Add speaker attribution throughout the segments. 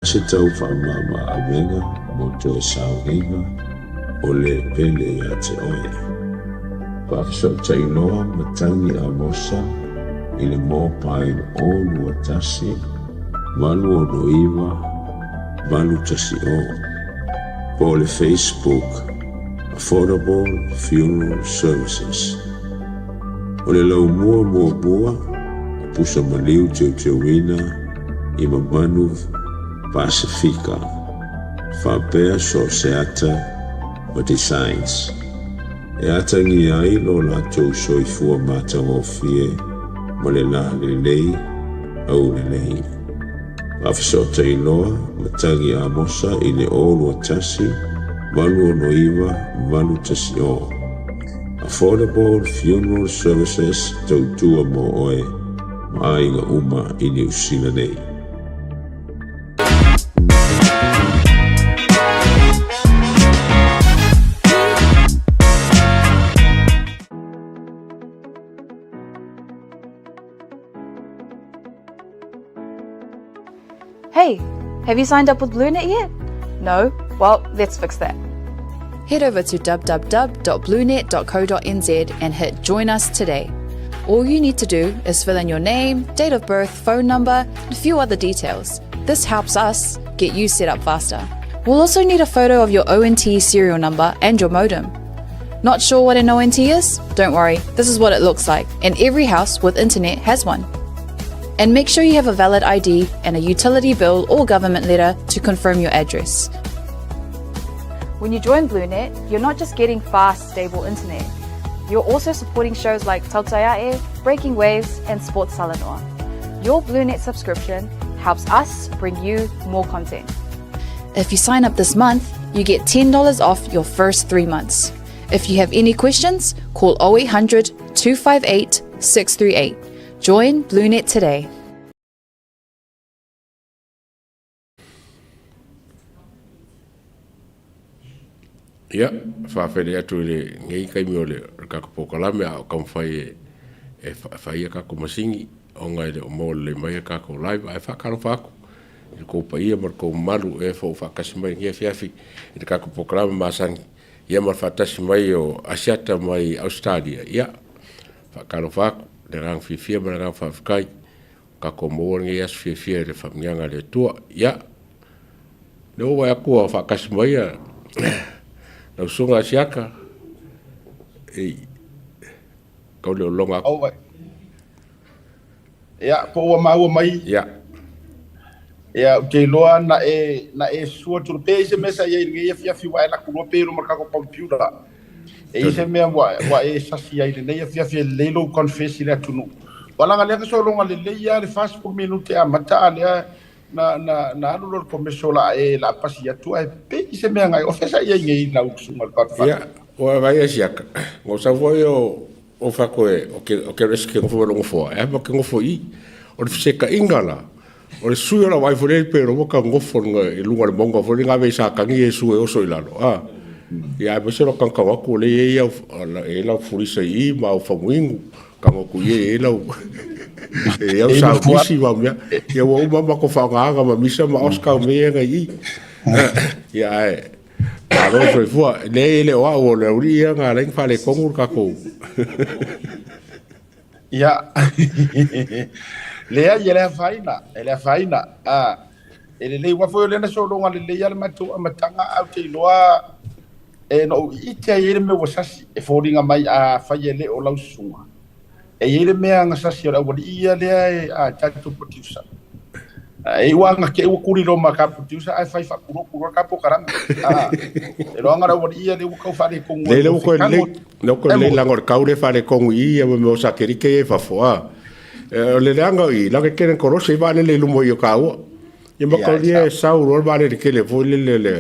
Speaker 1: Se tau faamama-avega mo toe sauniga o le pele ia te oe. Faafesootai loa Matagi Amosa i le mobile 021 869 810 po o le Facebook Affordable Funeral Services. O le laumua muamua o pusa maliu teuteuina i mamanu Pasefika, faapea so o se ata ma designs e atagia ai lo latou soifua matagofie ma le lalelei aulelei. Faafesootai loa Matagi Amosa i le 021 869 810. Affordable Funeral Services tautua mo oe ma aiga uma i Niu Sila nei.
Speaker 2: Hey, have you signed up with BlueNet yet? No? Well, let's fix that.
Speaker 3: Head over to www.bluenet.co.nz and hit Join Us today. All you need to do is fill in your name, date of birth, phone number, and a few other details. This helps us get you set up faster. We'll also need a photo of your ONT serial number and your modem. Not sure what an ONT is? Don't worry, this is what it looks like, and every house with internet has one. And make sure you have a valid ID and a utility bill or government letter to confirm your address.
Speaker 2: When you join BlueNet, you're not just getting fast, stable internet. You're also supporting shows like Tautai A'e, Breaking Waves, and Sports Talanoa. Your BlueNet subscription helps us bring you more content.
Speaker 3: If you sign up this month, you get $10 off your first 3 months. If you have any questions, call 0800 258 638. Join BlueNet today.
Speaker 4: Ia, faafetai atu i lenei taimi o le tatou polokalame a o taumafai e fai a tatou masini ona e le o maua lelei mai a tatou live, ae faatalofa atu i le tou paia ma le tou mamalu e fou faatasi mai i lenei afiafi i le tatou polokalame masani, ia ma le faatasi mai o Asiata mai Ausetalia. Ia, faatalofa atu i le agaga fiafia ma le agaga faafetai o tatou maua lenei aso fiafia i le faamanuiaga a le Atua. Ia, lea ua vaai atu ua faatasi mai ia lau susuga Asiata, e tau le lologa atu.
Speaker 5: Ia, po ua maua mai.
Speaker 4: Ia.
Speaker 5: Ia, ou te iloa na e, na e sua tulu. Pe i se mea sa i ai i lenei afiafi ua e laku loa pe i luma o le tatou computer. E i se mea ua, ua e sasi ai i lenei afiafi e lelei lou confess i le atunuu. Ua laga lea ka sologa lelei lava le 40 minute e amata a lea na, na, na alu loa le commercial la e la pasi atu ae pe i se mea ngai. O fea sa i ai nei lau susuga le Godfather?
Speaker 4: Ia, ua vaai Asiata. Ua sau foi o O fako e, o ke, o ke resi ke ngofo welo ngofoa, e ama ke ngofo i. O le fesekainga la, o le sui o la wai fole pe ro ka ngofo nga i lunga le monga fole nga ve sa kangi e sue oso i lalo. A. Ia ai se lo kanka waku le e ia e la furisa i ma o famuingu ka ngoku i e la e au sa misi ma mea. Ia ua uma ma ko whaongaanga ma misa ma Oscar me e ngai i. Ia ai Malo soifua. Leai e le o au o le aulii ia na ala ai ona faaletonu le tatou.
Speaker 5: Ia. Leai, e le afaina, e le afaina. A, e lelei, aua foi o lea na sologa lelei lava le matou amataga, ae ou te iloa e na ou ite ai i ai le mea ua sasi, e foliga mai afai e le o lau susuga. E i ai le mea na sasi o le aualii ia lea e a tatou producer. E iu lava na te i ua tuli loa ma ka producer ae fai faakuloku loa ka polokalame. E loaga le aualii ia lea ua tau faaletonu
Speaker 4: ai. Lea ua toe lelei, lea ua toe lelei leaga o le kau lea e faaletonu i i ia ma mea o satelite ia i fafo a. O le leaga o i, leaga e tele ina kolosi ai vaalele i luma i o taua. Ia ma tau ia e sau loa le vaalele tele foi lele le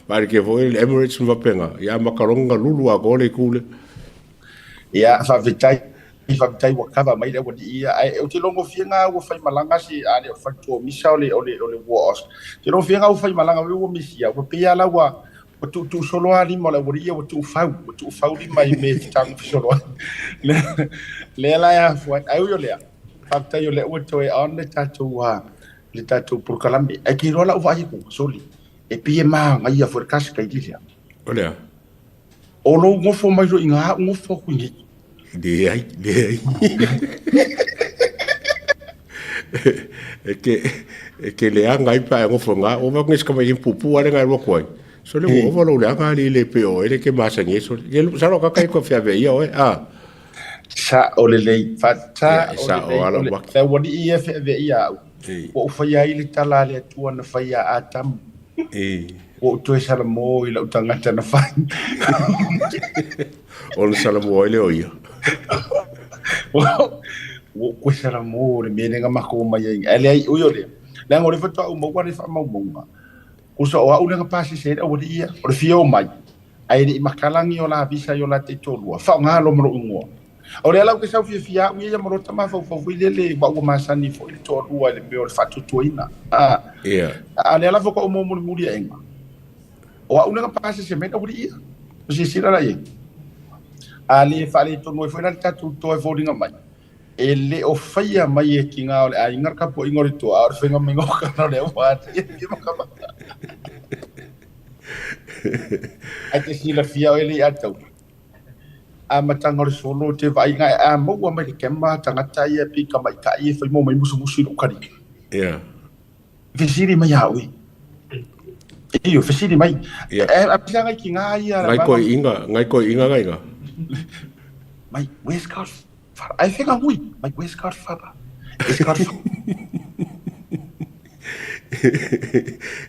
Speaker 4: vaalele tele foi le Emirates ma faapena, ia amata loa ona lulu atoa le itu lea.
Speaker 5: Ia, faafetai, faafetai ua kava mai le aualii ia. Ae ou te iloa gofie na ua faimalaga se, a le o le faletua misa o le, o le, o le ua os. Ou te iloa gofie na ua faimalaga ua ua misia, ua pei lava la ua, ua tuutuu solo lava lima o le aualii ia ua tuufau, ua tuufau lima i mea e te tagofi solo ai. Lea, lea la e afua ai. Ae ui o lea, faafetai o lea ua toe on le tatou, Le tatou polokalame. Ae ke iloa lau vaai atu, soli, e pei e magaia foi le kasi kai lilea.
Speaker 4: O lea.
Speaker 5: O lou gofo mai loa i ina au gofo atu i inei.
Speaker 4: Leai, leai. E ke, e ke leaga ai pe a e gofo i ina. Ua vaai atu nei si tamaitiiti puupuu lava lea na e alu atu ai. Sole ua ova lou leaga alii le pei o oe le ke masani ai sole. Ia masalo o kaka ia toe feaveaia oe, a.
Speaker 5: Sa'o lelei,
Speaker 4: Ia,
Speaker 5: sa'o
Speaker 4: e sa'o
Speaker 5: lelei,
Speaker 4: lava
Speaker 5: o
Speaker 4: lau
Speaker 5: le
Speaker 4: maki.
Speaker 5: le aualii ia e feaveaia au, ua ou faia ai le tala a le Atua na fai iā Atamu, ua ou toe salamo i la'u tagata na fai.
Speaker 4: Ona salamo ai lea o ia.
Speaker 5: Ua ou toe salamo i le mea lea na matou omai ai, ae leai, ui o lea, leaga o lea faatoa ou maua le faamaumauga, tusa o a'u lea na pasese ai le aualii ia, o le fia omai, ae le i makalagi o la visa i o la taitoalua, faaaoga loa ma lou igoa. O lea la ou te sau fiafia au ia ma lota mafaufau foi lele ma ua masani foi le toalua i le mea o le faatuatuaina. A, a o lea la faatoa ou maua mulimuli aega, o au lea na pasese mai le aualii ia. O silasila la i ai. A le faaletonu ai foi la le tatou toa e foliga mai, e le o faia mai e tiga o le aiga le tapuaiga o le toa, a o le faiga maiga o tala o le aualii e fia matamata. Ae te silafia oe le i atau. Amataga o le solo te vaai ngai a maua mai le kema tagata ia pei tamaitai e fai mo mai musumusu i lou kalika.
Speaker 4: Yeah.
Speaker 5: Fesili mai ia oe. Io, fesili mai.
Speaker 4: Yeah.
Speaker 5: E a pisa ngai ki ngā ia
Speaker 4: Ngai koe inga, ngai koe inga ngai nga.
Speaker 5: Mai, where's Godfather? Ai whenga hui, mai, where's Godfather? Is Godfather?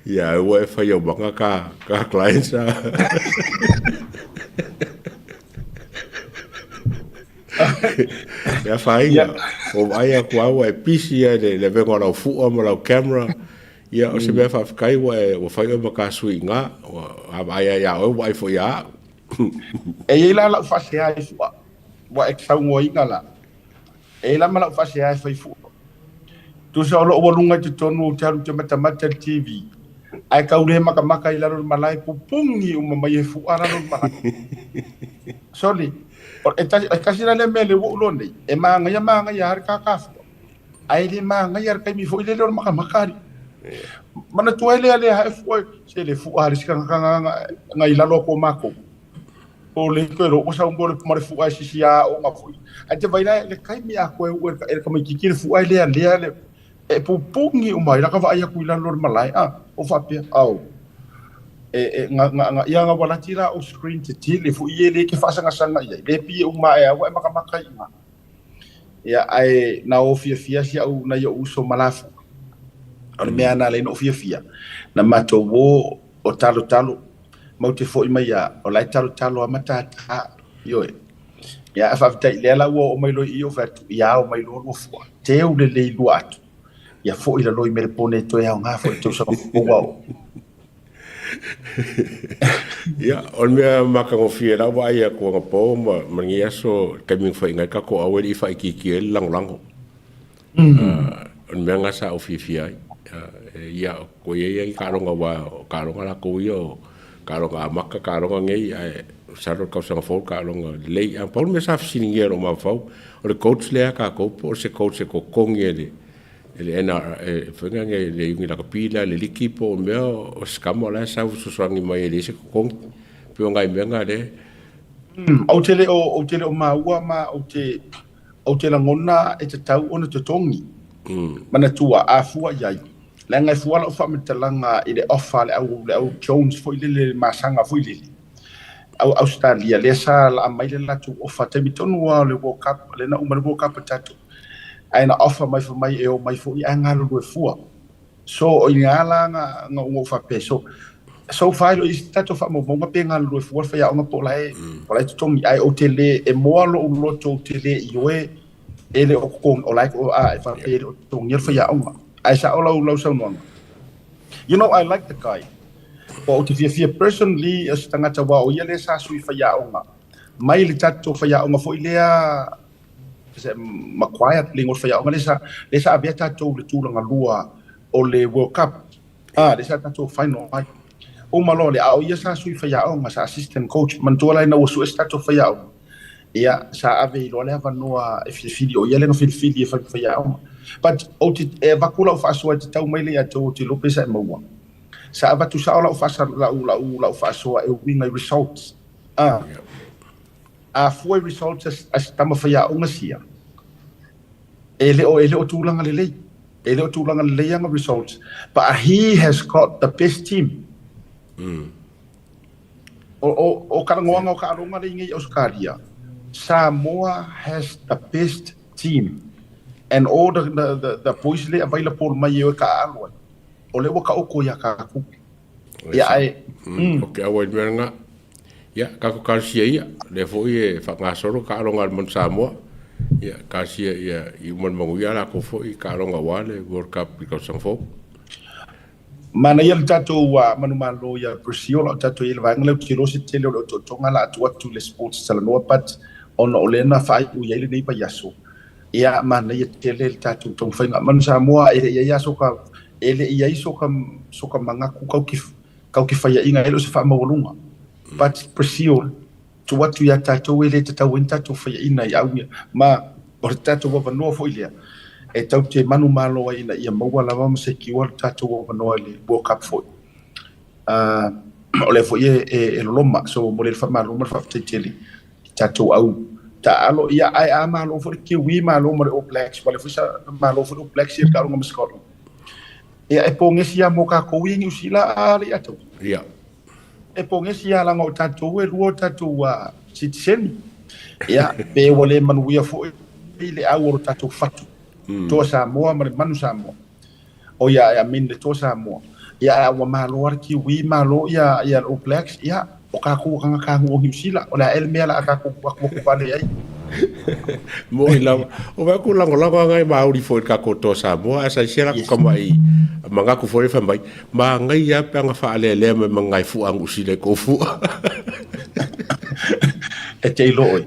Speaker 4: Ia, ua e whai au manga ka, ka clients a. Ia whainga, o ai a kua ua e pisi ia le, le venga o lau fua ma lau camera. Ia, o se mea whaafetai ua e, ua whai oe ma ka sui ngā, ua a ai ai a oe, ua ai fo ia au.
Speaker 5: E iai la lau faasea i fua, ua e saunoaina la. E iai la ma lau faasea e fai fua. Tusa o lou ua luga i totonu ou te alu ou te matamata i le TV, ae tau le makamaka i lalo o le malae pupungi uma mai e fua lalo o le malae. Sorry, e tasi, e tasi la lea mea le ua ou iloa nei, e magaia magaia lava le kākā fua, ae le magaia le taimi foi lele o le makamaka alii. Manatua ai lea lea e fua, se le fua a le isi tagata na i lalo atu o matou. O le toe lo ua mo le ma le fua e sisi a o nga foi. Ai te vai la le taimi a koe ue e le tamaitiiti le fua e lea lea le e pupungi uma ai la ka vaai atu i lalo o le malae a o faapea ao e, e nga, nga, nga, ia nga walati la o screen te tele foi e le ke faasagasanga i ai le pie uma e aua e makamaka i nga ia ae na o fiafia si au na i uso malafu o le mea na le no fiafia na matou o o talo talo mau te foi mai ia o la e talotalo a matata ioe. Ia ae faafetai lea la ua oo mai loa i i ou fai atu ia ao mai loa lua fua teu lelei lua atu ia foi lalo i Melepone e toe aoga foi le tausaga fou ao.
Speaker 4: Ia, o le mea matagofie lau vaai atu anapo ma, ma lenei aso i le taimi na faiaina ai le tatou au e le i faaitiitia ai le lagolago. O le mea lena sa ou fiafia ai. Ia, ua i ai lava ni taaloga aua o taaloga latou ia o taaloga amata, taaloga nei, ae masalo le tausaga fou taaloga lelei. Ae pau le mea sa fesiligia e lou mafaufau, o le coach lea a tatou po o se coach e totogi e le e le NR, e foi lea le Iuni Lakapi lea le liki po o mea o se tama o la e sau fesoasoani mai e leai se totogi. Pei o nai mea na lea.
Speaker 5: Ou te le o, ou te le o maua ma ou te Ou te lagona e tatau ona totogi. Manatua, a fua i ai, leaga e fua lau faamatalaga i le offer a le au, le au Jones foi lele, le masaga foi lele, au Australia, lea sa laa mai le latou offer, taimi tonu lava o le World Cup, lea na uma le World Cup a tatou, ae na offer mai fai mai e omai foi ae galulue fua. So, o i ina la na, na ou faapea, so, so far e le o i ai se tatou faamaumauga pe galulue fua le faiaoga po o la e, o la e totogi, ae ou te le, e moa lou loto ou te le ioe e le o totogi, o la e, a, e faapea e le o totogia le faiaoga. Ae sao lau, lau saunoaga. You know, I like the guy. Ua ou te fiafia personally o se tagata aua o ia lea sa sui faiaoga mai le tatou faiaoga foi lea se Maguire le igoa o le faiaoga lea sa lea sa avea tatou i le tulaga lua o le World Cup a lea sa tatou final ai uma loa lea a o ia sa sui faiaoga sa assistant coach manatua la ina ua sue se tatou faiaoga. Ia, sa ave i loa le avanoa e filifili, o ia lea na filifili e fai ma faiaoga. But ou te, e avatu lau faasoa e tatau mai lea ia te ou te iloa pe sa e maua. Sa avatu sao lau faasa, lau, lau, lau faasoa e uiga i results. Ah. A fua i results a, a si tama faiaoga sia, e le o, e le o tulaga lelei. E le o tulaga lelei ana results. But he has got the best team. O ka lagoaga o kaaloga lea i nei Ausetalia, Samoa has the best team and all the the the boys lea available mai e o e kaaalo ai, o lea ua taoto ia tatou. Ia ae
Speaker 4: O ke aua i le mea lena. Ia, tatou talosia ia, lea foi e faagasolo taaloga a le Manu Samoa. Ia, talosia ia i uma le manuia latou foi taaloga aua le World Cup i le tausaga fou.
Speaker 5: Manaia le tatou manumalo ia Brazil o tatou i le vaega lea ou te iloa se tele o le otootoga la atu atu le sports talanoa but ona o lea na faaiu i ai lenei vaiaso ia manaia tele le tatou taumafaiga manu Samoa e le i ai lava soka e le i ai soka soka manatu kau ke kau ke faiaʻiga e le o se faamaualuga but Brazil tuu atu ia tatou e le tatau ai ni tatou faiaʻina i au ia ma o le tatou avanoa foi lea e tau te manumalo ai ina ia maua lava ma secure le tatou avanoa i le World Cup foi. O lea foi e, e, e loloma, so mo le faamalo ma le faafetai tele i tatou au taalo. Ia, ae a malo foi le Kiwi, malo ma le All Blacks, ma le foi sa malo foi le All Blacks ia le taaloga ma Scotland. Ia, e pogesi lava mo tatou ia i Niu Sila a le ia tau.
Speaker 4: Ia.
Speaker 5: E pogesi lava leaga o tatou e lua o tatou sitiseni. Ia, pe ua le manuia foi le au o lo tatou fatu, Toa Samoa ma le Manu Samoa. O ia, I mean le Toa Samoa. Ia, ae ua malo lava le Kiwi, malo ia, ia le All Blacks, ia, o tatou o tagata o Niu Sila, o le a ea le mea o le a tatou atuatu vale ai.
Speaker 4: Moi lava. O vai ku lagolago anga e mauri foi le tatou Toa Samoa, ae sa isia latou tama'i manatu foi le fai mai, Manaia lava pe ana faalealea mai ma nai fua Niu Sila i kou fua.
Speaker 5: E te iloa oe,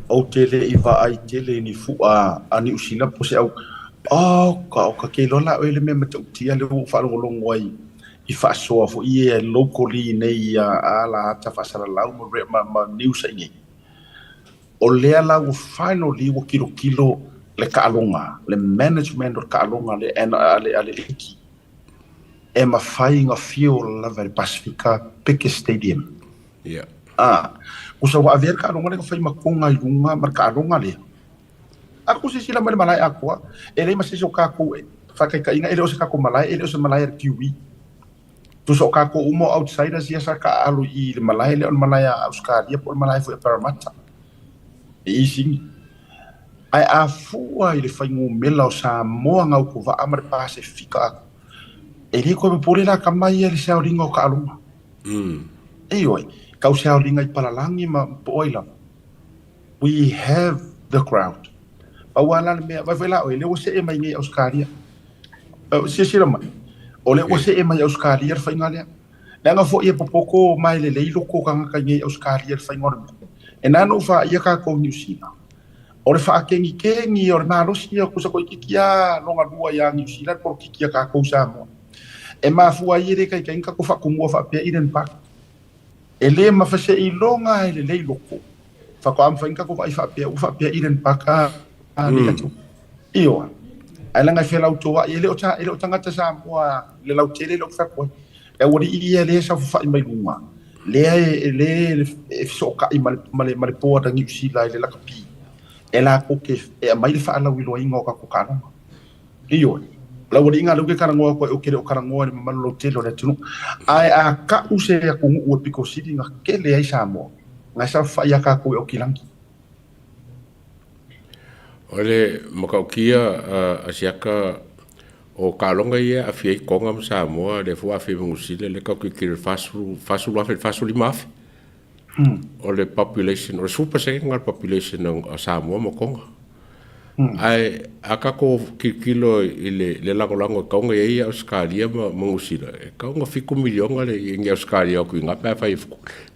Speaker 5: ou te le i vaai tele i ni fua a Niu Sila po o se au, oh ka, o ka ke iloa la oe le mea matautia lea ua ou faalogologo ai i faasoa foi ia locally nei ia ala ata faasalalau ma, ma, ma news ai nei. O lea la ua finally ua kilokilo le taaloga, le management o le taaloga le, a le, a le liki e mafai ona fill lava e le Pasifika biggest stadium.
Speaker 4: Yeah.
Speaker 5: Ah, kusa ua avea le taaloga lea na fai ma Tonga i luga ma le taaloga lea. A ku silasila mai le malae atoa, e leai ma se isi o tatou e faataitaiga, e le o se tatou malae, e le o se malae a le Kiwi. Tusa o tatou uma o outsiders ia sa taaalo i le malae lea o le malae a Ausetalia po o le malae foi a Parramatta i Sini. Ae a fua i le fuainumera o Samoa gaukovaa ma le Pasefika atu, e le toe popole la tama ia i le saoliga o taaloga. Ioe, tau saoliga i palalagi ma po o ai lava. We have the crowd. Pau lava la le mea, vaai foi la oe, lea ua see mai nei i Ausetalia. Silasila mai, o lea ua see mai i Ausetalia le faiga lea. Leaga foi e popoto ma e lelei loko o tagata i nei Ausetalia i le faiga o le mea. E na ona ou faaia tatou i Niu Sila, o le faakegikegi o le malosi ia, tusa toeitiiti lava lona lua ia Niu Sila le polokiki a tatou i Samoa. E mafua ai e le taitai ona tatou faatumua faapea Eden Park. E le mafai seiloga e lelei loko faatoa mafai ona tatou vaai faapea ua faapea Eden Park a le atu. Ioe. Ae leaga e felautoa'i, e le o e le o tagata Samoa le lautele lea ou te fai atu ai. Le aualii ia lea e saofafai mai luga, lea e lea e fesootai ma le ma le ma le board a Niu Sila i le lakapi, e latou te e aumai le faalauiloaina o tatou taaloga. Ioe. O le aualii lena lea ou te talanoa atu ai, ou te le o talanoa i le mamalu lautele o le atunuu. Ae a tau se atunuu e pito sili ona tele ai Samoa, na e saofafai lava tatou i Aukilani.
Speaker 4: O le matautia a Asiata o taaloga ia e aafia ai Toga ma Samoa, lea foi ua aafia ai ma Niu Sila, lea tatou te tilotilo i le 40,000 i le 45,000. O le population, o le 10% lena o le population o Samoa ma Toga. Ae a tatou tilotilo i le lagolago e tatau ona i ai Ausetalia ma Niu Sila, e tatau ona 7 miliona le i Ausetalia atu i ina pe afai e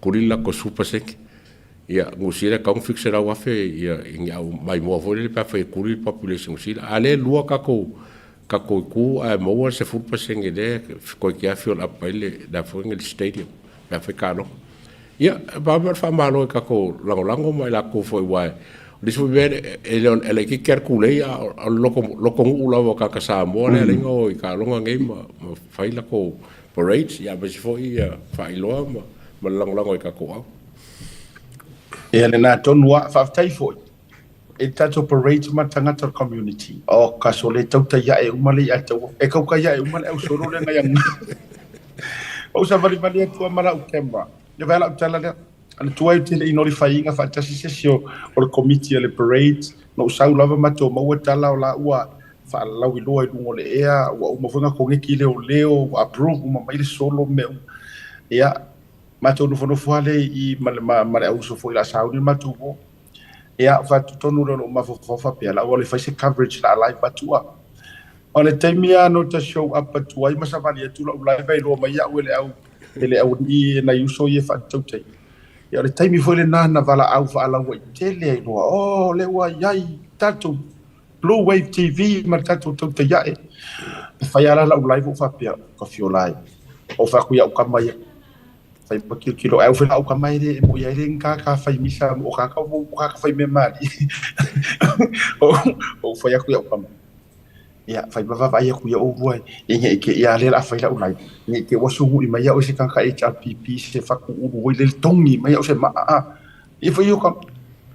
Speaker 4: kuli le latou 10%. Ia, Niu Sila e tatau ona 700,000 ia i ni au maimoa foi lele pe afai e kuli le population o Niu Sila. A o lea e lua tatou tatou itu ae maua le 10% lea toeitiiti lava fill up ai le a foi le stadium pe afai taaloga. Ia, e pau mea o le faamalo i tatou lagolago ma i latou foi aua o le isi foi mea e le o le itiiti lava le tulei a o le lotonuu lava o tagata Samoa lea e ala ai ona o i taaloga nei ma fai latou parades, ia aemaise foi faailoa ma le lagolago i tatou au.
Speaker 5: Ia lena tonu lava. Faafetai foi i le tatou parades ma tagata o le community. O ka sole tautai ae uma le ia taua. E kaukai ae uma le au solo le ngai anga. O sa vali vali atu ma lau camera. Ia vai lau tala lea. Ana tuai te le inoli whainga whaatasi se si o le komiti o le parade. No sau lava ma tō maua tala o la ua whaalau i loa i lunga o le ea. Ua uma foi ngā kongeki leo leo. Ua approve uma mai le solo mea uma. Ia, matou nofonofo lava lea i ma le ma le auuso foi la sauni le matou uo. Ia, faatotonu lea o lou mafaufau faapea, la ua le fai se coverage la live atu a. O le taimi lava na ota show up atu ai ma savali atu lau live ai loa mai au e le au e le aualii e nai uso ia e faatautai. Ia o le taimi foi lena na valaau faalauaitele ai loa, oh, lea ua i ai tatou Blue Wave TV ma le tatou tautai ae. E fai lava la lau live ou faapea, ka fiola ai. Ou fai atu i au kama ia, fai ma kilokilo ai au fai lau kama e le e mo ia le ka ka fai misa mo ka ka mo ka ka fai me mali. Ou fai atu i au kama. Ia fai ma vaavaai atu ia ou rua e nge ke ia le la fai lau live. Nge ke wasu i mai au se ka ka HRPP se faku ulu oi le tongi mai au se ma a. Ia fai o ka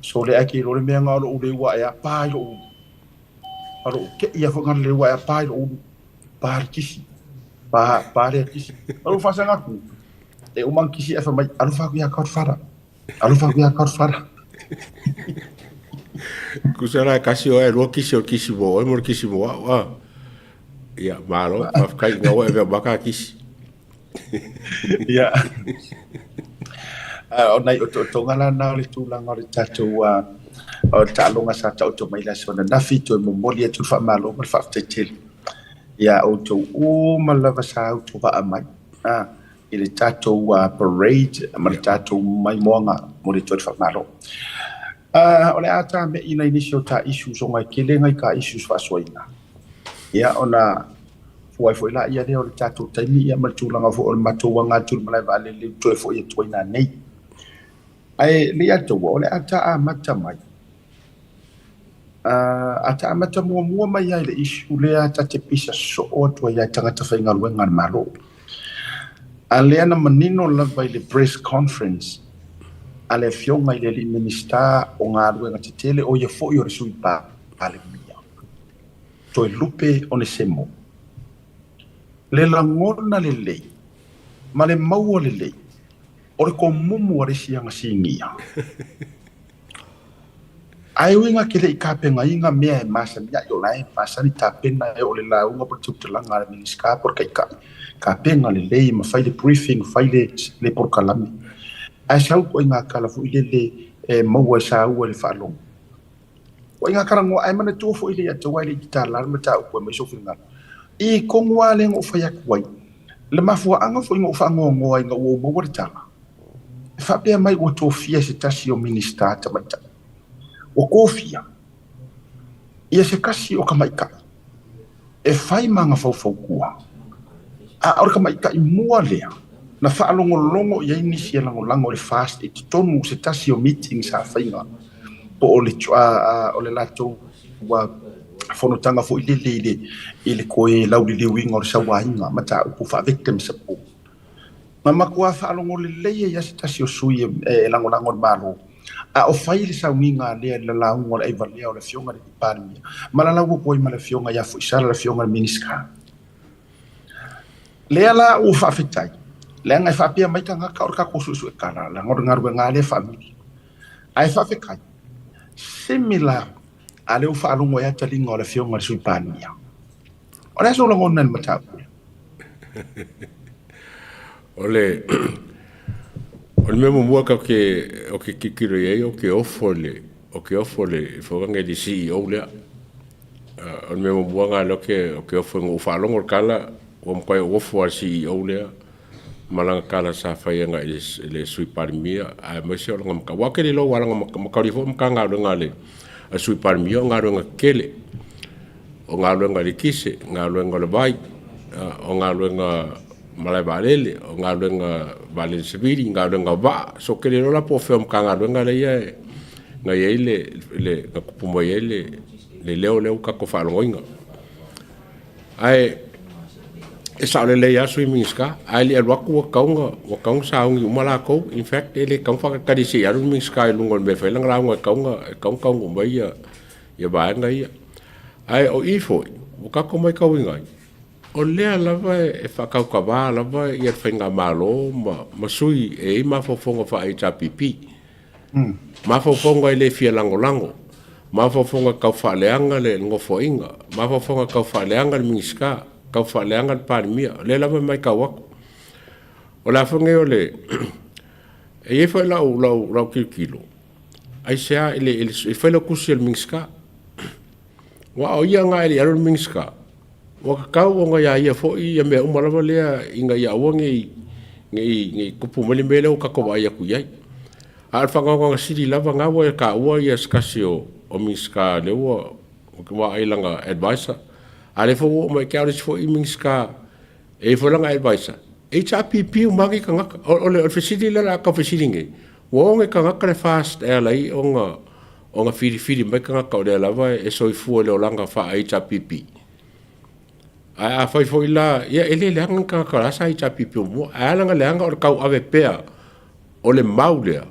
Speaker 5: so le ai ke lo le mea nga lo le ua e a pa i lo a lo ke ia fo nga le ua e a pa i lo pa le kisi pa pa le kisi alo fa sanga ku e o mang kisi e fa mai alo fa ku ia ka fara alo fa ku ia ka fara.
Speaker 4: Kusa la kasi o e lua kisi o kisi mo oe mo le kisi mo au a. Ia, malo, faafetai ina ua e vea maka kisi.
Speaker 5: Ia. O nai otootoga la na o le tulaga o le tatou o le taaloga sa taoto mai le aso ananafi toe momoli atu le faamalo ma le faafetai tele ia outou uma lava sa autovaa mai i le tatou parade ma le tatou maimoaga mo le toe faamalo. O le a tame'i nai nisi o ta issues ona e tele nai ta issues faasoaina. Ia ona fua ai foi la ia lea o le tatou taimi ia ma le tulaga foi o le matou aga atu i le malae vaalele toe foi atu ai nanei. Ae le ia taua, o le a ta amata mai. A ta amata muamua mai ai le issue lea ta te pisa soo atu ai ai tagata faigaluega a le Malo. A lea na manino lava i le press conference a le afioga i le alii Minisita o Galuega Tetele o ia foi o le Sui Palemia, Toelupe Onesemo, le lagona lelei ma le maua lelei o le komumu a le isi aga sinia. Ae ui ga ke le i tapenaina mea e masani ai o la e masani tapena e o le lauga po le tautalaga a le Minisita po le Taitai, tapena lelei ma fai le briefing, fai le polokalame. Ae sau ituaiga tala foi lele e maua e saua i le faalogo. Ituaiga tala noa, ae manatua foi le ia te oe e le i tatala le mataupu e aumai sou finagalo. I tonu lava lea na ou fai atu ai, le mafuaaga foi na ou faanoanoa ai ina ua ou maua le tala, e faapea mai ua tofia se tasi o Minisita tamaitai. Ua tofia ia se tasi o tamaitai e fai ma ana faufautua, a o le tamaitai mua lea na faalogologo i ai nisi e lagolago i le FAST i totonu o se tasi o meeting sa faia po o le o le latou fonotaga foi lele i le toe lauliliuina o le sauaina mataupu faa-victim support. Na matua faalogo lelei ai lava se tasi o sui e lagolago i le Malo, a o fai le sauniga lea i le lauga o le aivalea o le Afioga i le Palemia, ma lalau atu ai ma le Afioga ia Foisala, le Afioga i le Minisita. Lea la ua faafetai, leaga e faapea mai tagata o le tatou suesue tala, leaga o le galuega lea e faamili. Ae faafetai, similar a lea ua faalogo ai lava taliga o le Afioga i le Sui Palemia. O le a sou lagona i le mataupu lea?
Speaker 4: O le o le mea muamua ka ke o ke tilotilo i ai o ke ofo i le o ke ofo i le fofoga i le CEO lea. O le mea muamua lena lea o ke ofo ina ua ou faalogo i le tala ua matuai ou ofo lava i le CEO lea ma lana tala sa fai agai i le Sui Palemia aemaise o lana mataupu. Aua ou te le iloa aua leaga matalia foi Matagaluega a le Sui Palemia o galuega tetele, o galuega eletise, galuega o le vai, o galuega malae vaalele, o galuega vaalele savili, galuega vaa. So ke le iloa la po o fea o Matagaluega lea e na i ai le na tupu mai ai le leo lea ua tatou faalogoina. Ae e sao lelei lava Sui Minisita, ae le i alu atu ua tatau ona ua tatau ona sauni uma latou. In fact, e le tatau ona faatalitali se i alu le Minisita i luga o le mea e fai lana lauga, e tatau ona e tatau ona taunuu mai ia vaega ia. Ae o i foi ua tatou matauina ai, o lea lava e faatautavā lava le faigamalo ma sui e i ai mafaufauga faa-HRPP. Mafaufauga e le fia lagolago, mafaufauga e tau faaleaga le Nofoaiga, mafaufauga e tau faaleaga le Minisita, tau faaleaga le Palemia. O lea lava e matau atu. O le a foi nei o le... E i ai foi lau tilotilo, aisea i le Failautusi a le Minisita, aua o ia lena e le i alu le Minisita, ua tatau ona ia ia foi ia mea uma lava lea ina ia aua ne i tupu mai le mea lea ua tatou vaai atu i ai. A o le faanoanoaga sili lava na ua e taua ia se tasi o Minisita lea ua vaai i lana advisor, a o lea foi ua oo mai ia te au le isi foi Minisita e i ai foi lana advisor, HRPP uma lava nei tagata. O le fesili lea o le a tau fesili nei, ua oge tagata le FAST e ala ai ona filifili mai tagata o lea lava e soifua i le olaga faa-HRPP? Ae afai foi la, ia e le leaga ni tagata o la sa HRPP muamua, ae ala ona leaga o le tauave pea o le mau lea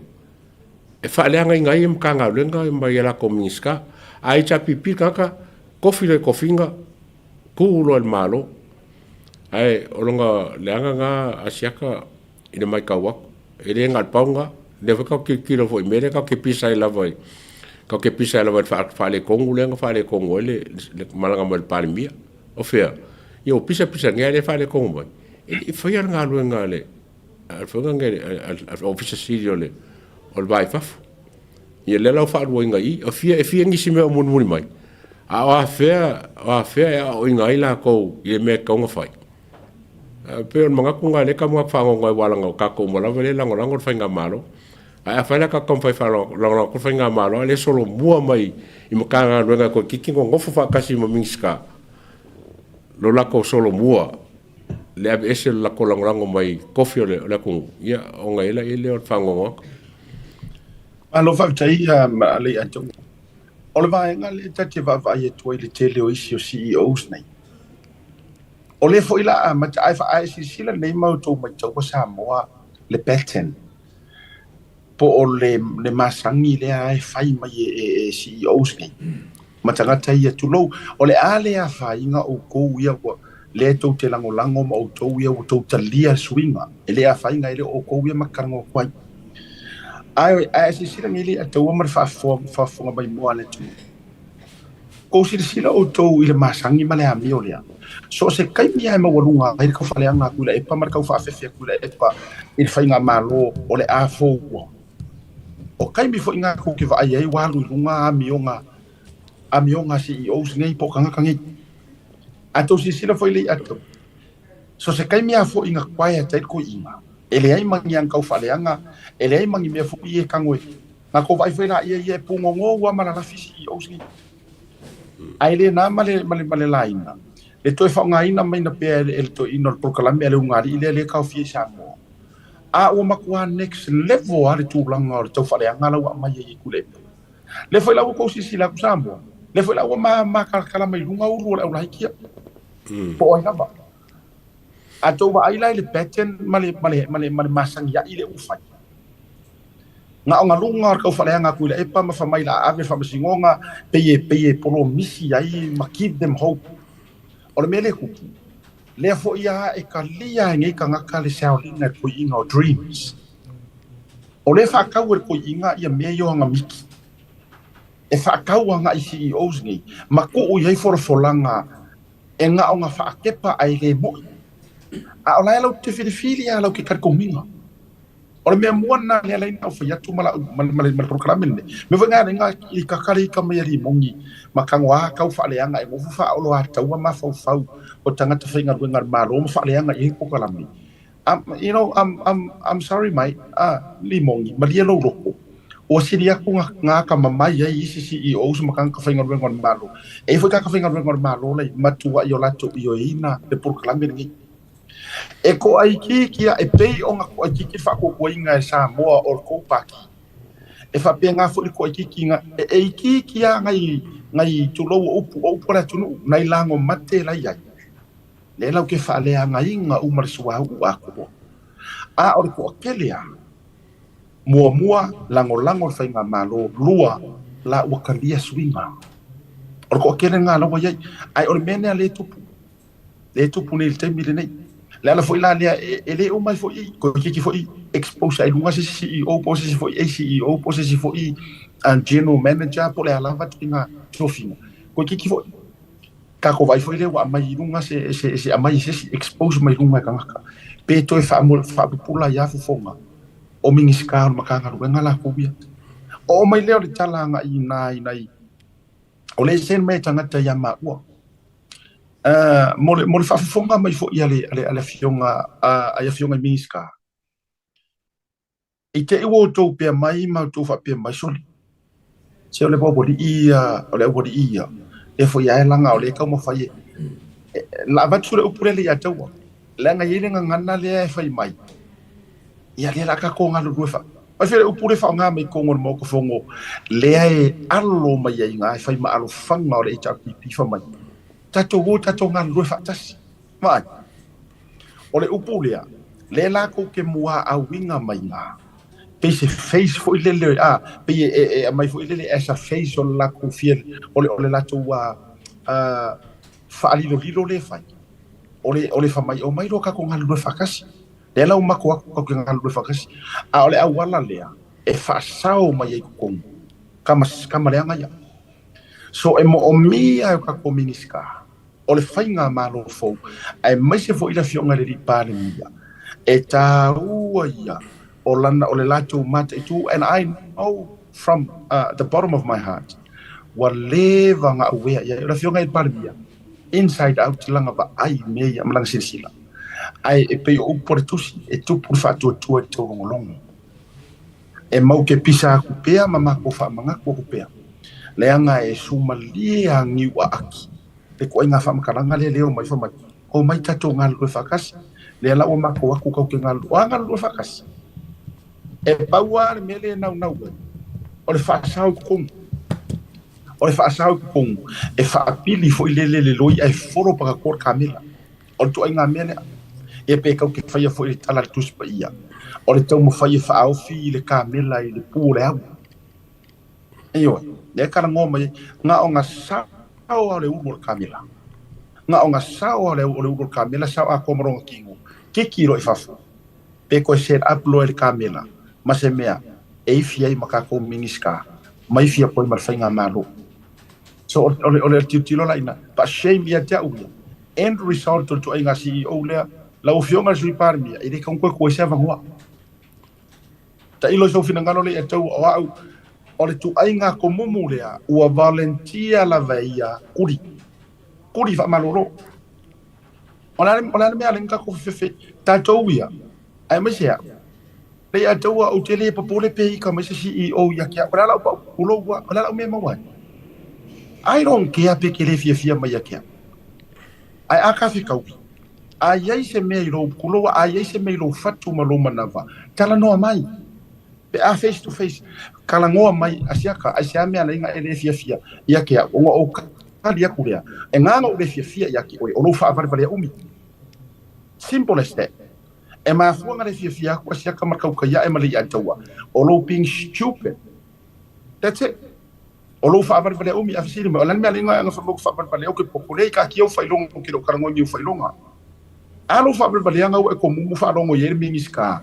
Speaker 4: e faaleagaina ai Matagaluega ma ia latou Minisita. A HRPP le tagata, tofi loa i tofiga, tu loa i le Malo. Ae o lona leaga lena a Asiata i le matau atu, e le na o le pau lena. O lea foi tatou te tilotilo foi i le mea lea tatou te pisa ai lava i, tatou te pisa ai lava i le faaletonu lea na faaletonu ai le malaga mai o le Palemia. O fea? Ia ua pisa pisa nei a o lea e faaletonu mai. E le i faia le galuega a le Ofisa Sili o le Va i Fafo. Ia lea la ua faaluaina i i, o fia, e fia nisi mea o mulimuli mai, a o afea, o afea e aoaoina ai latou i le mea e tatau ona fai. E pei o le manatu lena o lea e tau faanoanoa ai aua leaga o tatou uma lava lea e lagolago le faigamalo. Ae afai la tatou taumafai e faalagolago atu le faigamalo a o lea e solomua mai i Matagaluega e toeitiiti nonofo faatasi ma Minisita lo latou solomua le aveese o le latou lagolago mai tofi o le atunuu, ia ona i ai lea o le faanoanoaga.
Speaker 5: Malo faafetai Leiataua. O le vaega lea ta te vaavaai atu ai i le tele o isi o CEOs nei, o lea foi la amata, ae silasila nei ma outou maitaua Samoa le pattern po o le masani lea e fai mai e CEOs nei ma tagata ia, tulou, o le a le afaina outou ia ua lea tou te lagolago ma outou ia ua tou talia le suiga, e le afaina, e le o outou ia ma talanoa atu ai. Ae silasila nei Leiataua ma le faafofoga mai moa a le atunuu. Kou silasila outou i le masani ma le amio lea. So o se taimi lava e maualuga ai le tau faaleaga a Tuilaepa ma le tau faafefe a Tuilaepa i le faigamalo o le a foua. O taimi foi na tou te vaai ai ua alu i luga amioga amioga a CEOs nei po o tagata nei. A tou silasila foi Leiataua, so o se taimi lava foi na quiet ai le toeaina, e leai ma ni ana tau faaleaga, e leai ma ni mea foi ia e tago e Na kou vaai foi laia ia e pūgogo ua ma lalafi CEOs nei. Ae le na ma le, ma le, ma le laina, le toe faaaogaina mai na pea e le toeaina o le polokalame a le ulugalii lea lea e taofia i Samoa. A ua matua next level lava le tulaga o le tau faaleaga la ua aumai ai e Tuilaepa. Lea foi la ua tou silasila atu Samoa, lea foi la ua matalatala mai luga ulu o le aulaiti ia. Po o ai lava. A tou vaai la i le pattern ma le, ma le, ma le, ma le masani ai lea ua fai. Na o galuga o le tau faaleaga a Tuilaepa ma fai mai la a ave le faamasinoga pei e pei e polomisi ai ma give them hope. O le mea lea e tupu, lea foi lava e talia e nei tagata le saoliga e le toeaina o dreams. O lea e faatau e le toeaina ia mea ia o ana miki. E faatau agai i CEOs nei ma tuu i ai folafolaga e na o na faakepa ae le mo'i. A o la e latou te filifili lava latou te talitonuina. O le mea mua lena lea la ina fai atu ma lau ma le polokalame lenei. Mea foi nga nga i kakale i ka mai ali mongi ma tago a tau faaleaga e nofo faaolo ataua mafaufau o tagata faigaluega a le Malo ma faaleaga i ai polokalame. You know, I'm sorry mate, Limongi, malie lou loto. Ua sili atu nga atamamai ai isi CEOs ma tagata faigaluega o le Malo. E i ai foi tagata faigaluega o le Malo la i matuai o latou ioeina le polokalame lenei. E toaitiiti a e pei ona toaitiiti le faatuatuaina e Samoa o le tou pati. E faapena foi le toaitiiti na e itiiti lava nai nai tulou o upu o upu a le atunuu nai lago mate la e i ai. Lea latou te faaleagaina uma le suauu atoa. A o le toatele lava, muamua, lagolago le faigamalo, lua, la ua talia suiga. O le toatele lena la ua i ai. Ae o le mea lea lea e tupu. Lea e tupu nei i le taimi lenei. Le ala foi la lea e le uma ai foi i, toeitiiti foi expose ai i luga se isi CEO po o se isi foi ACEO po o se isi foi General Manager po o le a lava ituaiga tofiga. Toeitiiti foi tatou vaai foi lea ua aumai i luga se se se aumai e se isi expose mai luga e tagata pe toe faapupula ai lava fofoga o Minisita o le Matagaluega latou ia. Oo mai lea o le tala agai i ina i nai o le ese le mea e tagata ia maua. Mo le mo le faafofoga mai foi a le a le a le afioga a afioga i Minisita. I te i ua outou pea mai ma outou faapea mai, Sole, se o le aualii ia, o le aualii ia, lea foi lava e laga o lea e taumafai e, la avatu le upu lea ia te ua, leaga e i ai le gagana lea e fai mai, ia lea o le a tatou galulue faa. Mai foi le upu lea e faaaoga mai i totonu o le Maota Fono, lea e alo mai ai i ina e fai ma alofaga o le HRPP fai mai, tatou o tatou galulue faatasi. Vaai. O le upu lea, lea latou te muaauina mai ina, pei se face foi lele, a, pei e, e, e aumai foi lele as a face o le latou fia, o le, o le latou a, a, faalilolilo lea e fai. O le, o le fai mai, omai loa tatou galulue faatasi. Lea la ua matou o atu tatou te galulue faatasi. A o le auala lea e faasao mai ai totonu, tama, tama leaga ia. So e moomia e o tatou Minisita, o le faigamalo fou, aemaise foi le Afioga i le Alii Palemia, e taua ia o lana, o le latou mataitu, and I know from the bottom of my heart, ua leva ona aware i ai. O le Afioga i le Palemia, inside out lana vaai i mea ia ma lana silasila. Ae e pei o upu a le Tusi, e tupu le faatuatua i le taulogologo. E mau ke pisa aku pea ma makou faamanatu aku pea, leaga e sumalie a niu aaki le ituaiga faamatalaga lea leo mai fai mai, Omai tatou galulue faatasi, lea la ua matou aku tatou te galulue, o a galulue faatasi? E pau lava le mea lea e naunau ai, o le faasao i totonu. O le faasao i totonu, e faapili foi lele le loi ae folo pakatoa le kamela. O le ituaiga mea lea. Ia pe tatou te faia foi le tala a le Tusi Paia, o le taumafai e faaofi i le kamela i le pu o le au. Ioe, lea e talanoa mai ai, na ona sao lava o le ulu o le kamela. Na ona sao lava o le ulu o le kamela, sao atoa ma lona tino, kiki loa i fafo. Pe toe set up loa i le kamela ma se mea e ifi ai ma tatou Minisita, ma ifi atu ai ma le faigamalo. So o le, o le tilotilo la ina, but shame ia te au ia. End result o le ituaiga CEO lea, lau Afioga i le Sui Palemia, e le tatau ona toe tuu ai se avanoa. Tailo i sou finagalo lea ia tau o au, o le ituaiga komumu lea, ua volunteer lava e ia kuli, kuli faamalolo. O le a o le a le mea a le tatou fefefe, tatou ia, aemaise au, le ia tau ou te le popole pe ika mai se CEO ia te au, o le a lau pau pulou ua, o le a lau mea e maua ai. I don't care pe ke le fiafia mai ia te au. Ae a ka fekaui, a i ai se mea i lou pulou, a i ai se mea i lou fatu ma lou manava, talanoa mai. Pe a face to face, talanoa mai, Asiata, aisea mea laiga e le fiafia ia te au, ona ou tali atu lea, e na ona ou le fiafia ia te oe, o lou faavalevalea umi. Simple as that. E mafua ona le fiafia atu Asiata ma tautai ae ma le iataua, o lou being stupid. That's it. O lou faavalevalea umi, a fesili mai, o le a le mea laiga e aga fai mai ou te faavalevalea ou te popole i taatia ou faailoga ou te le o talanoa i ni ou faailoga. A lou faavalevaleaga ua e komumu faalogo i ai le Minisita,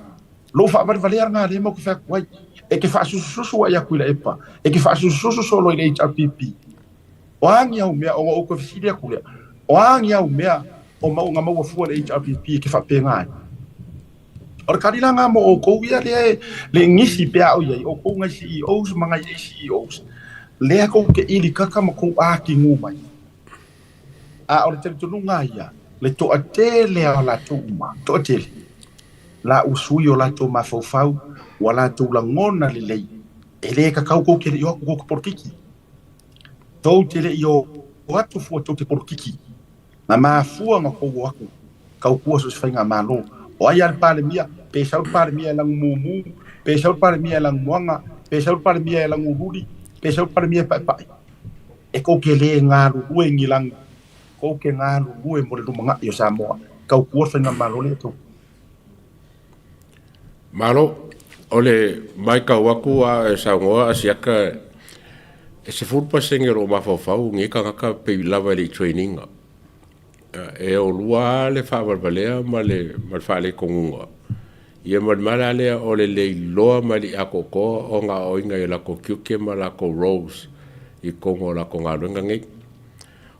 Speaker 5: lou faavalevalea lena lea matou te fai atu ai. E te faasusususu ai atu i Laepa, e te faasusususu solo i le HRPP. O a ni au mea, ona ou toe fesili atu lea, o a ni au mea o mau na maua fua i le HRPP e te faapena ai? O le tali la lena mo outou ia lea e le gisi pe a o i ai, outou nai CEOs ma nai ACEOs, lea tou te ilikaka ma tou atigu mai. A o le talitonuga ia, le toatele lava o latou uma, toatele, la ua sui o latou mafaufau, ua latou lagona lelei, e le tatau tou te le i o atu tou te polokiki. Tou te le i o atu fua tou te polokiki. Na mafua ona tou o atu. Tautua so o se faigamalo. O ai lava le Palemia, pe sau le Palemia e lagumumu, pe sau le Palemia e lagumoaga, pe sau le Palemia e lagululi, pe sau le Palemia e paepae, e tou te le galulue i ni lagi, tou te galulue mo le lumanai o Samoa. Tautua le faigamalo lea e tautua.
Speaker 4: Malo. O le matau atu a o e saunoa Asiata, e 10% o lou mafaufau i nei tagata pei lava e le i train ina. E o lua lava le faavalevalea ma le faaletonuga, ia ma le mea la lea o le le iloa ma le le atoatoa ona aoaoina i o latou tiute ma latou roles i totonu o latou galuega nei.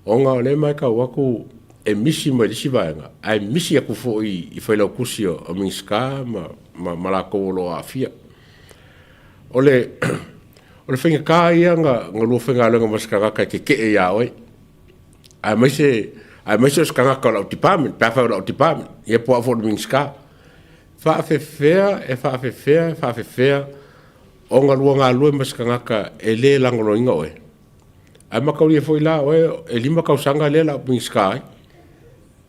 Speaker 4: Ona o lea e matau atu e misi mai le isi vaega, ae misi atu foi i Failautusi o Minisita ma latou o lo o aafia. O le faigata ia na lua faigaluega ma se tagata e tetee ia oe, aemaise o se tagata o lau department, pe afai o lau department, ia po o au foi o le Minisita. Faafefea, e faafefea, e faafefea ona lua galulue ma se tagata e le lagolagoina oe? Ae mataulia foi la oe, e 5 tausaga lea la Minisita ai.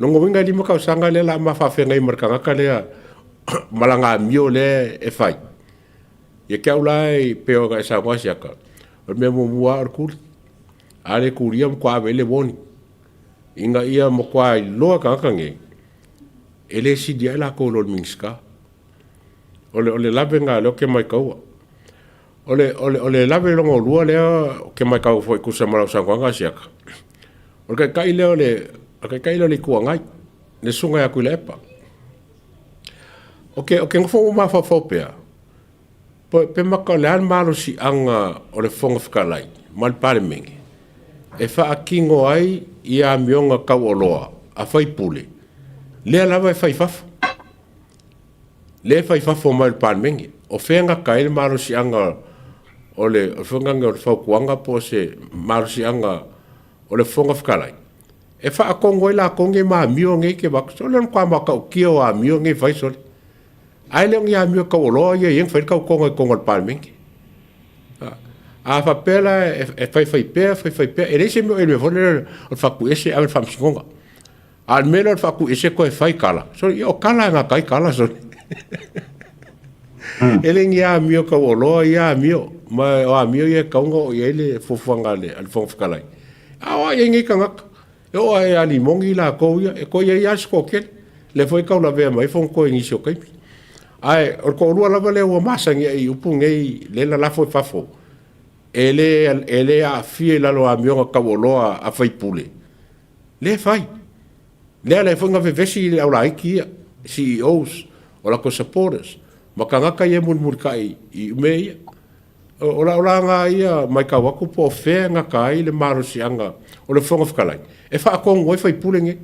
Speaker 4: Lona uiga e 5 tausaga lea la ma faafeagai ma le tagata lea ma lana amio lea e fai. Ia te au la e pei ona e saunoa Siaka, o le mea muamua lava o le tuli. A le tulia matua ave i ai le warning. Ina ia matua iloa e tagata nei, e le sili ae latou i lo le Minisita. O le lavega lea ou te maitaua. O le lave lona lua lea ou te matau foi e tusa ma lau saunoaga Asiata, o le taitai lea o le, o le taitai lea o le Itu Agai, le Susuga ia Tuilaepa. Ou te nofo ma mafaufau pea, pe mata o le a le malosiaga o le Fofoga Fetalai ma le Palemene e faatino ai ia amioga taualoa a faipule, lea lava e fai i fafo. Lea e fai fafo mai o le Palemene. O fea e gata ai le malosiaga o le o le fautuaga po o se malosiaga o le Fofoga Fetalai e faatonu ai latou nei ma amio nei ke vak sole o le matautia o amio nei fai sole. Ae le o ni amio taualoa ia ia fai le tautoga i totonu o le Palemene. A faapea la e faifai pea, faifai pea, e leai se mea o le mea foi lea o le faatuiese ave i le faamasinoga. A o le mea lea o le faatuiese toe fai tala, sole, ia o tala e gata ai tala, sole. E le ni amio taualoa ia amio, ma o amio ia e tatau ona oo i ai le fuafuaga a le Fofoga Fetalai. A o a i ai nei tagata, e oo lava ia limogi latou ia, e toe i ai lava se toatele. Lea foi e taulavea mai ai Fonotoe i nisi o taimi. Ae o le toalua lava lea ua masani ai i upu nei, lea e lalafo i fafo, e le aafia i lalo o amioga taualoa a faipule, lea e fai. Lea la e foi na vevesi le aulaiti ia, CEOs, o latou supporters, ma tagata ia e mulimulitai i mea ia. O lau la na ia matau atu po o fea e gata ai le malosiaga o le Fofoga Fetalai e faatonu ai faipule nei.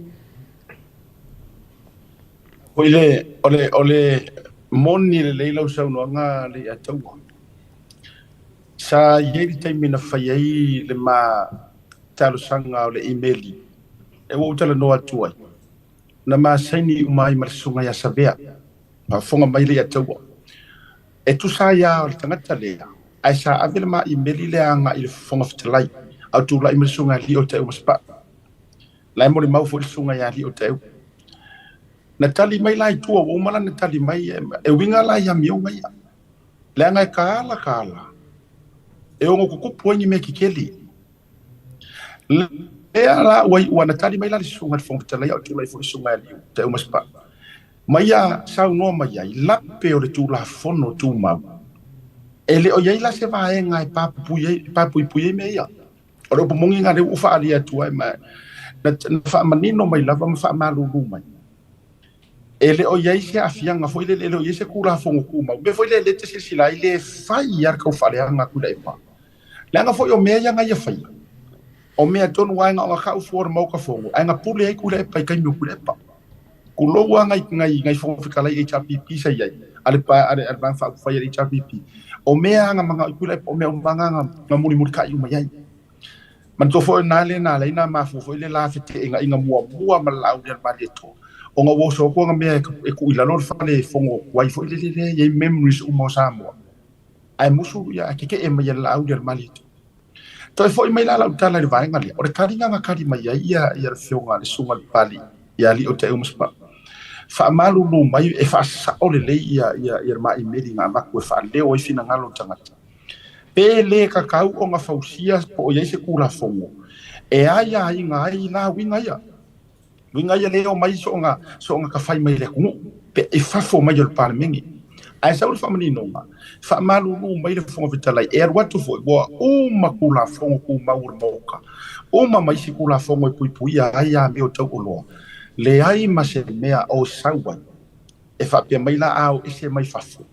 Speaker 5: Foi le, o le, o le moni lelei lau saunoaga Leiataua. Sa i ai le taimi na fai ai le ma talosaga o le imeli e ua ou talanoa atu ai, na ma saini uma ai ma le susuga ia Savea, faafofoga mai Leiataua. E tusa ai lava o le tagata lea, ae sa ave le ma imeli lea agai i le Fofoga Fetalai, a o tulai mai le susuga ia Lio Taeu Masepau. La e molimau foi le susuga ia Lio Taeu. Na tali mai la i tua, ua uma la na tali mai, e uiga la i amioga ia. Leaga e ka ala ka ala, e ono tutupu ai ni mea kekele. Lea la ua iu na tali mai la le susuga i le Fofoga Fetalai, a o tulai foi le susuga ia Lio Taeu Masepau. Ma ia saunoa mai ai, lape o le Tulafono Tumau, e le o i ai la se vaega e papuipui ai mea ia. O le upu moni lena lea ua ou faaalia atu ai, ma na faamanino mai lava ma faamalulu mai. E le o i ai se aafiaga foi lele, e le o i ai se Tulafono Tumau. Mea foi lea lea e te silasila ai, le fai lava le taufaaleaga atu i le epa. Leaga foi o mea ia na ia faia, o mea tonu lava e na ona tau fua o le Maota Fono, ae na pule ai Tuilaepa i taimi o Tuilaepa. Tulou lava nai, nai, nai Fofoga Fetalai HRPP sa i ai, a le, a le, a le Vaega Faaupufai a le HRPP. O mea lava na manao i Tuilaepa, o mea uma lava na, na mulimulitai uma i ai. Manatua foi o lena lea na ala ai ona mafua foi le la feteenaiga muamua ma le Laauli a le Malietoa, ona ua oso atu ana mea e tuu i lalo le fale fono tuai foi lele lea e i ai memories uma o Samoa, ae musu ia, ae tetee mai e le Laauli a le Malietoa. Toe foi mai la lau tala i le vaega lea, o le taliga na tali mai ai ia le afioga le susuga i le Papalii ia Alii o Taeu Masepau. Faamalulu mai e faasasao lelei ia ia ia le ma imeli na avatu e faaleo ai finagalo o tagata. Pe le kakau ona fausia po o i ai se Tulafono e aiaiga ai la uiga ia. Uiga ia le omai soona soona tafai mai le atunuu pe i fafo mai o le Palemene. Ae sau le faamaninoga, faamalulu mai le Fofoga Fetalai e alu atu foi ua uma Tulafono Tumau o le Maota, uma ma isi Tulafono e puipuia ai amio taualoa, leai ma se mea o sau ai e faapea mai la a o ese mai fafo.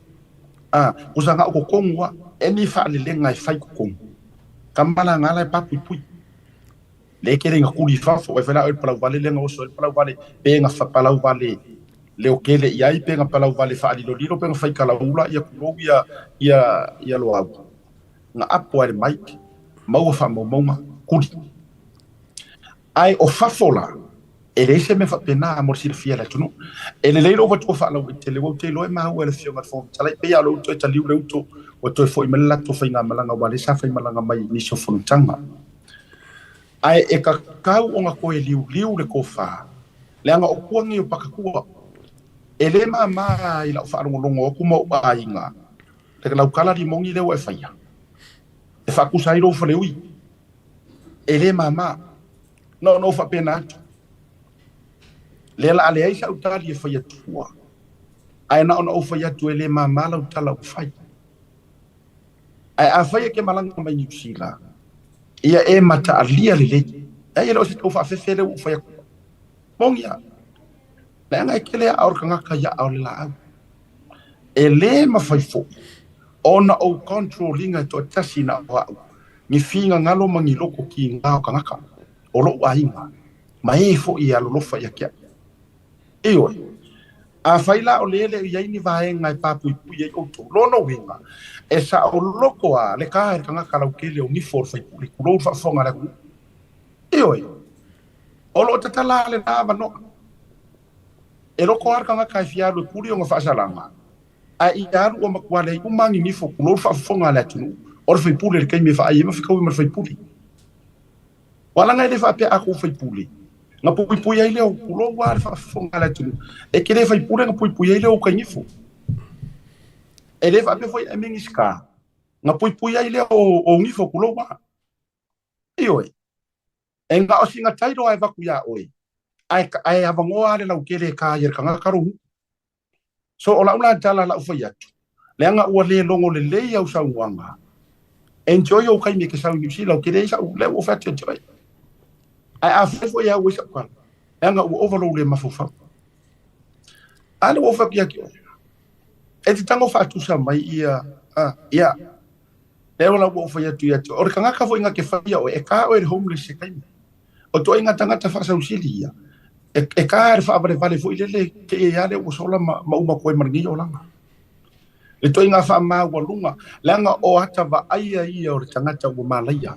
Speaker 5: A, kusa na o totonu a, e ni faalelega e fai totonu. Tama la ngala e papuipui. Le kele ina kuli fafo, e whela oe palau vale le oso e palau vale, pe nga fa palau vale leo kele i ai, pe nga palau vale whaalilolilo, pe nga whai kalaula, ia kulou ia, ia, ia loau. Nga apo ai le mic, maua wha maumaunga, kuli. Ai o fafo la, e leai se mea faapena mo le silafia e le atunuu. E lelei lou avatua faalauaitele ua ou te iloa e maua e le Afioga i le Fofoga Fetalai, pei lava o lea ua toe taliu le uto, ua toe foi mai le latou faigamalaga aua o lea sa faimalaga mai i nisi o fonotaga. Ae e tatau ona toe liuliu le tofa, leaga o tua nei o pakatua. E le mama i lau faalogologo atu ma ou aiga le laukala limoni lea ua e faia, e faatusa ai lou faleui. E le mama. Na ona ou faapena atu. Lea la a leai sau tali e fai atua, ae na ona ou fai atu e le mama lau tala ua fai. Ae afai e ke malaga mai Niu Sila, ia e mataalia lelei. Ai e le o se tau faafefe lea ua ou fai atu. Moni a. Leaga e tele aao o le tagata i aao o le laau. E le mafai foi ona ou control ina e toatasi na o au ni finagalo ma ni loto kiga o tagata o lou aiga ma e foi e alolofa ia te au. Ioe, afai la o lea e le o i ai ni vaega e papuipui ai outou, lona uiga, e saoloto a le ka e le tagata lautele o nifo o le faipule, tulou le faafofoga a le atunuu. Ioe, o lo o tatala lena avanoa. E loko lava le tagata e fia alu e kuli ona faasalaga, ae ia alu ua matua leai uma ni nifo, tulou le faafofoga a le atunuu, o le faipule i le taimi e vaai ai ma fetaui ma le faipule. Ua laga e le faapea a kou faipule, na puipui ai lea o tulou lava le faafofoga a le atunuu, e te le faipule na puipui ai lea o uka nifo. E le faapea foi e Minisita, na puipui ai lea o nifo, tulou lava. Ioe. E na o sina tailo ae vaku iā oe, ae, ae avanoa lava le lautele e ka ai e le tagata lou nuu. So o lau la tala lau fai atu, leaga ua le logo lelei au saunoaga, enjoy ou taimi e te sau i Niu Sila, ou te leai sau, lea ua ou fai atu ia te oe. Ae afai foi e au ai sau tala, leaga ua ova lou le mafaufau. A lea ua ou fai atu ia te oe, e te tago faatusa mai ia, a, ia, Lea la ua ou fai atu ia te oe, o le tagata foi na te faia oe, e ka oe i le homeless se taimi. O ituaiga tagata faasausili ia, e, e ka i le faavalevale foi lele te ia ia lea ua sola ma, ma uma atu ai ma lenei olaga. Le ituaiga faamaualuga, leaga o ata vaaia ia o le tagata ua malaia.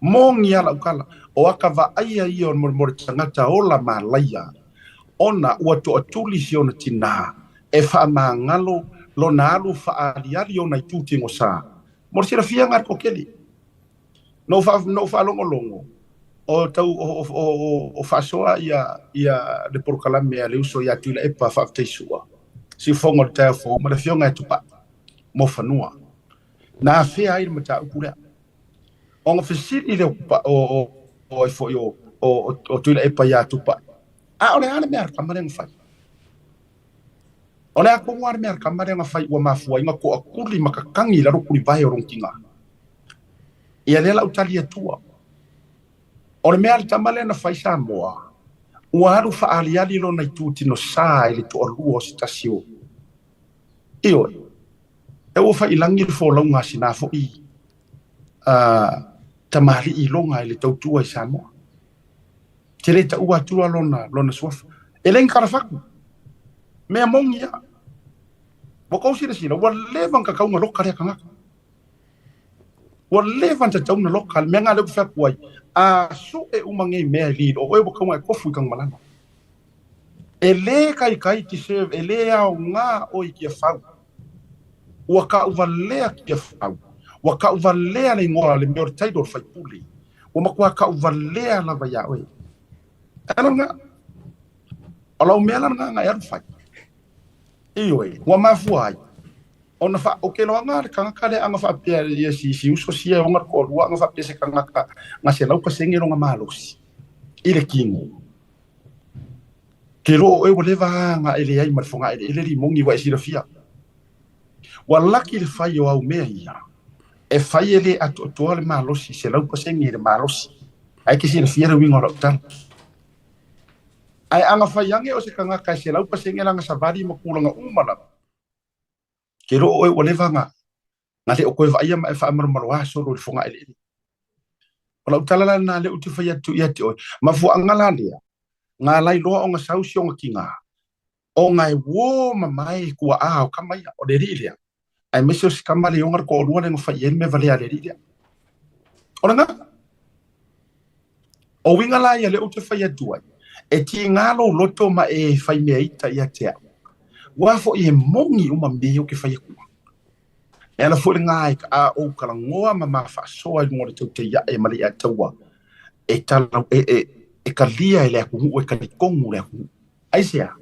Speaker 5: Moni lava lau tala, o ata vaaia ia o le mo le tagata ola malaia, ona ua toatuli si ona tinā e faamagalo lona alu faaaliali ona itu tigosā. Mo le silafia ga le toatele, na ou faalogologo o tau o faasoa ia ia le polokalame a le uso ia Tuilaepa Faafetaisua, siufofoga o le taeao fou ma le afioga ia Tupai mo fanua. Na afea ai le mataupu lea. Ona fesili lea o o ai foi o o Tuilaepa iā Tupai, a o le a le mea a le tama lea na fai? O le a tonu lava le mea a le tama lea na fai ua mafua ai ona toatuli ma tatagi i lalo tulivae o lona tinā? Ia lea la ou tali atua. O le mea a le tama lea na fai Samoa, ua alu faaaliali lona itutino sa i le toalua o se tasi o Ioe, e ua faiilagi le folauga a sina foi tamalii iloga i le tautua i Samoa. Te le taua atua lona, lona suafa. E le ni talafatu. Mea moni ia. Ua tou silasila, ua leva ona tatau ona loka lea tagata. Ua leva ona tatau ona loka. Le mea lena lea ou te fai atu ai, a sue uma nei mea e lilo, o oe ua tatau ona e tofu i Tanumalala. E le kaikai deserve, e le aoga oe i Tiafau. Ua tauvalea Tiafau. Ua tauvalea le igoa, le mea o le title o le faipule. Ua matua tauvalea lava iā oe. Ala lena. O lau mea la lena e alu fai. Ioe, ua mafua ai ona fa o ke loaga le tagata lea aga faapea ia si si uso sia e oga le toalua aga faapea se tagata ga 100% lona malosi i le tino. Ke loo oe ua leva aga e leai ma le fogaeleele limogi ua e silafia. Ua laki le fai o au mea ia e fai e le atoatoa le malosi 100% le malosi. Ae ke silafia le uiga o lau tala. Ae aga fai age o se tagata e 100% lana savali ma tulaga uma lava. Ke loo oe ua leva ga ga le o koe vaaia ma e faamalomaloā solo i le fogaeleele. O lau tala la lena lea ou te fai atu ia te oe. Mafuaaga la lea, ga lailoa ona sau si ona tiga, ona e uō mamae tuaā o tama ia, o le alii lea, aemaise o si tama le oga le toalua lea na fai i ai le mea valea a le alii lea. O lena. O uiga la ia lea ou te fai atu ai, e tiga lou loto ma e fai mea ita ia te au. Ua foi e moni uma mea ia ou te fai atua. E ala foi lena e a ou talanoa ma ma faasoa i luga o le tautaiae ma le iataua e tala e, e, e kalia e le atunuu e talitonu le atunuu. Aisea?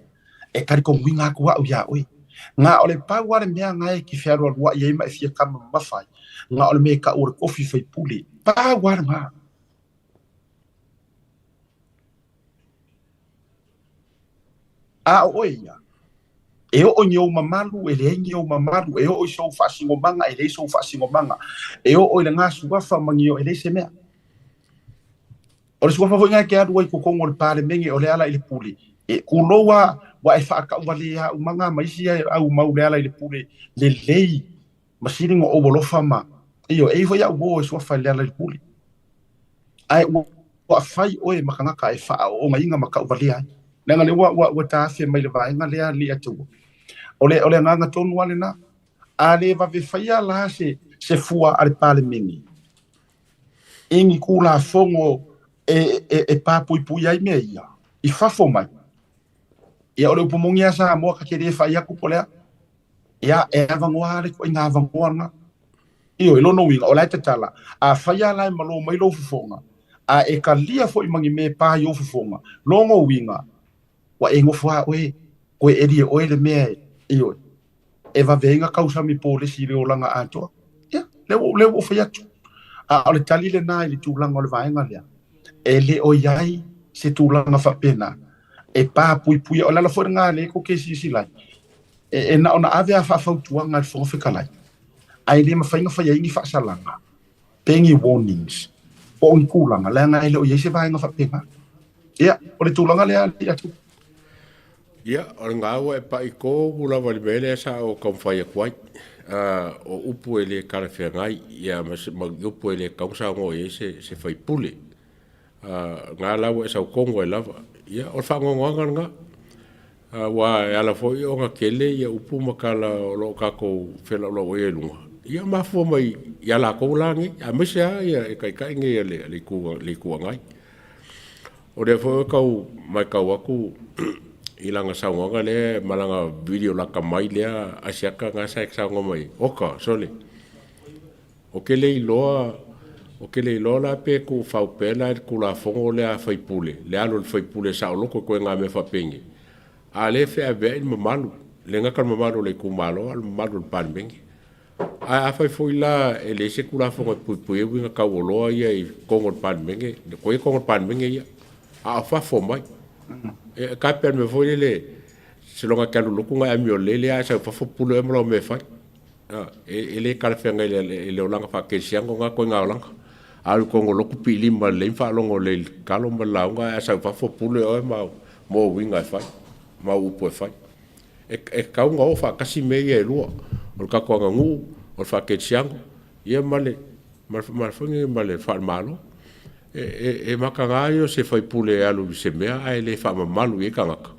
Speaker 5: E talitonuina atu au iā oe. Ga o le pau lava le mea ga e te fealualuai ai ma e fia kama mamafa ai, ga o le mea e tau o le tofi faipule. Pau lava lena. A o oe ia, e oo i ni ou mamalu, e leai ni ou mamalu, e oo i sou faasinomaga, e leai sou faasinomaga, e oo i le gasuafa ma ni o, e leai se mea. O le suafa foi lena e te alu ai i totonu o le Palemene o le ala i le pule, e tulou a ua e faatauvalea uma ma isi au mau le ala i le pule lelei ma sili ona ou alofa ma ioe, e i ai foi au uo e suafa i le ala i le pule. Ae ua fai oe ma tagata e faaoogaina ma tauvalea ai. Leaga lea ua, ua, ua tafe mai le vaega lea Leiataua. O le, o le agaga tonu lava lena. A le vave faia la se, se fua a le Palemene i ni Tulafono e, e, e papuipui ai mea ia i fafo mai, ia o le upu moni lava Samoa ta te le fai atu po o le a. Ia, e avanoa lava le ituaiga avanoa lena. Ioe, lona uiga, o la e tatala, afai lava la e malo mai lou fofoga, a e talia foi ma ni mea e pa i ou fofoga, lona uiga, ua e nofo lava oe, toe eli e oe le mea e, ioe, e vave ai ona tausami polesi i le olaga atoa. Ia, lea ua, lea ua ou fai atu. A o le tali lena i le tulaga o le vaega lea, e le o i ai se tulaga faapena e papuipuia. O le ala foi lena lea tou te silasila ai, e, e na ona ave a faafautuaga e le Fofoga Fetalai, ae le mafai ona fai ai ni faasalaga pe ni warnings po o ni tulaga, leaga e le o i ai se vaega faapena. Ia, o le tulaga lea alii atu.
Speaker 4: Ia, o le gaua e paʻi tonu lava i le mea lea sa ou taumafai atu ai. O upu e le talafeagai, ia ma, ma upu e le tatau ona saunoa i ai se, se faipule. Ga la ua e sautonu ai lava. Ia, o le faanoanoaga lena. Aua e ala foi ona tele ia upu ma tala o lo o tatou felaulau ai i luga, ia mafua mai ia latou la nei, aemaise lava ia e taitai nei a le, le Itu, le Itu Agai. O lea foi ua tau matau atu i lana saunoaga lea ma lana video lata mai lea Asiata na sa e saunoa mai ai, oka, sole, ou te le iloa, ou te le iloa la pe tuufau pea la i le Tulafono lea a faipule, le alu a le faipule e saoloto i ituaiga mea faapenei, a o lea e feaveai le mamalu, le gata o le mamalu o le itumalo, a o le mamalu o le Palemene. Ae afai foi la e leai se Tulafono e puipui ai uiga taualoa ia i totonu o le Palemene, koe i totonu o le Palemene ia, a o fafo mai. E tai pei o le mea foi lele, seiloga e te alu lotu ona e amio lelei lea, ae sau i fafo pule oe ma lau mea e fai. E le talafeagai i le olaga faakerisiano na ituaiga olaga. Alu i totonu o lotu piilima lelei ma faalogo lelei i le tatalo ma le lauga, ae a sau i fafo pule oe ma ou uiga e fai, ma au upu e fai. E tatau ona oo faatasi mea ia e lua, o le tatou aganuu, o le faakerisiano, ia ma le ma le faalemalo. E mataga ia o se faipule e alu i se mea ae le faamamalu i ai tagata,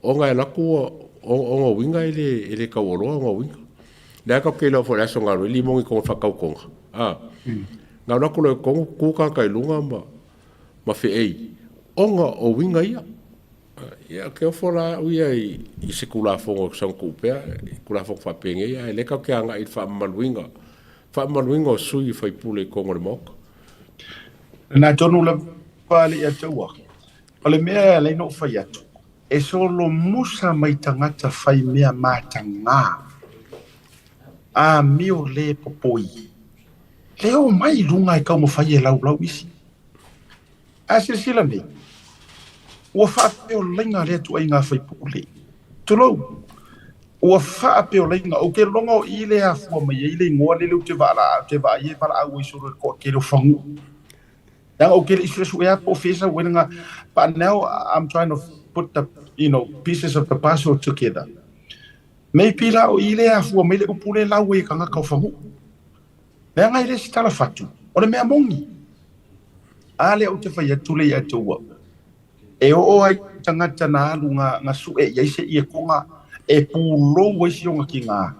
Speaker 4: ona e alu atu ona uiga e le taualoa ona uiga. Lea tatou te iloa foi i le aso na alu ai limoni i totonu o le faatautoga, a, na alu atu loa i totonu tu tagata i luga ma feei, ona o uiga ia. Ia, ou te ofo la au ia i se Tulafono e saga tuu pea, Tulafono faapenei, ae lea tatou te agai i le faamamaluina, faamamaluina o sui usufono i totonu o le Maota.
Speaker 5: Lena tonu lava le ia taua. O le mea e ala ai ona ou fai atu, E solomusa mai tagata faimea matagā amio lē popoi le omai i luga e taumafai e laulau isi. Ae silasila nei, ua faapeolaiga lea tuaiga faipule. Tulou, ua faapeolaiga. Ou te loga o i le afua mai ai le igoa lele ou te vaai e valaau ai solo i le toatele o Fagu'u. Leaga ou te le i suesuea po o fea sau ai lena, but now I'm trying to put the, you know, pieces of the puzzle together. Maybe la o i le afua mai le upu le lau ai e tagata o Fagu'u. Leaga e le se tala fatu, o le mea moni. A lea ou te fai atu le ia te ua. E oo ai tagata na alu nga su'e i ai se ietoga e pulou ai si ona tiga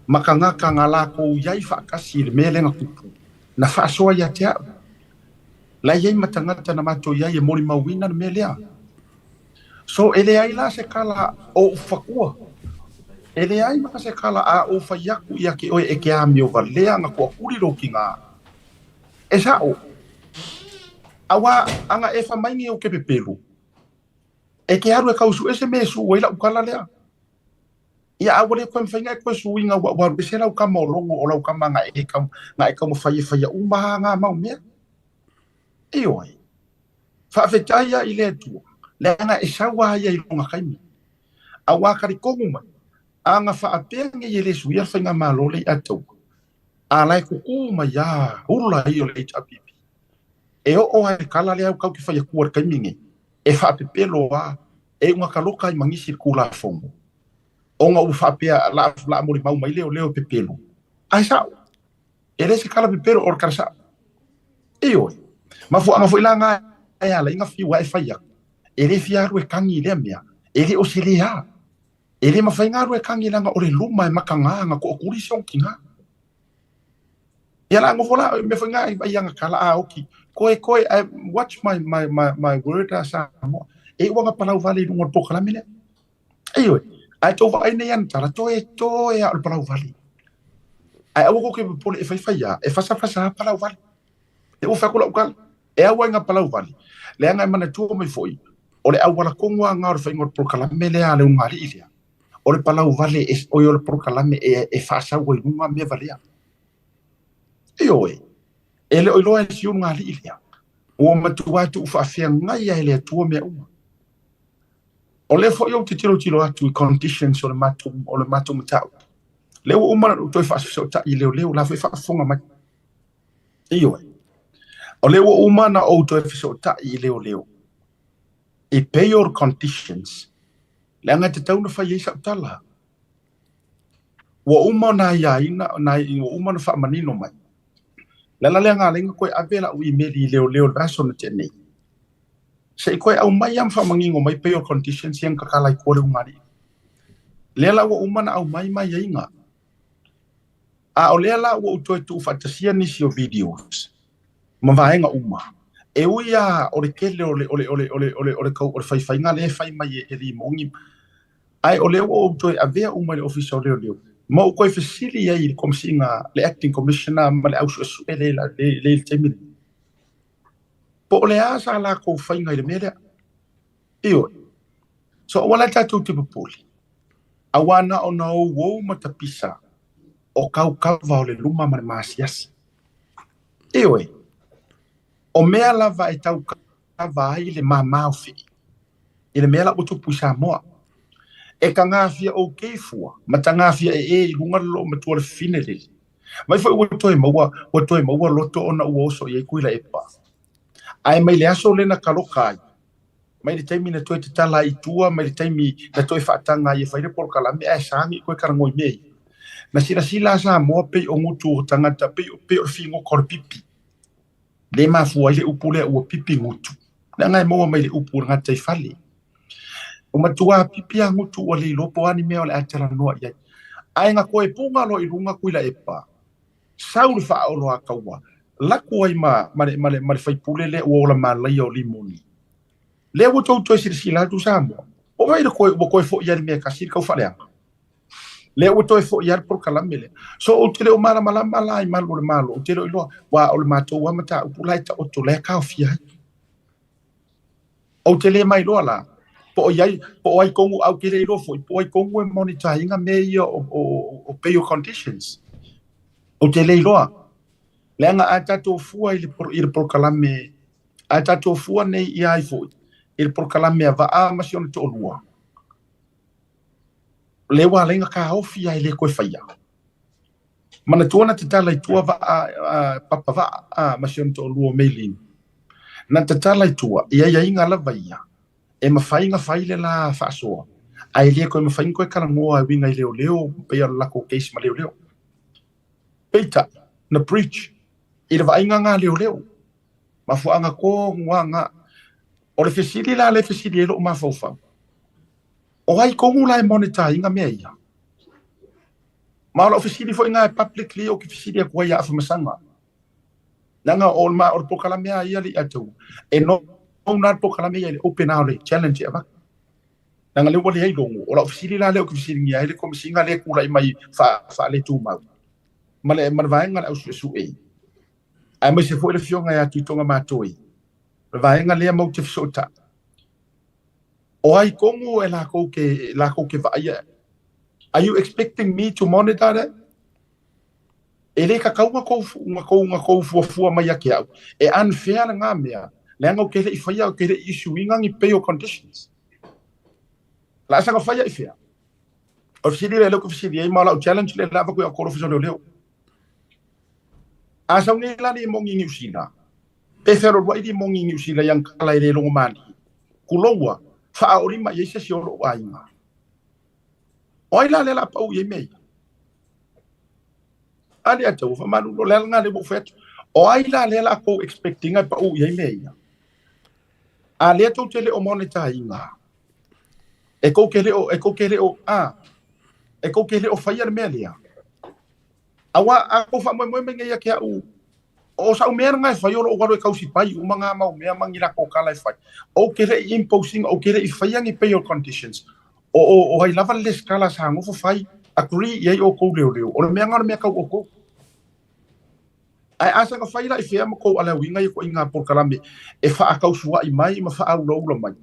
Speaker 5: ma tagata na lakou i ai faatasi i le mea lea na tupu, na faasoa ia te a'u. La e i ai ma tagata na matou i ai e molimauina le mea lea. So e leai la se tala o ou fatua, e leai ma se tala a ou fai atu ia te oe e te amio valea na toakuli lou tiga. E sa'o, auā ana e fai mai nei ou te pepelu, e te alu e tau su'e se mea e sū ai la'u tala lea. Ia a ua le toe mafai ona e toe suiga ua ua alu ese lau tama o Logo o lau tama na e tau na e taumafai e faia uma a ngā mau mea. Ioe. Faafetai a i le Atua, leaga e sau a ia i lona taimi. Auā talitonu mai, a na faapea nei e le suia le faigamalo le i ataua, a la e kukū mai a ula ia o le HRPP. E oo a i le tala lea au tau te fai atua i le taimi nei, e faapepelo a, e uga taloka ai ma nisi i le Tulafono, ona ua faapea la la molimau mai leoleo e pepelo. Ae sa'o, e le se tala pepelo o le tala sa'o. Ioe. Mafuaaga foi la na e ala ai na fiu ae fai atu, e le fia alu e tagi i lea mea, e le o se lē a. E le mafai na alu e tagi leaga o le luma e mataga na toakuli si ona tiga. Ia la nofo la, mea foi na ai ana tala a oki, koe koe, I, watch my, my, my, my word a Samoa. E ua na palau vale i luga o le polokalame lea. Ioe, ae tou vaai nei ana tala, toe, toe a o le palau vale. Ae aua kou te popole e faifai a, e fasafasa a palau vale. E ua fai atu lau tala, e au ai nga palau vale. Leaga e manatua mai foi, o le auala tonu a nga o le faiga o le polokalame lea a le ulugalii lea, o le palau vale e, oi o le polokalame e, e faasau ai luga mea valea. Ioe, e le o iloa e si ulugalii lea, ua matua tuufaafeagai a e le Atua mea uma. O lea foi ou te tilotilo atu i conditions o le matou, o le matou mataupu. Lea ua uma ona ou toe faafesootai i leoleo, la foi e faafofoga mai. Ioe. O lea ua uma ona ou toe fesootai i leoleo i bail conditions, leaga e tatau ona fai ai sau tala. Ua uma ona aiaina, ona, ua uma ona faamanino mai. Le ala lea na ala ai ona toe ave lau imeli i leoleo i le vaiaso na tea nei. Se i toe aumai lava ma faamanino mai bail conditions ia na tatala ai tua le ulugalii. Lea la ua uma ona aumai ma aiaiga. A o lea la ua ou toe tuufaatasia nisi o videos ma vaega uma, e ui lava o le tele o le, o le, o le, o le, o le, o le, o le faifaiga lea e fai mai e Limoni, ae o lea ua ou toe avea uma i le Ofisa o Leoleo, ma ou toe fesili ai i le Komesina, le Acting Commissioner ma le au suesue lea i le taimi lenei, po o le a sa latou faiga i le mea lea. Ioe. So aua la tatou te popole, auā na ona ouou ma tapisa o kaukava o le luma ma le maasiasi. Ioe. O mea lava e taukava ai le māmā o fee i le mea la ua tupu i Samoa. E tagafia oukei fua ma tagafia ee i luga le loomatua le fafine lele. Mai foi ua toe maua, ua toe maua loto ona ua oso i ai Tuilaepa. Ae mai le aso lea na taloka ai, mai le taimi na toe tatala ai i tua, mai le taimi na toe faataga ai e fai le polokalame ae sagi koe talanoa i mea ia. Na silasila a Samoa pei o gutu o tagata, pei, pei o le figota o le pipi. Le mafua ai le upu lea ua pipi gutu. Leaga e maua mai le upu o le gataifale. Ua matua pipi a gutu ua le iloa po o a ni mea o le a talanoa i ai. Ae na toe puga loa i luga Tuilaepa, sau le faaolo a taua, laku ai ma, ma le, ma le, ma le faipule lea ua ola malaia o Limoni. Lea ua tou toe silasila atu Samoa, o vai le toe, ua toe foi ai le mea e tasi le tau faaleaga. Lea ua toe foi ai le polokalame lea. So ou te le o malamalama la i malu o le Malo, ou te le o iloa, aua o le matou lava mataupu la e taoto, la e taofia ai. Ou te le mailoa la, Po o iai, po o ai kongu au ke le iloa foi, po o ai kongu e monitor ina mea ia o bail conditions. Ou te le iloa. Leaga a tatou fua i le polokalame, a tatou fua nei ia ai foi, i le polokalame a Vaa ma si ona toalua, lea ua ala ai ona taofi lava e le toe faia. Manatua na tatala i tua Vaa, Papa Vaa ma si ona toalua o Maylene. Na tatala i tua, i aiaiga lava ia, e mafai ona fai le la faasoa, ae le toe mafai ona toe talanoa e uiga i leoleo, pei o le latou case ma leoleo. Peitai, na breach i le vaaiga nga leoleo. Mafuaaga tonu lava na. O le fesili la lea e fesili ai lou mafaufau, o ai tonu la e monitor ina mea ia? Ma o lau fesili foi na e publicly ou te fesili atu ai ia Afamasaga. Leaga o le polokalame lava ia le ia te au, e known lava le polokalame ia i le open lava o le challenge e avatu. Leaga lea ua leai logo. O lau fesili la lea ou te fesiligia ai le Komesina lea e tulai mai faaletumau ma le vaega o le au suesue, aemaise foi le afioga ia Tuitoga Matoe, le vaega lea matou te fesootai. O ai tonu e latou te vaaia? Are you expecting me to monitor that? E le tatau ona tou fuafua mai ia te au. E unfair lena mea, leaga ou te le i faia, ou te le i issue ina ni bail conditions. O le a saga faia i fea? O le fesili lea lea ou te fesili ai, ma o lau challenge lea le avatu i au ofisa o leoleo. A sau nei la limoni i Niu Sila, pe fealualuai limoni i Niu Sila i ana tala e le logomalie, tuloua, faaolima i ai se isi o lou aiga. O ai la lea o le a pau i ai mea ia? A lea tau, faamalulu, o le ala lena lea ua ou fai atu. O ai la lea o le a tou expect ina e pau i ai mea ia? A lea tou te le o monitor ina. E tou te le o, e tou te le o, a, e tou te le o faia le mea lea. Aua a tou faamoemoe mai nei ia te au, o sau mea lena e fai o lou alu e tausipai uma ngā mau mea ma ni latou tala e fai. Ou te le i imposing, ou te le i faia ni bail conditions. O ai lava le lesitala sa nofo fai, agree i ai outou leoleo. O le mea lena o le mea tau outou. Ae a saga fai la i fea ma tou alauiga ia koʻiga polokalame e faatausuaʻi mai ma faaulaula mai.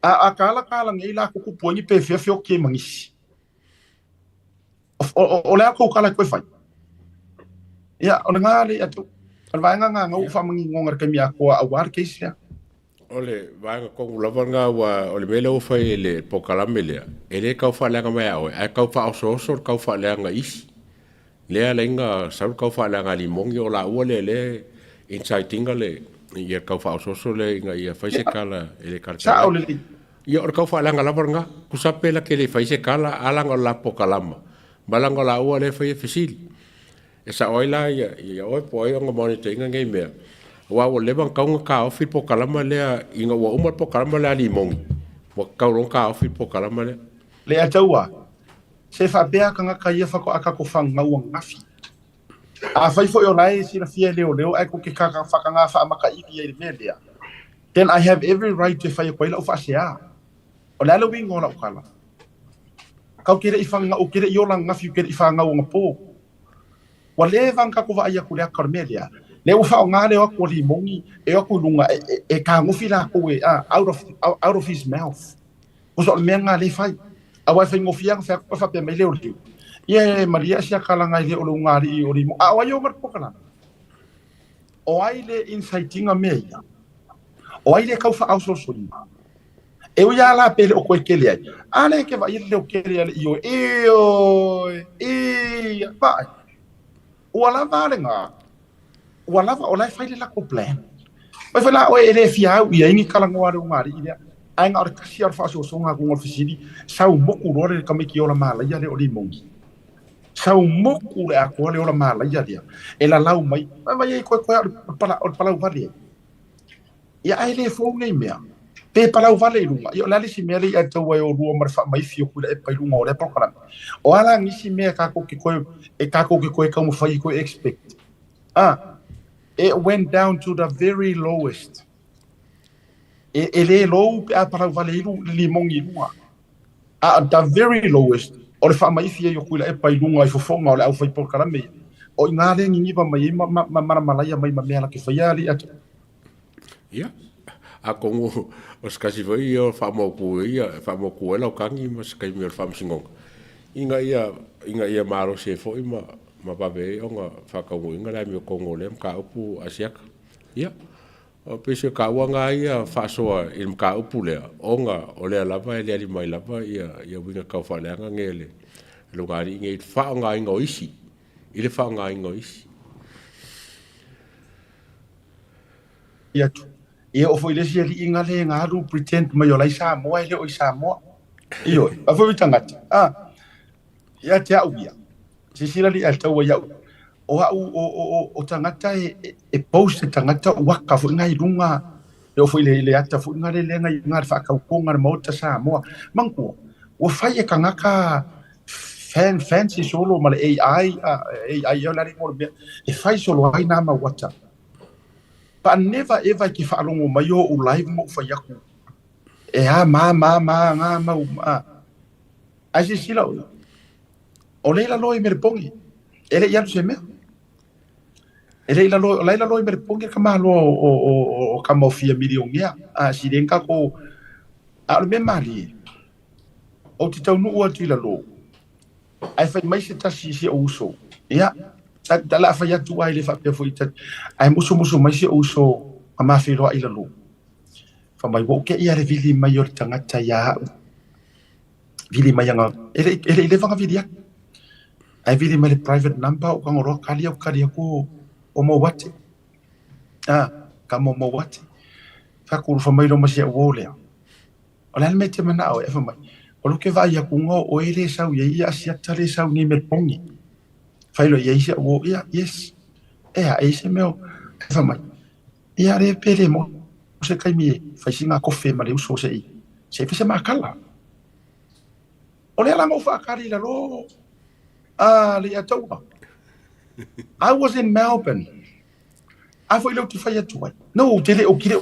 Speaker 5: A tala tala nei la tutupu ai ni pe fea feoki ai ma nisi. O le a tou tala e toe fai. Ia, o lena le atu. O le vaega lena na ou faamaninoga i le taimi atoa aua le case lea.
Speaker 4: O le vaega tonu lava lena ua o le mea lea ua fai e le polokalame lea, e le tau faaleaga mai ia oe, ae tau faaosooso le tau faaleaga i isi. Lea ala ai ona sau le tau faaleaga a Limoni o laua lea lea e incite ina le ia tau faaosooso lea ina ia fai se tala e le talafeagai.
Speaker 5: Sao lelei.
Speaker 4: Ia o le tau faaleaga lava lena. Tusa pe la te le fai se tala, a laga o le la polokalama, ma laga o laua lea e fai e fesili. E sao ai la ia oe po o ai ona monitor ina nei mea, aua ua leva ona tatau ona taofi le polokalama lea ina ua uma le polokalama lea a Limoni, ua tatau loa ona taofi le polokalama lea.
Speaker 5: Le ataua, se faapea tagata ia faatoa tatou fanau ananafi. Afai foi o la e silafia e leoleo ae tou te faataga faamataili ai i le mea lea, then I have every right e fai atu ai lau faasea. O le a le uiga o lau tala? Kau te le i whanga, ou te le i ola ananafi, ou te le i fanau anapo. Ua leva ona tatou vaai atu i le ata o le mea lea. Lea ua faaaoga le o atu o Limoni e o atu i luga e tagofi latou e, out of his mouth. Tusa o le mea lena lea e fai. Aua e faigofie lava ona fai atu pe faapea mai leoleo, ia e malie sia kalaga e le o le ugaalii o Limoni. A o ai e ona le polokalame? O ai le incite-ina mea ia? O ai le tau faaosoosoina? E ui lava la pe le o koe kele ai, a lea e ke vaai le leo kele a le ioe, ioe, ia, vaai. Ua lava lena, ua lava, o la e fai le latou plan. Mai foi la oe e le fia au i ai ni talanoa a le ugaalii lea, ae na o le tasi lava o le faaosoosoga atu o le fesili, sau moku loa le tamaiti ola malaia lea o Limoni. Sau moku le atoa le ola malaia lea, e lalau mai, vai ai koe koe o le palau vale ai. Ia ae le fou nei mea. Pe palau vale i luga. Ia o le a le isi mea lea i ataua e olua ma le faamaifi o Tuilaepa i luga o lea polokalame. O a la nisi mea tatou te toe, e tatou te toe taumafai e toe expect. Ah, it went down to the very lowest. E le low pe a palau vale i le limoni i luga. A the very lowest, o le faamaifi ai o Tuilaepa i luga i fofoga o le aufai polokalame ia. O i ina lea niniva mai ai ma malamalaia mai ma mea la te faia alii atu.
Speaker 4: Ia. Atonu o se tasi foi ia o faamautu ai ia, e faamautu ai lau tagi ma se taimi o le faamasinoga, ina ia, ina ia malosi ai foi ma, ma vave ai ona faataunuuina le amiotonu o lea mataupu Asiata. Ia, e pei se taua na ia faasoa i le mataupu lea, ona o lea lava e aliali mai lava ia, ia uiga tau faaleaga nei a le Lugalii nei i le faaaogaina o isi, i le faaaogaina o isi.
Speaker 5: Atu. Ia o foi le isi alii na le na alu pretend mai o la i Samoa e le o i Samoa. Ioe, a foi tagata. Ah, ia te au ia. Sisila li al taua iau. O au o tagata e post e tagata waka foi ngai lunga e o foi le ata foi ngai le ngai ngai whakaukonga le maota Samoa. Mangua, ua fai e kangaka fancy solo ma le AI, AI o lari mo le mea, e fai solo ai nā mau ata. But never ever ki whaalongo mai o u live mo whai aku. E ha ma ma ma ngā mau ma. Ai si sila o. O leila loi me le pongi. E le ialu se mea. E leila loi, o leila loi me le pongi ka malo o ka mau fia milionea. A si lenka ko a o le mea malie. O te tau nuu atu i lalo. Ai fai mai se tasi si o uso. Ia, ta la fai atu ai le faapea foi ta. Ai musu musu mai se uso a ma filoa i lalo. Fa mai wo ke ia le vili mai o le tangata ia. Vili mai anga ele ele le vanga vili atu. Ai vili mai le private number o kangoro kali o kali ko o mo wate. Ah, ka mo mo wate. Fa ku fa mai lo ma se o lea. O le me te mana o e fa mai. O lo ke vai aku ngo o ele sau ia ia asia tale sau ni me pongi. Fai lo ia isia o ia yes. E a e se meo e fa mai. Ia re pele mo se kai mi fai singa kofe ma le uso se i. Se fi se makala. O le ala mo fa kari la lo. Ah, le ataua. I was in Melbourne. A foi leu te fai atu ai. No, te le o ki le.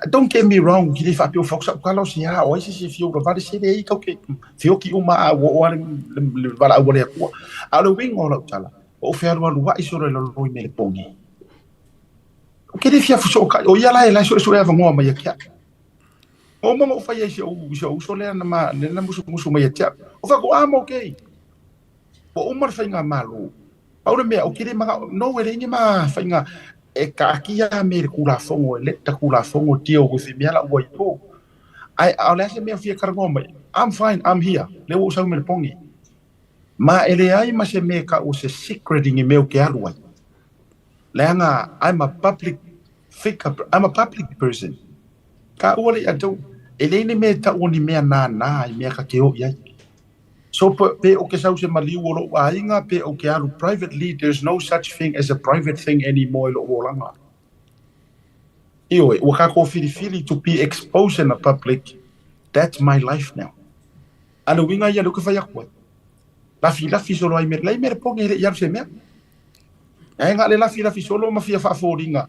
Speaker 5: Don't get me wrong, ki le fa pio fox ka lo si ha o si si fio va le se le ka ke fio ki uma a o ale le vala o le akua. A le wingo la tala. O fe alu alu wa iso le lo i me le pongi. O ke le fia fuso ka o ia la e la so so e vangoa mai kia. O mo mo fai ai se o se o so le na ma le na musu musu mai tia. O fa ko a mo ke. O umar fai ngā malo. Pau le mea, o kere mga, no e le ma whainga, e ka akia me le kula fongo, e le ta kula fongo tio with mea la ua ipo. Ai, a le ase mea fia karangoa mai, I'm fine, I'm here, le ua usau me le pongi. Ma ele ai ma se mea ka o se secret ingi meo ke alu ai. Leanga, I'm a public figure, I'm a public person. Ka ua le atu, e le ni mea ta ua ni mea nā nā, i mea ka ke o iai. So pe o ke sau se maliu o lo ainga, pe o ke alu privately, there's no such thing as a private thing anymore i lo olanga. Ioe, ua kako filifili to be exposed in the public, that's my life now. A le winga ia luka whai aku ai. Lafi lafi solo ai mere, lai mere ponge hele iaru se mea. Ai ngā le lafi lafi solo ma fia whaaforinga.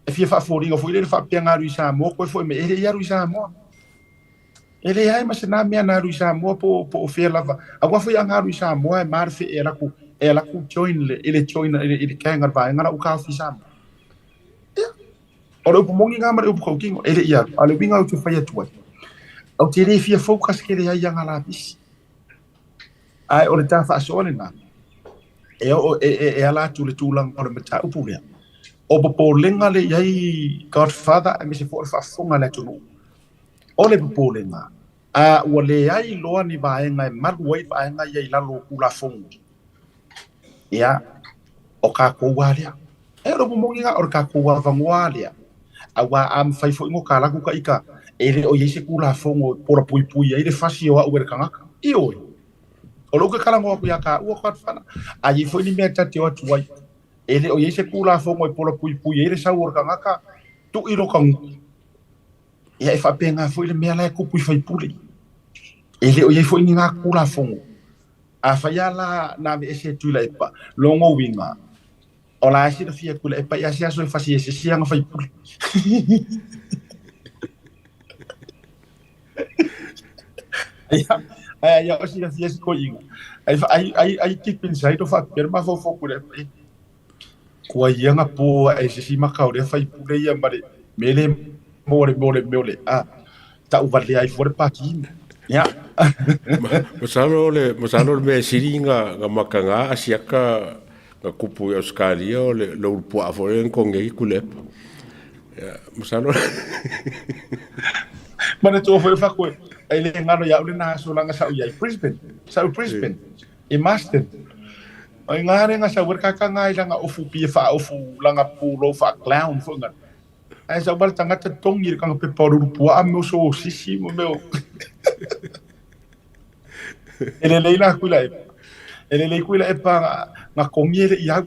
Speaker 5: E fia whaaforinga fo i le whaapea ngā rui Samoa, koe fo e me hele iaru i Samoa. E le ai ma se nā mea nā rui Samoa po o fea lava. A ua foi a ngā rui Samoa e marwhe e laku join le, ele join ele ele kainga vaenga la uka ofi Samoa. Ia. O le upu mongi ngā mare upu kaukingo, ele ia, a le winga au te whai atu ai. Au te re fia focus ke le ai anga la pisi. Ai o le tā whaasoa le nā. E o e ala atu le tūlanga o le mata upu lea. O popolenga le iai Godfather a me se fo le whaafonga le atu nuu. O le popolenga. A ua le ai loa ni vaenga e malu ai vaenga ia i lalo o kula fongo. Ia, o ka koua lea. E ro mongi nga o ka koua vangoa lea. A ua am fai fo ingo ka laku ka ika. E le o iai se kula fongo pola pui pui ai le fasi o a uere kangaka. I oi. O lo ke kala ngoa ku ia ka ua kwa whana. A i fo ni mea tate o atu ai. E le o iai se kula fongo e pola pui pui ai le sau o kangaka. Tu i ro kangu. Ia e whapenga fo i le mea lai kupu i whaipule. E le o iai fo i ni ngā kula fongo. A whai ala nā me ese tui la epa. Longo winga. O la ese na fia kula epa i ase aso e fasi ese sianga whaipule. Ai ai o sila fia si koinga. Ai ai ai ai keep inside o whapera ma fofo kula epa. Kua ianga pō e se si makau le whaipule ia mare. Mele maua le mea o le mea o le a ta'uvalea ai fua le pakina. Ia.
Speaker 4: Masalo le masalo le mea sili nga nga makanga asiaka nga kupu i Australia o le le ulupua'a foi le konge i Kulepa. Ia masalo
Speaker 5: Manatua foi o fakoe e le galo ia'u lena aso laga sa'u iai Brisbane, sa'u Brisbane i Marsden. O i gā le ga sau ai le kakaga i laga ofu pia faaofu laga pulou faa-clown foi gale. Ae sau ma le tagata togi i le kagapepa o le ulupua'a me o so sisi ma mea o. E lelei la kui la epa. E lelei kui la epa nga kongi e le i au.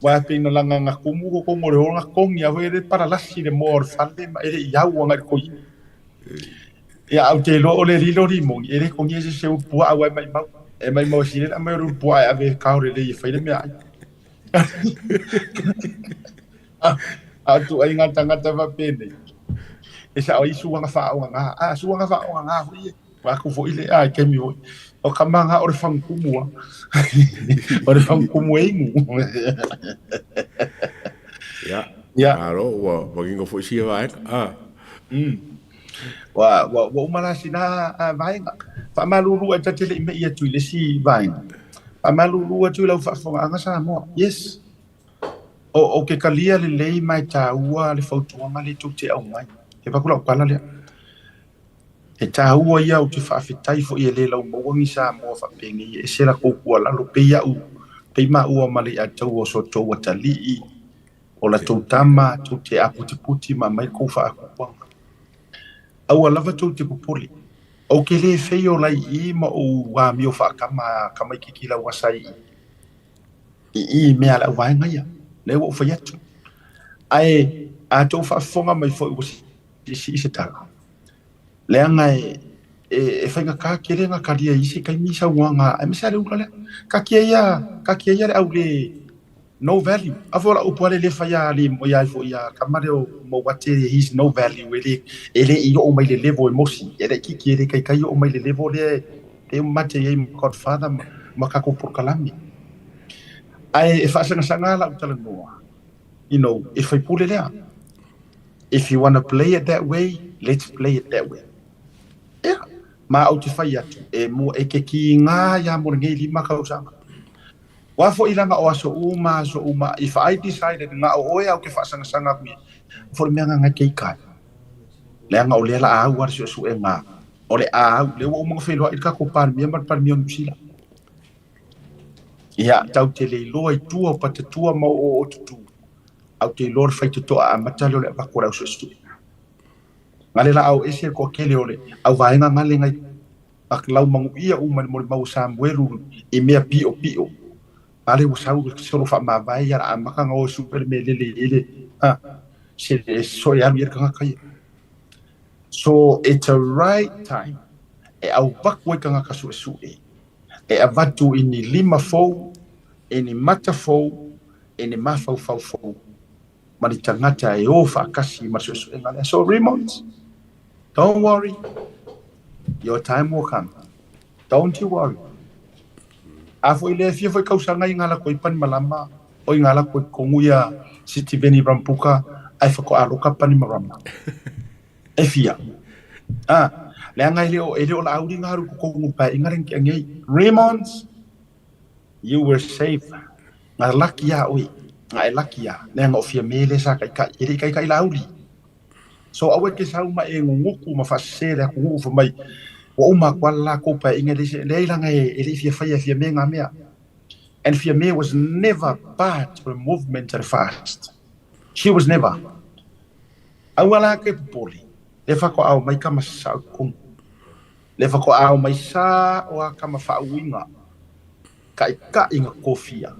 Speaker 5: Wa pe ina langa nga kumu ko kongo le nga kongi a le paralasi le moa o le fale ma e le i au anga i le koina. Ia au te iloa o le lilo limoni e le kongi e se se ulupua'a ua e maimau. E maimau e sile la mai o le ulupua'a e ave e kao lelei e fai le meaai. A o tuaiga tagata faapenei, e sa'o ai suaga faaogagā. A suaga faaogagā foi e. Ua aku foi le a i taimi foi. O ka maga o le fagutumu a. O le fagutumu e inu.
Speaker 4: Ia. Ia. Malo ua manino foi sia vaega. A.
Speaker 5: Ua ua ua uma la sina vaega. Faamalulu ae ta te le i me'i atu i le isi vaega. Faamalulu atu i lau faafofogaaga Samoa. Yes. O o ke kalia lelei ma e tāua le fautuaga lea tou te aumai. E avatu lau tala lea. E tāua ia ou te faafetai foi e le laumaua ni Samoa faapenei e ese latou tuualalo pei a'u pei maua ma le Iataua o so outou atalii o latou tama tou te aputiputi ma aumai kou faatupuaga. Aua lava tou te popole. Ou te le fei o lai i ma ou amio faakama kamaititi lauasa i i i mea a le auvaega ia. Lea ua ou fai atu. Ae a tou faafofoga mai foi ua siisii se tala, leaga e e faigata tele ona talia i isi taimi saunoaga aemaise lava le ula lea. Taatia ia, taatia ia le au le no value. A foi o lau upu lava lea e le fai a le moe ai foi ia tama lea o Mouate he's no value e le e le i oo mai le level e mosi. E laitiiti e le taitai oo mai le level lea e mate ai ma Godfather ma, ma tatou polokalame. Ae e faasagasagaga lau talanoa, you know, e faipule lea. If you wanna play it that way, let's play it that way. Ia, ma ou te fai atu, e mua, e te kīgā ia mo lenei 5 tausaga. Ua foi laga o aso uma, aso uma, if I decided na o oe au ke faasagasaga aku ia, fo le mea nga ke ikai. Leaga o lea la au a le suesuega, o le au, lea ua uma ona feiloai le tatou Palemia ma le Palemia o Niu Sila. Ia, tau te le iloa i tua o patatua ma o o tutu, au te iloa le faitotoa amata lea o le avatu o le au suesue. Gale la au ese le toatele o le au vaega gale ngai ak lau manuia uma i le molimau o Samuelu i mea piʻopiʻo. Ale ua sau solo faamavae ia la amata ona o e sue le mea lele i le a se so e alu i ai le tagata ia. So it's a right time e avatu ai tagata suesue, e avatu i ni lima fou, i ni mata fou, i ni mafaufau fou ma ni tagata e o faatasi ma le suesuega lea. So Raymond, don't worry, your time will come. Don't you worry. A foi le fia foi tausaga i ngā lako i Panimalama, o i ngā lako i kongu ia Sitiveni Rambuka, ai whako aloka Panimarama. E fia. A, leaga e le o, e le o la auli ngā alu kongu pae inga lengi angei. Raymond, you were safe. Ngā laki a oi, ngā e laki a, leaga o fia me le sa kai kai, e le kai kai la auli. So aua e te sau ma e guguku ma faasese le atunuu fai mai ua uma atu lava le latou paeaiga e le isi leai leaga e le i fia faia e Fiame ngā mea. And Fiame was never part of the movement at first. She was never. Aua la ke popole, le faatoa ao mai kama sasao i totonu. Le faatoa ao mai sa o a kama faauiga taitai na tofia.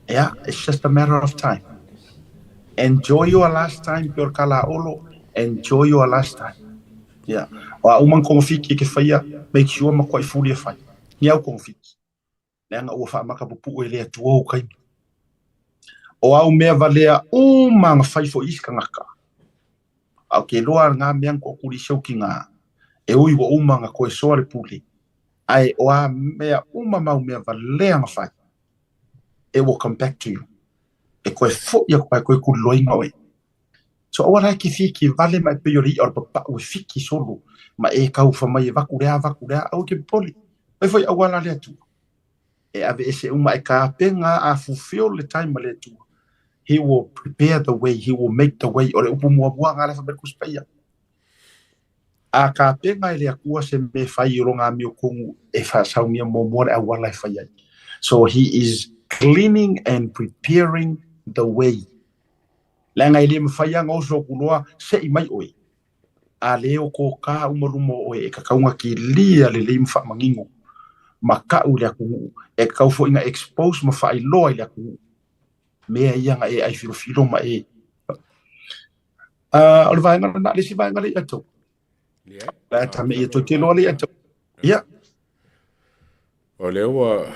Speaker 5: Yeah, it's just a matter of time. Enjoy your last time pe o le kala olo, enjoy your last time. Yeah. O a uma ni kogafiti e ke faia, make sure matuai fuli e fai. Ni au kogafiti. Leaga ua faamaka pupu'u e le Atua ou taimi. O au mea valea uma na fai foi i isi tagata, a ou te iloa ngā mea na toʻatuli isi au tinā, e ui ua uma ona toe soa le pule, ae o a mea uma mau mea valea na fai, it will come back to you. E toe fo'i atu ae toe tuliloaina oe. So aua la e ke fiki vale ma e pei o le i'a o le papa'u e fiki solo ma e kaufa mai e vaku lea vaku lea, aua e ke popole. Fai foi auala a le Atua e aveese uma e kapena a fulfill le time a le Atua. He will prepare the way, he will make the way. O le upu muamua ga le fai mai le Tusi Paia. A kapena e le Atua se mea e fai i lona amiotonu e faasaunia muamua le auala e fai ai. So he is cleaning and preparing the way. Leaga e le mafai lava ona oso atu loa se'i mai oe, a le o kōkā uma luma o oe e tatau ona kilia lelei ma faamanino ma ka'u i le atunuu, e tatau foi ona expose ma faailoa i le atunuu mea ia na e ai filofilo ma e o le vaega lena, le isi vaega le ia tou. La tame ia toe te loa le ia tou. Ia.
Speaker 4: O lea ua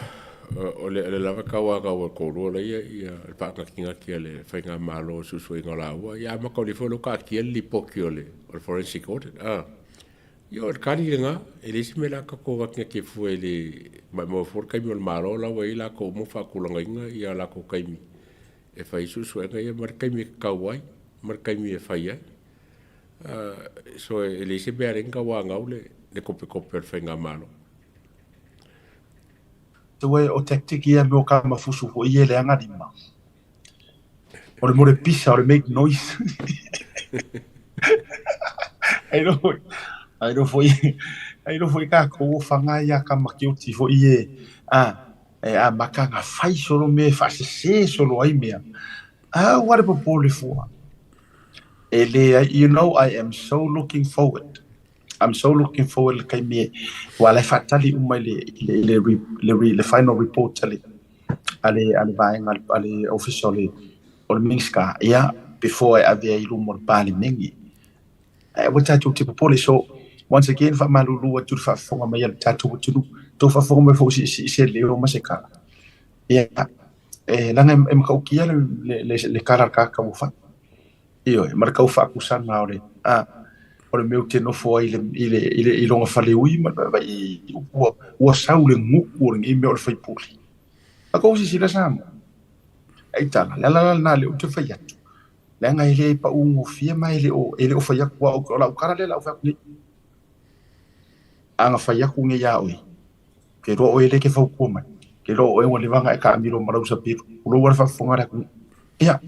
Speaker 4: o le lava tau a kau ko lua le ia ia le faagatigati a le faigamalo suesuega o laua ia amata o le foi lo taatia le lipoti o le forensic audit a ia o le tali lena e le isi mea la tatou gatigati fua i le maumau fua le taimi o le Malo la ua i ai latou uma faatulagaina ia latou taimi e fai suesuega ia ma le taimi e tatau ai ma le taimi e fai ai. So e leai se mea e ala ai ona tauanau le topetope o le faigamalo.
Speaker 5: Toe o tactic ia me o ka mafusu foi ia leaga lima. O le mo le pisa, o le make noise. Ai no foi, ai no foi, ai no foi kākou o whanga ia ka makioti foi e, a, e a maka ngā whai solo me whaasese solo ai mea. A, ua le popole fua. E le, you know, I am so looking forward. I'm so looking forward le taimi e ua la e faatali uma i le i le le le final report a le a le a le vaega a le ofisa o le o le Minista ia before e ave ai i luma o le Palemene. Ae aua tatou te popole. So once again faamalulu atu i le faafofoga mai a le tatou atunuu. Tou faafofoga mai foi i se leo ma se kala. Ia e leaga e matautia le le le kala a le tagata ua fai. Ioe, ma le tau faakusaga o le a o le mea ou te nofo ai i le i le i le i lona faleui ma le vaai ua ua sau le gutu o lenei mea o le faipule. A kou silasila Samoa, ai tala, le ala la lena lea ou te fai atu, leaga e le paugofie ma e le o e le o fai atu au, o lau tala lea o le a ou fai atu nei. A na fai atu nei ia oe, ke iloa oe lea e te fautua mai, ke iloa oe ua leva ona e taamilo ma lau sapelu, tulou lava le faafofoga a le atunuu. Ia,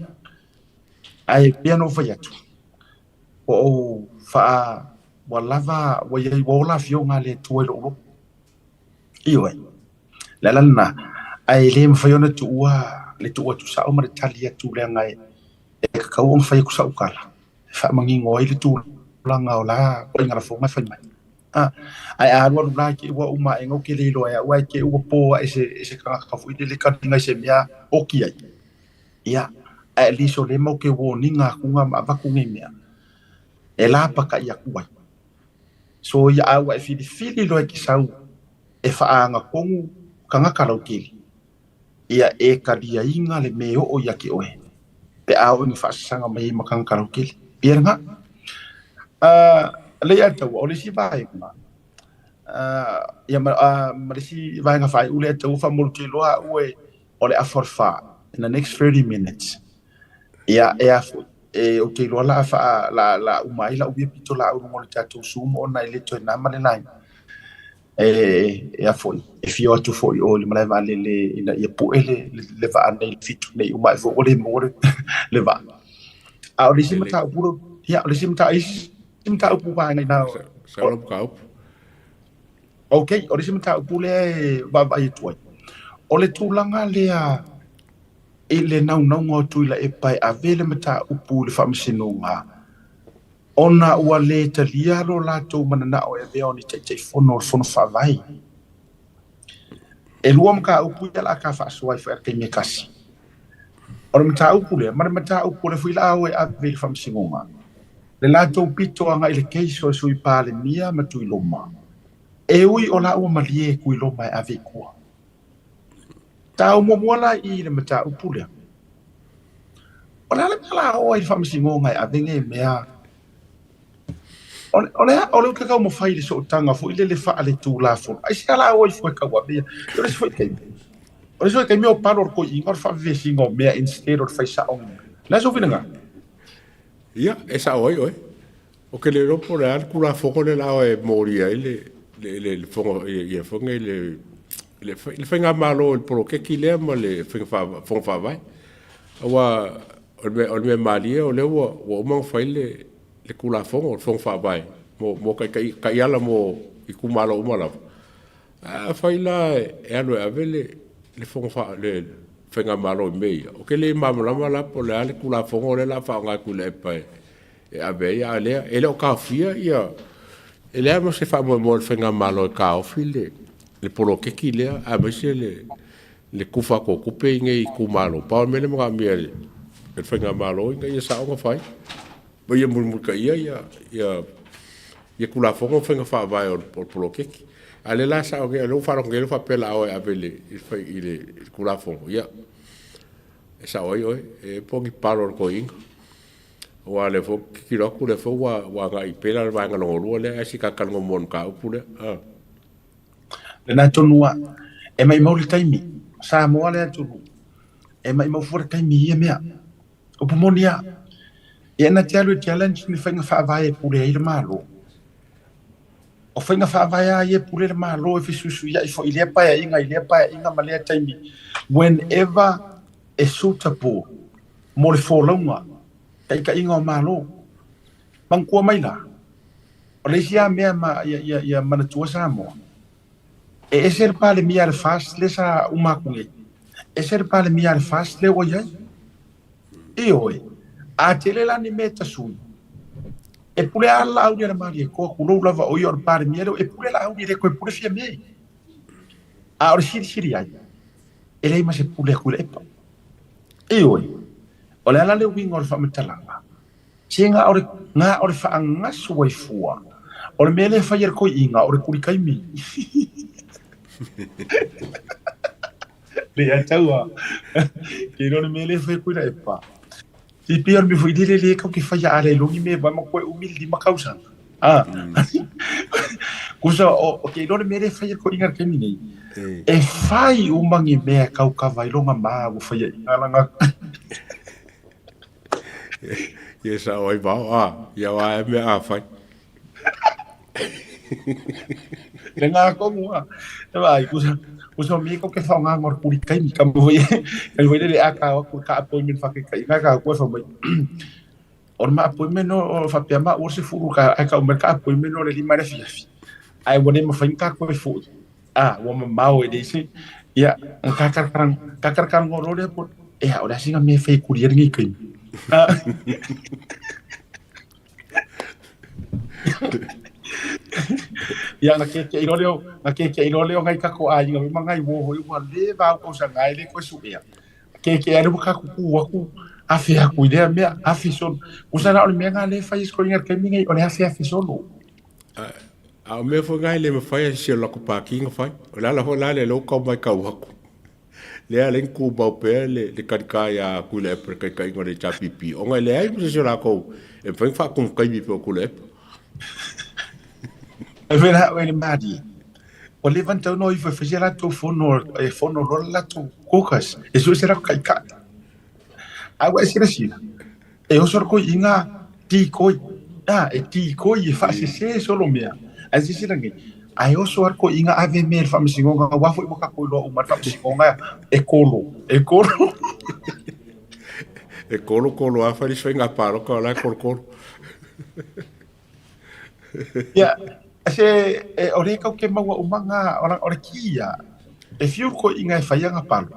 Speaker 5: Ae pei ona ou fai atu, ua ou faa, ua lava, ua iai, ua ola afioga a le Atua i lou loto. Ioe, le ala lena, ae le mafai ona tuua le tuu atu sao ma le tali atu leaga e tatau ona fai atu sau tala e faamanino ai le tulaga o la ituaiga lafoga e fai mai. Ae a alualu la ke ua uma aʻe ou ke le iloa e au ae ke ua po aʻe se se tagata foi lele kaliga i se mea oki ai. Ia, ae at least o lea matou te warning atu ma avatu nei mea e lapata'i atu ai. So ia a ua e filifili loa e te sau e faagatonu tagata lautele, ia e taliaina le mea e oo ia te oe pe a oo ina faasasaga mai ai ma tagata lautele. Ia lena. Lea ia taua, o le isi vaega, ia ma le isi vaega faaiu lea taua faamolemole au e o le afa o le fa in the next 30 minutes ia e a foi e ou te iloa la faa la la uma ai lau ia pito laau i luga o le tatou Zoom ona e le toe na ma le line e e a foi e fia o atu foi o i le malae vaalele ina ia pue le le vaa nei le 7 nei uma ae foi ua le maua le le vaa. A o le isi mataupu ia o le isi mataupu isi mataupu vaega i na
Speaker 4: Sa o mataupu.
Speaker 5: Okay, o le isi mataupu lea e vaavaai atu ai, o le tulaga lea i le naunauga o Tuilaepa e ave le mataupu i le faamasinoga, ona ua le talia lo latou mananao e avea o ni Taitaifono o le Fono Faavae. E lua mataupu ia o le a ta faasoa ai foi i le taimi e tasi. O le mataupu lea ma le mataupu o lea foi o le a o e ave i le faamasinoga, le latou pito agai i le case o le Sui Palemia ma Tuiloma, e ui o la ua malie Tuiloma e ave i tua. Tau muamua la i le mataupu lea, o le a le mea o le a oo ai i le faamasinoga e ave nei mea? O le, o le, o le ke taumafai i le sootaga foi lele faaletulafono, aisea la o ai fua e tauave ia? O le isi foi taimi, o le isi foi taimi o palo o le toeaina o le faavevesiga o mea instead o le fai sao o mea. O le a sou finagalo?
Speaker 4: Ia, e sa'o ai oe. Ou te le iloa po o le a le Tulafono lea o le a e molia ai le le le fono ia foi nei le le le faigamalo i le poloketi lea ma le faiga faavae fono faavae. Aua o le mea o le mea malie o lea ua ua uma ona fai le le Tulafono le fono faavae mo mo taitai taiala mo itumalo uma lava. Ae afai la e alu e ave le le fono faa le faigamalo i mea ia, ou te le malamalama la po o le a le Tulafono lea o le a faaaoga e Tuilaepa e e ave ai, a o lea e le o taofia ia, e leai ma se faamoemoe o le faigamalo e taofi le le poloketi lea aemaise le le tufa atu o tupe i nei itumalo. Pau o le mea lea e manaomia e le faigamalo ina ia sao ona fai ma ia mulimulitaia ia ia ia Tulafono ma faiga faavae o le poloketi. A o lea la sao nei, o lea ua faalogo nei lea faapea o le a o e ave i le i le Tulafono, ia e sao ai oe, e po ni palo o le toeaina. Aua o lea foi ou te tilotilo atu o lea foi ua ua agai pea la le vaega lona lua lea, ae se i ta talanoa muamua i le mataupu lea.
Speaker 5: Lena tonu a, e maimau le taimi, Samoa le atunuu, e maimau fua le taimi i ia mea. Upu moni a, ia na te alu e challenge ni faiga faavae e pule ai le Malo. O faiga faavae a ia e pule le Malo e fesuisuiai foi i lea paeaiga i lea paeaiga ma lea taimi whenever e suitable mo le folauga taitaiga o Malo. Manatua mai la, o le isi a mea ma ia, ia, ia manatua Samoa, e ese le Palemia a le FAST lea sa uma atu nei, ese le Palemia a le FAST lea ua i ai. Ioe, a tele la ni mea e tasui, e pule a Laauli a le Malietoa, tulou lava o ia o le Palemia lea, e pule Laauli e le toe pule Fiame. A o le silisili ai, e leai ma se pule a Tuilaepa. Ioe, o le a la le uiga o le faamatalaga? Se na o le, na o le faagasu ai fua. O le mea lea e fai e le toeaina, o le kuli taimi. Le ia taua. Ke iloa le mea lea e fai e Tuilaepa. Se pei o le mea foi lele lea kau ke faia a le iloa ni mea ma koe umi le 5 tausaga. Ah. Kusa o, o ke iloa le mea lea e fai e le toeaina i le taimi nei. E fai uma ni mea e kau kava ai lona ma ua faia i lana.
Speaker 4: Ia sao ai vao a, ia wa e mea a fai.
Speaker 5: Le ngā kongu a. E vai, kusa, kusa mi ko ke whaonga ngor kuri kaimi, ka mo hoi, ka hoi le a ka o ka appointment fa ke kai, ka ko fa mai. O ma appointment o fa pia ma o se furu ka ai ka o ka appointment o le lima le fiafi. Ai ua le mafai ka koe foi. A ua mamao e le se. Ia, ka ka ka ka ka ka ngoro le po. E a o le asinga me fai kuri e ngi kai. Ia na ke ke iro leo, na ke ke iro leo ngai kako a inga ma ngai wo hoi ua le vau ko sa ngai le ko su ea. Ke ke alu ka ku ku aku afe aku i lea mea afe solo. Kusa na o le mea ngā le fai sko inga kaimi ngai o le afe afe solo.
Speaker 4: A o mea foi ngai le mafai e si o lako pāki nga fai. O le ala foi la le lou kau mai kau haku. Lea le ku mau pea le le karika ia Tuilaepa le taitaiga o le HRPP. Ona e leai ma se isi o lakou e mafai ona faakumu taimi pei o Tuilaepa.
Speaker 5: E wera oe le marie. Ua leva ona tau noa ifo e fai se latou fono e fono loa le latou caucus e sue se latou taitai. Ae ua e silasila, e oso le toeaina tikoi, a e tikoi e faasese solo mea. Ae silasila nei, ae oso lava le toeaina ave mea i le faamasinoga aua foi ua tatou iloa uma le faamasinoga e kolo, e kolo.
Speaker 4: E kolo kolo lava fai le isi faiga palota o la e kolokolo.
Speaker 5: Ia, se e, o lea kau ke maua uma ngā, o, o le kia, e fiu ko inga e whai anga palo,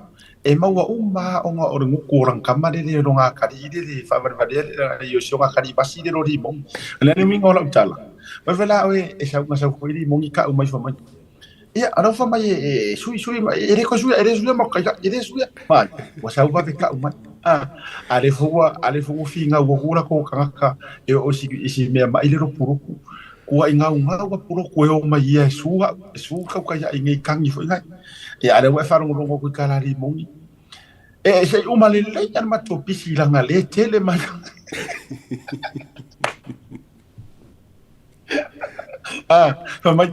Speaker 5: e maua uma onga o le nguku o langkama le le ronga kari le le whawareware le i o si onga kari basi le rori mongi. Le ane winga o lau tala. Mai wela oe e sau nga sau koiri mongi ka umai whamai. Ia, arau whamai e, e, sui sui e le ko sui e le sui ma kai e le sui mai. Ua sau vave ka umai. A, a le fua a le fua fi ngā ua hura ko kangaka e o si i si mea mai le ropuropu. Kua i ngau ngau a puroku e o mai ia e sua e su kau kai i ngei kangi foi ngai. Ia ale ua e wharongorongo kui ka lari mongi. E se uma le lei ana matou pisi langa le tele mai. Ah, mai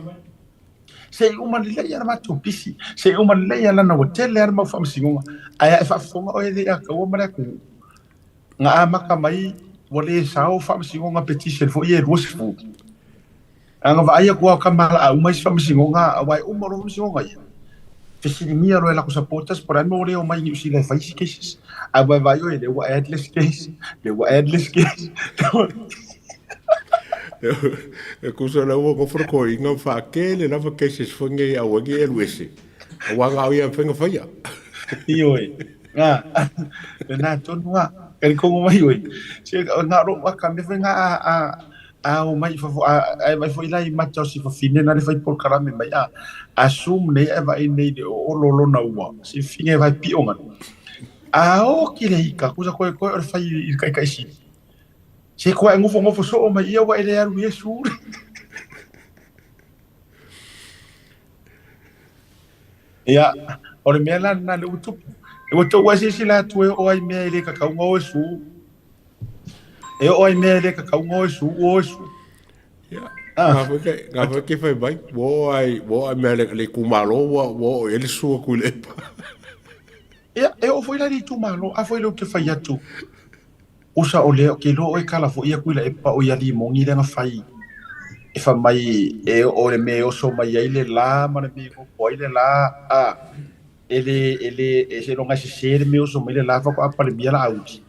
Speaker 5: se i uma lelei ana matou pisi, se i uma lelei ana ua tele ana mau faamasinoga, ae a e faafofoga oe le ia kaua ma le atunuu. Na amata mai Ua le sao faamasinoga petition foi ia e 20. Aga vaai atu lava o tama a uma isi faamasinoga aua e uma loa faamasinoga ia. Fesiligia loa e latou supporters po o le a le mea ua le omai i Niu Sila e fai isi cases. Ae vaai oe lea ua add le isi case, lea ua add le isi case.
Speaker 4: E tusa o lea ua nofo le toeaina ma faatele lava cases foi nei aua nei e alu ese, aua na o ia e mafai ona faia.
Speaker 5: Ioe, na, lena tonu lava, talitonu mai oe, se na o lou aka mea foi lena a, a o mai i fafo, a e vaai foi la i mata o si fafine na le fai polokalame mai, a, a zoom nei ae vaai nei i le oolo o lona ua, si fafine e vae pio ngana. A o ki le ika, kusa koe koe o le fai i le taitai sili. Se koe e nofo nofo soo mai ia ua e le alu Iesu. Ia, o le mea la lena lea ua tupu. Ua tou asiasi la atu e oo ai mea e le tatau ona o e su. E oo ai mea e le tatau ona o e su, ua o e su.
Speaker 4: Ia, ngā foi ke, ngā foi ke whai mai, ua oo ai, ua oo ai mea le, le itumalo, ua, ua oo i ai le su atu i le epa.
Speaker 5: Ia, e oo foi la i le itumalo, a foi lea ou te fai atu, usa o lea, ou te iloa oe kala foi atu i la epa o ia limogi lea na fai, e fai mai e oo i le mea e oso mai ai le la ma le mea e nofo ai le la, a, e le, e le, e seiloga e sese le mea e oso mai le la faatoa palemia la auli.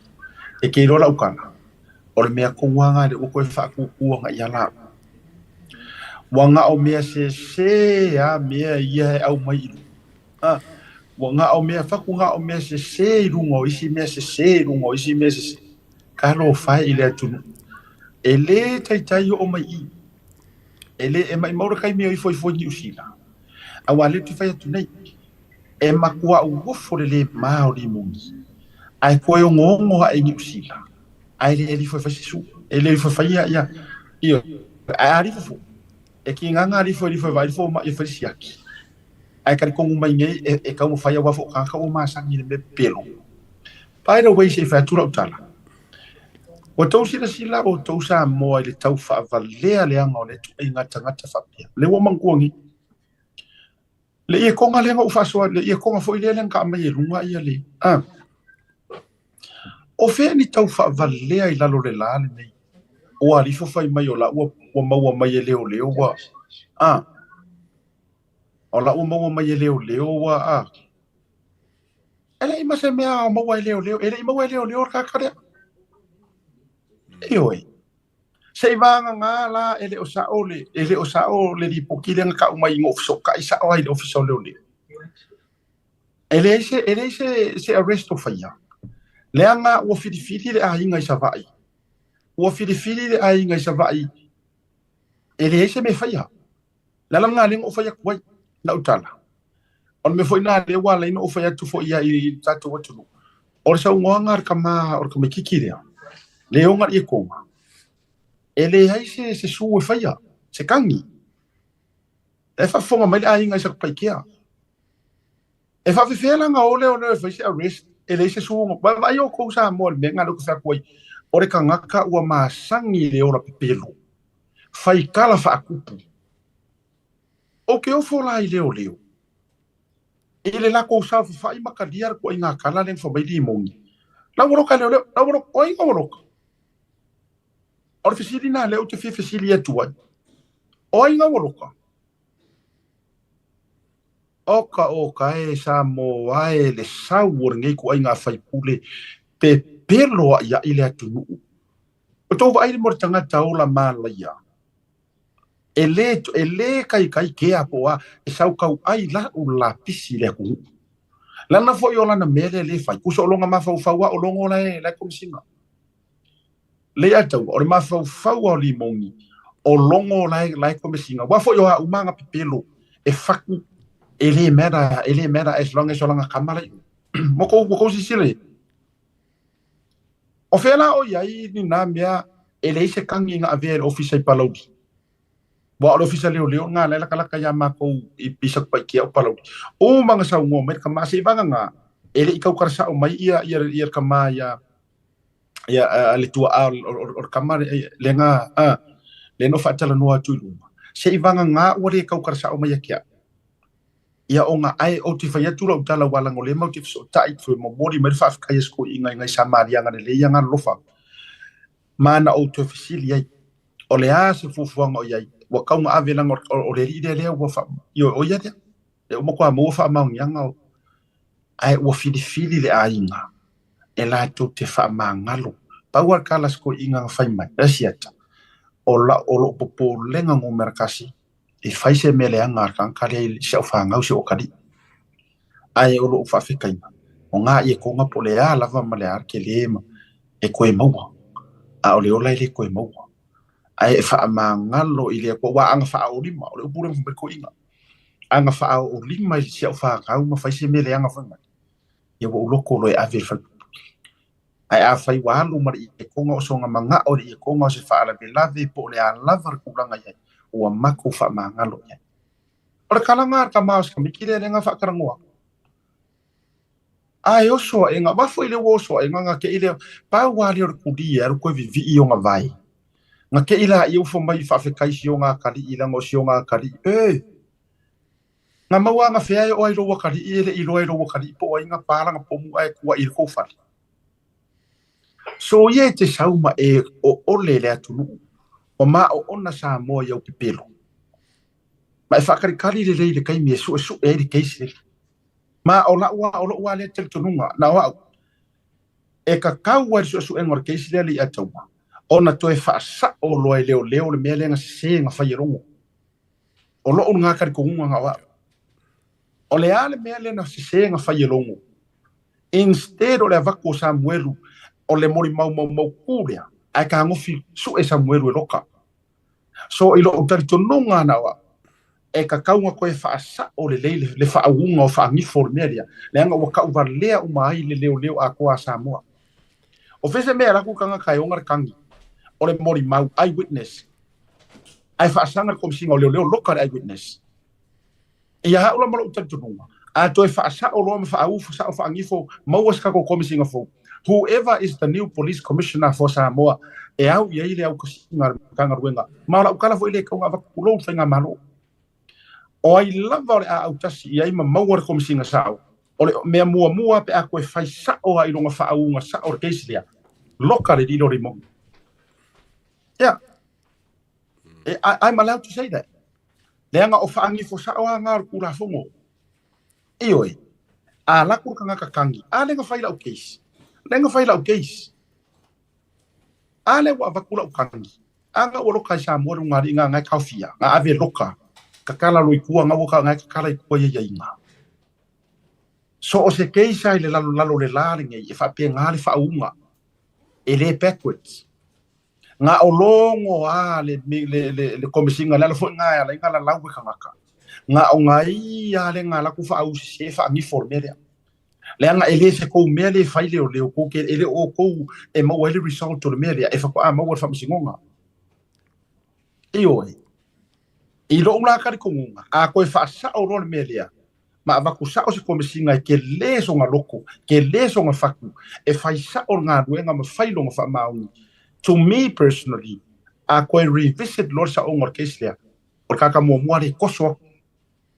Speaker 5: E te iloa lau tala, o le mea tonu lava lena lea ua toe faatūtū agai ia la. Ua na o mea sese lava mea ia e aumai i luga. A, ua na o mea fatu na o mea sese i luga o isi mea sese i luga o isi mea sese. Talofa e i le atunuu. E lē taitai oo mai i i. E lē, e maʻimau le taimi o ifo ifo i Niu Sila. Auā lea ou te fai atu nei, e matuā uofo le lē mā o limoni, ae toe ogoogo aʻe i Niu Sila, ae le alifo e fai se su, e le alifo e fai ia, ia, ioe, ae a alifo foi, e kigaga alifo e alifo e vaai le fomai e fai le siaki. Ae talitonu mai nei e, e taumafai aua foi o tagata ua masani i le mea pepelo. By the way, se i fai atu lau tala. Ua tou silasila outou Samoa i le tau faavalea leaga o le ituaiga tagata faapea. Lea ua manatua nei. Le iekoga lea na ou faasoa, le iekoga foi lea na aumai e luga ia le, a. O fea ni tau faavalea i lalo o le la lenei? Ua alifo fai mai o la ua, ua maua mai e leoleo ua, a. O la ua maua mai e leoleo ua, a. E leai ma se mea o maua e leoleo, e le i maua e leoleo le tagata lea. Ioe. Se i vagana la e le o sao le, e le o sao le lipoti lea na tau mai na ou fesootai sao ai i le ofisa o leoleo. E leai se, e leai se, se arrest o faia. Leaga ua filifili le aiga i Savaii. Ua filifili le aiga i Savaii e leai se mea e faia. Le ala lena lea na ou fai atu ai lau tala. O le mea foi lena lea ua ala ai ona ou fai atu foi i le tatou atunuu, o le saunoaga a le tama o le tamaitiiti lea, le ona le ietoga, e leai se, se su e faia, se tagi. E faafofoga mai le aiga i Satupaitea. E faafefea la ona o lea e fai se arrest, e leai se su. Vaai outou Samoa i le mea lena lea ou te fai atu ai, o le tagata ua masani i le ola pepelo, fai tala faatupu. Ou te ofo la i leoleo, i le latou saofafai ma talia le ituaiga tala lea na fai mai limoni. La ua loka e leoleo, la ua loka, o ai ua loka? O le fesili lena lea ou te fia fesili atu ai. O ai ua loka? Oka oka e Samoa e le sau o lenei ituaiga faipule pepelo aʻiaʻi le atunuu. O tou vaai le mo le tagata ola malaia. E le, e le kaikai kea po o a, e sau tauai lau lapisi i le atunuu. Lana foi o lana mea lea le fai, tusa o lona mafaufau a o logo la e, la e komesina. Le a taua, o le mafaufau a o limoni, o logo la e, la e komesina. Ua foi o a uma nga pepelo, e faku, e le matter, e le matter as long as o lana kama la i. Mo kou, mo kou sisile. O fea la o i ai ni nā mea e leai se kagi na avea e le ofisa i Palauli? Aua o le ofisa leoleo lena la e latalata iā matou i i Satupaitea o Palauli. Uma na saunoa mai le tama se i vagana e le i tautala sao mai ia ia ia le tama ia ia a le tuaa o le tama lea na a lea na faatalanoa atu i luga. Se i vagana ua le tautala sao mai ia te au. Ia ona ae ou te fai atu lau tala ua lagolema ou te fesootai toe momoli mai le faafetai a si toeaina i nai Samariaga lelei ia galofa. Ma na ou toe fesili ai, O le a se fuafuaga o i ai? Ua tau na ave leaga o le alii lea lea ua faa, ioe, o ia lea. Lea ua matua maua faamaoniaga o, ae ua filifili le aiga e latou te faamagalo. Pau lava le tala a si toeaina na fai mai, Lasiata, o la, o lou popolega numera tasi, e fai se mea leaga a le tagata lea i si au fanau, si ou atalii. Ae o lou faafetaiga, o gā ia toga po o le a lava ma le a le tele ma e toe maua, a o le ola e le toe maua. Ae e faamagalo i le Atua, aua a na faaolima, o le upu lea na fai mai le toeaina, a na faaolima i si au fanau ma fai se mea leaga foi mai, ia ua ou loto loa e ave i le falepuipui. Ae afai ua alu ma le ietoga o sona manao i le ietoga o se faalavelave po o le a lava le tulaga i ai, ua matou faamagalo i ai. O le kalaga a le tama o si tamaiti lea lea na faatalanoa atu. A e oso aʻe, va foi le ua oso aʻe na teʻi lea, pau lava lea o le kuli e alu toe vivii ona vae. Na teʻi laia ua fai mai faafetai si ona atalii leaga o si ona atalii. E! Na maua ana fea e oo ai i lou atalii e le i iloa e lou atalii po o ai na pa lana pomu ae tuaʻi i le tou fale. So ia e te sau ma e oole le atunuu ua maoona Samoa i au pepelo. Ma e faakalikali lelei i le taimi e suesue ai le case lele. Ma o la'u a o lo'u a lea talitonuga, na o a'u, e tatau a i le suesuega o le case lea le Iataua ona toe faasa'o loa e leoleo le mea lea na sese na fai e Logo. O lo'u lena talitonuga na o a'u. O le a le mea lea na sese na fai e Logo? Instead o le avatu o Samuelu o le molimau maumautu lea, ae tagofi su'e Samuelu e loka. So i lo'u talitonuga na o a'u, e tatau ona toe faasa'o lelei le faauuga o faagifo o le mea lea, leaga ua tauvalea uma ai le leoleo atoa a Samoa. O fea se mea e alu atu le tagata e ona le tagi o le molimau, eye witness, ae faasaga le Komesina o Leoleo loka le eye witness. Ia a'u la ma lo'u talitonuga, a toe faasa'o loa ma faauu sa'o faagifo, maua se tatou Komesina fou. Whoever is the new Police Commissioner for Samoa, e au i ai le aukasiga a le Matagaluega, ma o la'u tala foi lea e tau ona avatu tulou le Faigamalo. O ai lava o le a autasi i ai ma maua le Komesina sa'o, o le mea muamua pe a toe fai sa'o lava i lona faauuga sa'o le case lea, loka le lilo le moni. Ia, I'm allowed to say that. Leaga o faagifo sa'o lava gā o le Tulafono. Ioe, a alu atu le tagata tagi, a lea na fai la'u case, lea na fai la'u case, a lea ua avatu la'u tagi, a na ua loka i Samoa le ugali'i na na e taofia, na ave loka, tatala loa i tua, na ua na e tatala i tua i aiaiga. So o se case lava i le lalolalo o le la lenei e faapena le faauuga, e le backwards. Na o logo a le le le le Komesina, le ala foi na e ala ai na lalau e tagata. Na o ngai a le na alu atu faausese faagifo o le mea lea. Leaga e le se kou mea le fai leoleo kou ke e le o kou e maua ai le result o le mea lea e faatoa maua le faamasinoga. Ioe. I lo'u la talitonuga, a toe faasa'o loa le mea lea, ma avatu sa'o se Komesina e tele sona loto, tele sona fatu, e fai sa'o le galuega ma fai lona faamaoni. To me personally, a toe revisit loa le sa'oga o le case lea, o le tagata muamua lea e toso atu,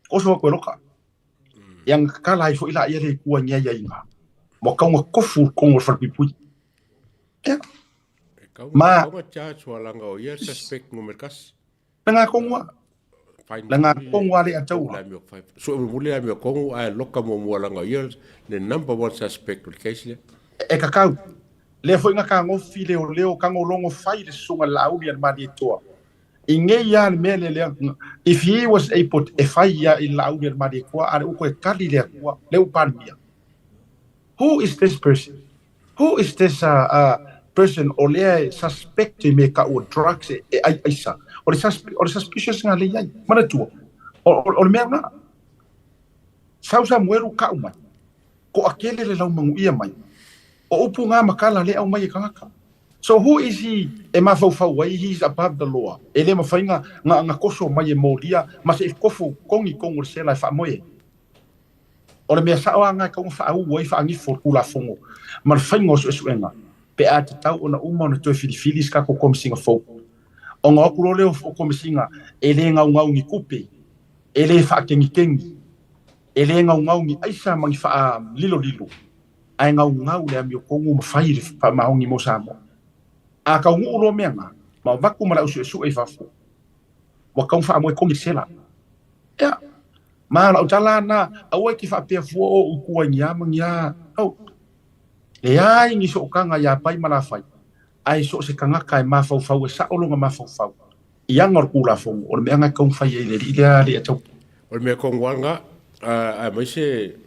Speaker 5: toso atu e loka. Ia na tatala ai foi laia le Atua i ni aiaiga, ua tau na tofu i totonu o le falepuipui. Ia.
Speaker 4: Ma. E tau na charge ua langa o ia suspect numera tasi.
Speaker 5: Le nga kongu a. Le nga kongu a le ataua.
Speaker 4: Sue mulimuli le amio kongu ae loka muamua langa o ia le number one suspect o le case lea.
Speaker 5: E kakau. Lea foi na kagofi leoleo kagologo fai le susuga le Laauli a le Malietoa. I nei a le mea lea lea if he was able e fai ia i le Laauli a le Malietoa a le ua toe tali le Atua lea ua Palemia. Who is this person? Who is this person o lea e suspect i mea kau o drugs e ai aisa? O le o le suspicious nga le iai. Manatua, o le mea nga. Sau Samuelu kau mai. Ko akele le lau manuia mai. O upu nga makala le au mai e kangaka. So who is he e mafaufau ai he is above the law? E le mawhai nga, nga, nga koso mai e molia, ma se i kofu kongi kongo le sela e whaamoe. O le mea sa'o a nga e tau ona faauu ai faagifo o le Tulafono ma le faiga o suesuega pe a tatau ona uma ona toe filifili se tatou Komesina fou. Ona o atu loa lea o Komesina e le gaugau ni tupe, e le faakegikegi, e le gaugau ni aisa ma ni faalilolilo, ae gaugau le amiotonu ma fai le faamaoni mo Samoa. A taunuu loa mea na, ma avatu ma le ausuesue i fafo, ua tau faamoe sela. Ia, ma o lau tala lena, aua e te faapea fua o ou i tua i ni a ma ni a. Au, leai ni sootaga ia Pai ma Lafai, ae so o se tagata e mafaufau e sao lona mafaufau i aga o le Tulafono, o le mea lena e tatau ona fai ai e le alii lea a Leiataua.
Speaker 4: O le mea tonu lava lena, aemaise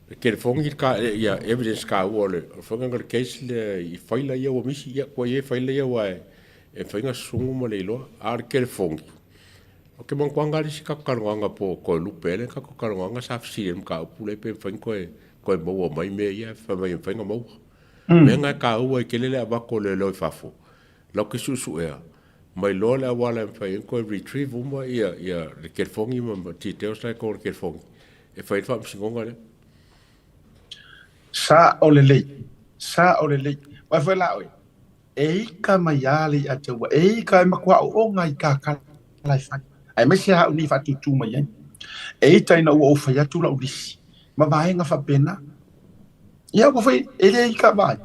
Speaker 4: le telefoni ka ia evidence taua o le faiga o le case lea i faila ia ua misi, ia kua i ai faila ia aua e mafai ona susugu ma le iloa. A o le telefoni, ou te manatua lava le isi tatou talanoaga po o Toelupe ea le tatou talanoaga sa fesili ai i le mataupu lea pe mafai ona toe maua mai mea ia, fai mai e mafai ona maua. Mea na e taua ai tele le avatu o leoleo i fafo, latou te suesuea ma iloa le auala e mafai ai ona toe retrieve uma ia le telefoni ma details la e i totonu o le telefoni e fai ai le faamasinoga lea.
Speaker 5: Sao lelei, sao lelei. Aua foi la oe, e ika mai lava le ia te ua, e ika e matua aooga i tā tala e fai, aemaise lava au nei e faatūtū mai ai. E ita ina ua ou fai atu lau lisi ma vaega faapena. Ia ua foi, e le ika vaai,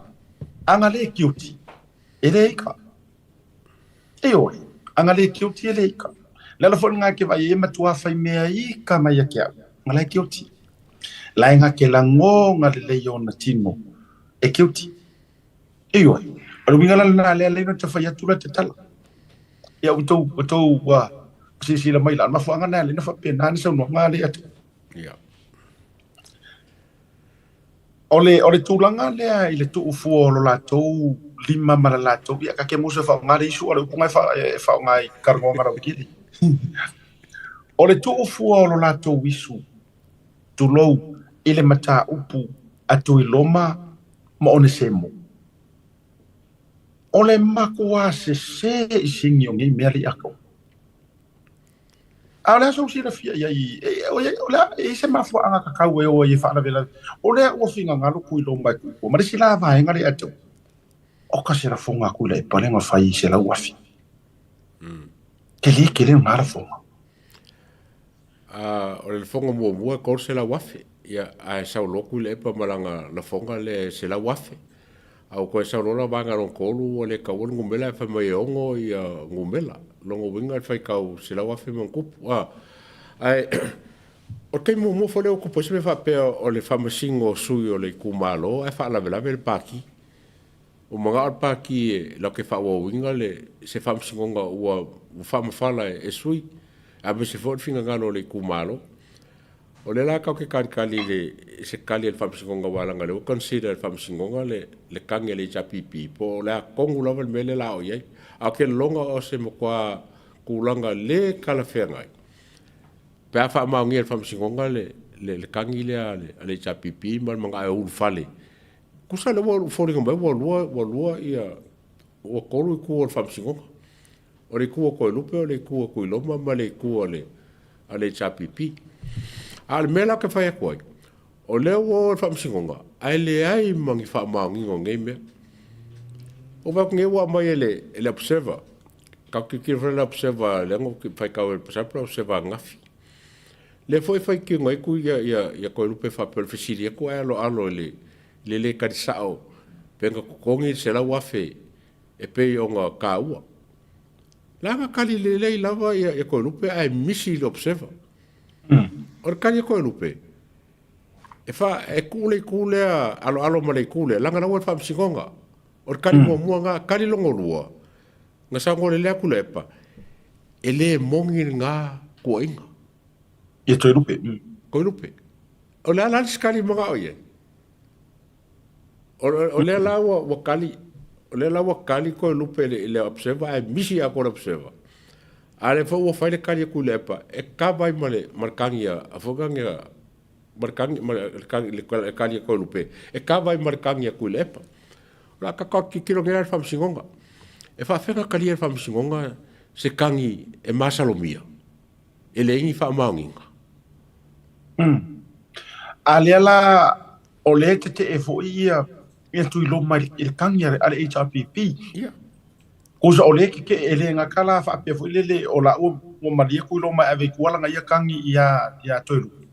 Speaker 5: ana le guilty, e le ika. Ioe, ana le guilty e le ika. Le ala foi lena e te vaai ai e matua fai mea ika mai ia te au, na la e guilty. La e na te lagona lelei ona tino e guilty. Ioe, o le uiga la lena lea lea na te fai atu la te tala. Ia ua tou, ua tou ua silasila mai la, o le mafuaaga lena lea na faapena ni saunoaga a le atu.
Speaker 4: Ia.
Speaker 5: O le, o le tulaga lea i le tuufua o lo latou lima ma le latou, ia, ka ke musa faaaoga le isu, o le upu e faaaoga i talanoaga lautele. O le tuufua o lo latou isu, tulou, i le mataupu a Tuiloma ma Onesemo. O le matua sesē i sini o nei mea le atoa. A o le a sou silafia i ai, o le a, e i ai se mafuaaga tatau e o ai e faalavelave. O lea ua finagalo Tuiloma e tuua. Ma le isi la vaega lea ia te au, o ka se lafoga a Tuilaepa lea na fai i 100,000. Tele tele lena lafoga.
Speaker 4: O le lafoga muamua e 300,000, ia, ae sau loa Tuilaepa ma lana lafoga lea e 100,000. A ua toe sau loa la vaega lona tolu ua le taua le numera ae fai mai e ono ia numera. Lona uiga le faitau 100,000 ma ona tupu. A, ae o le taimi muamua foi lea ua tupu ai se mea faapea o le faamasino o sui o le itumalo ae faalavelave le Pati. Ua manao le Pati e latou te faaauauina le se faamasinoga ua faamafala e sui, aemaise foi o le finagalo o le itumalo. O lea la tatou te talitali i le se tali a le Faamasinoga aua leaga o lea ua consider e le Faamasinoga le le tagi a le HRPP po o le a tonu lava le mea lea o le a oo i ai. Ae ou te lagona o se matua tulaga le talafeagai pe a faamaonia e le Faamasinoga le le le tagi lea a le a le HRPP ma le manao e ulufale. Tusa lea ua foliga mai ua lua ua lua ia ua tolu itu o le Faamasinoga. O le itu a Toelupe, o le itu a Tuiloma ma le itu a le a le HRPP. A o le mea la ou te fai atu ai, o lea ua o i le faamasinoga, ae leai ma ni faamaoniga o nei mea. Ua vaai atu nei ua aumai e le, e le Observer. Tatou tilotilo foi le Observer lea na ou faitau ai le Observer ananafi. Lea foi e faitioina ai ia, ia, ia Toelupe faapea o le fesili atu ae aloalo i le, le le tali sao pe na totogi le 100,000 e pei ona taua. Leaga tali lelei lava ia Toelupe ae misi i le observer. O le tali a Toelupe, e fa, e tuu le itu lea aloalo ma le itu lea, leaga la ua i le faamasinoga. O le tali muamua lena, tali lona lua, na saunoa lelei atu Tuilaepa, e le moni lena tuuaiga.
Speaker 5: Ia Toelupe.
Speaker 4: Toelupe. O le a la le isi tali manao i ai? O lea la ua kali, o lea la ua kali Toelupe i le observer ae misi atoa le observer. A o lea foi ua fai le kali a Tuilaepa e kava ai ma le ma le kagi a foi kagi a ma le kagi ma le kagi le kali a Toelupe e kava ai ma le kagi a Tuilaepa. O le a tatou tilotilo nei la i le faamasinoga. E faafefea ona talia e le faamasinoga se kagi e masalomia e leai ni faamaoniga?
Speaker 5: A lea la o lea e tetee foi ia ia Tuiloma i le tagi a le HRPP.
Speaker 4: Ia.
Speaker 5: Kusa o lea e tetee e le gata la faapea foi lele o la ua malie Tuiloma e ave i tua lana ia tagi ia ia Toelupe.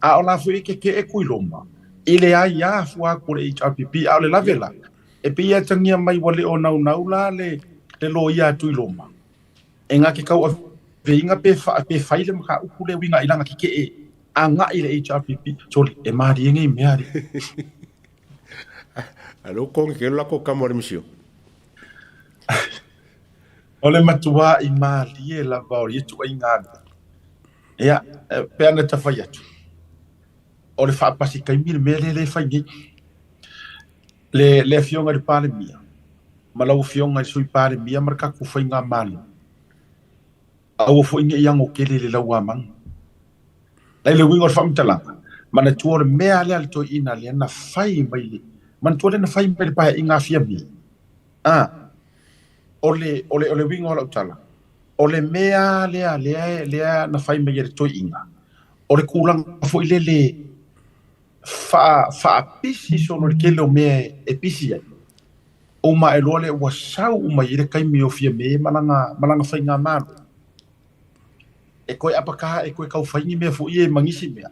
Speaker 5: A o la foi e tetee Tuiloma i le aia fua atu o le HRPP a o le lave la. E pei e atagia mai ua le o naunau la le le loia a Tuiloma e ga ke tauaveina pe pe fai le mataupu lea e uiga i lana tetee agai i le HRPP. Sole, e malie nei mea alii.
Speaker 4: A lea ua kogi ke lako kama o le misio.
Speaker 5: O le matua'i malie lava o ia ituaiga mea. Ia, pe ana ta fai atu, o le faapasi taimi le mea lea lea e fai nei. Le, le Afioga i le Palemia, ma lau Afioga i le Sui Palemia ma le tatou Faigamalo, aua foi ne i agotele i le lauamanu. Ai le uiga o le faamatalaga, manatua o le mea lea a le toeaina lea na fai mai le, manatua lea na fai mai le Paeaiga a Fiamē. A, o le, o le, o le uiga o lau tala, o le mea lea lea, lea na fai mai e le toeaina, o le tulaga foi lele faa, faapisi solo i le tele o mea e pisi ai. Uma ae loa lea ua sau uma i ai le taimi o Fiamē ma lana, ma lana faigamalo. E toe apaka, e toe tau fai ni mea foi ia ma nisi mea.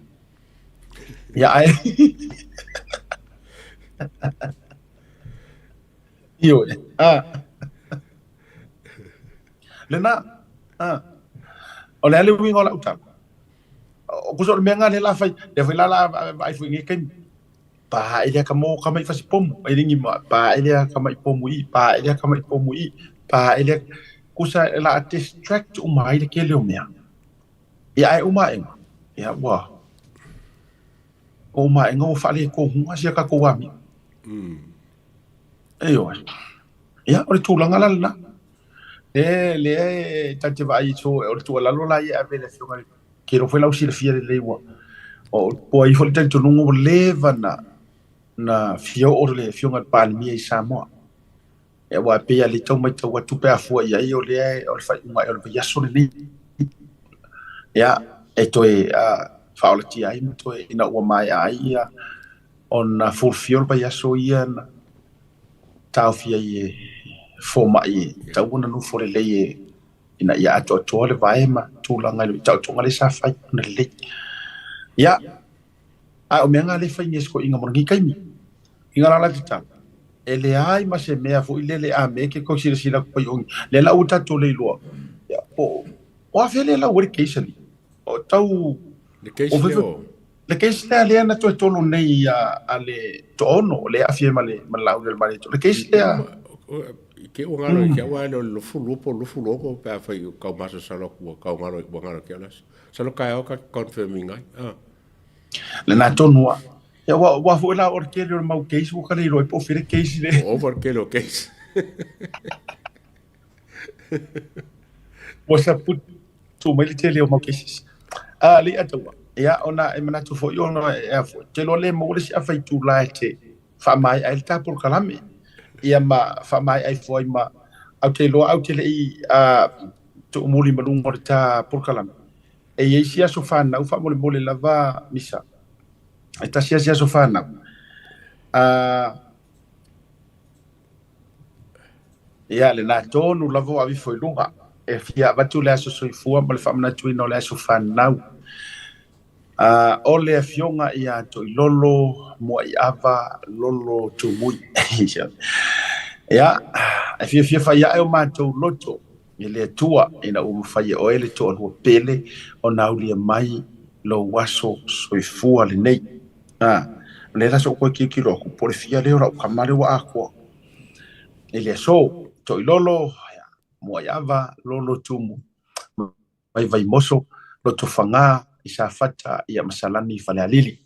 Speaker 5: Ia ae Ioe. Ah. Lena. Ah. O le a le uiga o lau tala? O kusa o le mea ngā le la fai, le fai la la vaai foi ngai kaimi. Pa e lea ka mo ka mai fasi pomu, ai ringi ma pa e lea ka mai pomu i, pa e lea ka mai pomu i, pa e lea kusa e la distract uma ai le kele o mea. Ia ae uma aʻe ia ua o uma aʻe ua faalekohuga sia tatou amio. Ioe. Ia o le tulaga la lena. Le lea e ta te vaai so o le tuualalo la ia e ave i le Afioga i le ke iloa foi la ua silafia lelei ua o ua i ai foi le talitonuga ua leva na na fia oo le Afioga i le Palemia i Samoa. Ia aua e pei lava e le tau matau atu pe a fua i ai o lea o le faaiuga ea o le vaiaso lenei. Ia e toe faaolatia ai ma toe ina ua maea ai ia ona fulfill le vaiaso ia na taofia ai e fomai e tatau ona nofo lelei e ina ia atoatoa le vae ma tulaga i le taotoga lea sa fai ona lelei. Ia, a o mea na lea e fai nei e si toeaina mo lenei taimi. I ngā lala te tala, e leai ma se mea foi lele a me ke kou silasila atu pai o lea la ua tatou le iloa. Ia, po o afea lea lau ai le case alii? O tau
Speaker 4: Le case lea o
Speaker 5: Le case lea lea na toe tolo nei a le toaono lea e aafia ai ma le ma le laau le male. Le case lea
Speaker 4: I ke ua ngalo i ke aua ele o le 22 po o le 26 pe afai o kau masalosalo atu ua kau ngalo ua ngalo i ke aula. Masalo taeao ka confirm inga ai. Ah.
Speaker 5: Lena tonu lava. Ia ua ua foi la o le tele o le mau case ua ka le iloa ai po o fea le case lea.
Speaker 4: Ua over le tele o case.
Speaker 5: Ua saputu mai le tele o mau cases. A alii ataua. Ia ona e manatu foi ona e a foi. Te iloa le maua le isi afa itula e te faamaea ai le ta polokalame. Ia ma faamaea ifo ai ma au te iloa au te le i a tuumuli ma luga o le ta polokalame. E i ai si aso fanau faamolemole lava Misa. E tasi lava si aso fanau. A Ia, lena tonu lava ua aveifo i luga. E fia avatu le aso soifua ma le faamanatuina o le aso fanau. A o le afioga ia Toilolo Muaiava Lolo Tumui. Ia, e fiafia fai ae o matou loto i le Atua ina ua mafai e oe le toalua pele ona aulia mai lou aso soifua lenei. A, o lea la sa ou toe tilotilo atu, po o le fia lea o lau tama lea ua atoa i le aso. Toilolo, Muaiava, Lolo Tumu, mai Vaimoso, Lotofaga, i Safata, ia ma Salani i Falealili.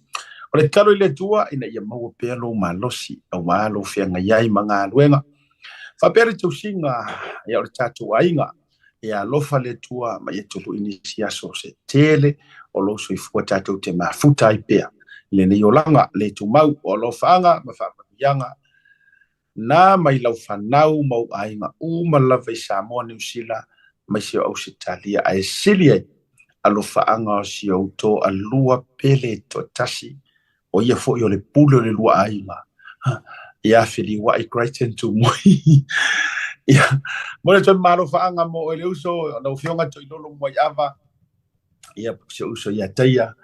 Speaker 5: O le tatalo i le Atua ina ia maua pea lou malosi aua lou feagai ai ma galuega. Faapea le tausiga ia o le tatou aiga, ia alofa le Atua ma ia tului nisi aso se tele o lou soifua tatou te mafuta ai pea i lenei olaga le tumau o alofaaga ma faamanuiaga na mai lau fanau ma ou aiga uma lava i Samoa, Niu Sila, aemaise o Ausetalia, ae sili ai alofaaga o si ou toalua pele toatasi, o ia foi o le pule o le lua aiga, ia Feliuai Crichton Tumui. Ia, momoli atu ai ma alofaaga mo oe le uso, lau Afioga Toilolo Muaiava, ia si ou uso ia Taia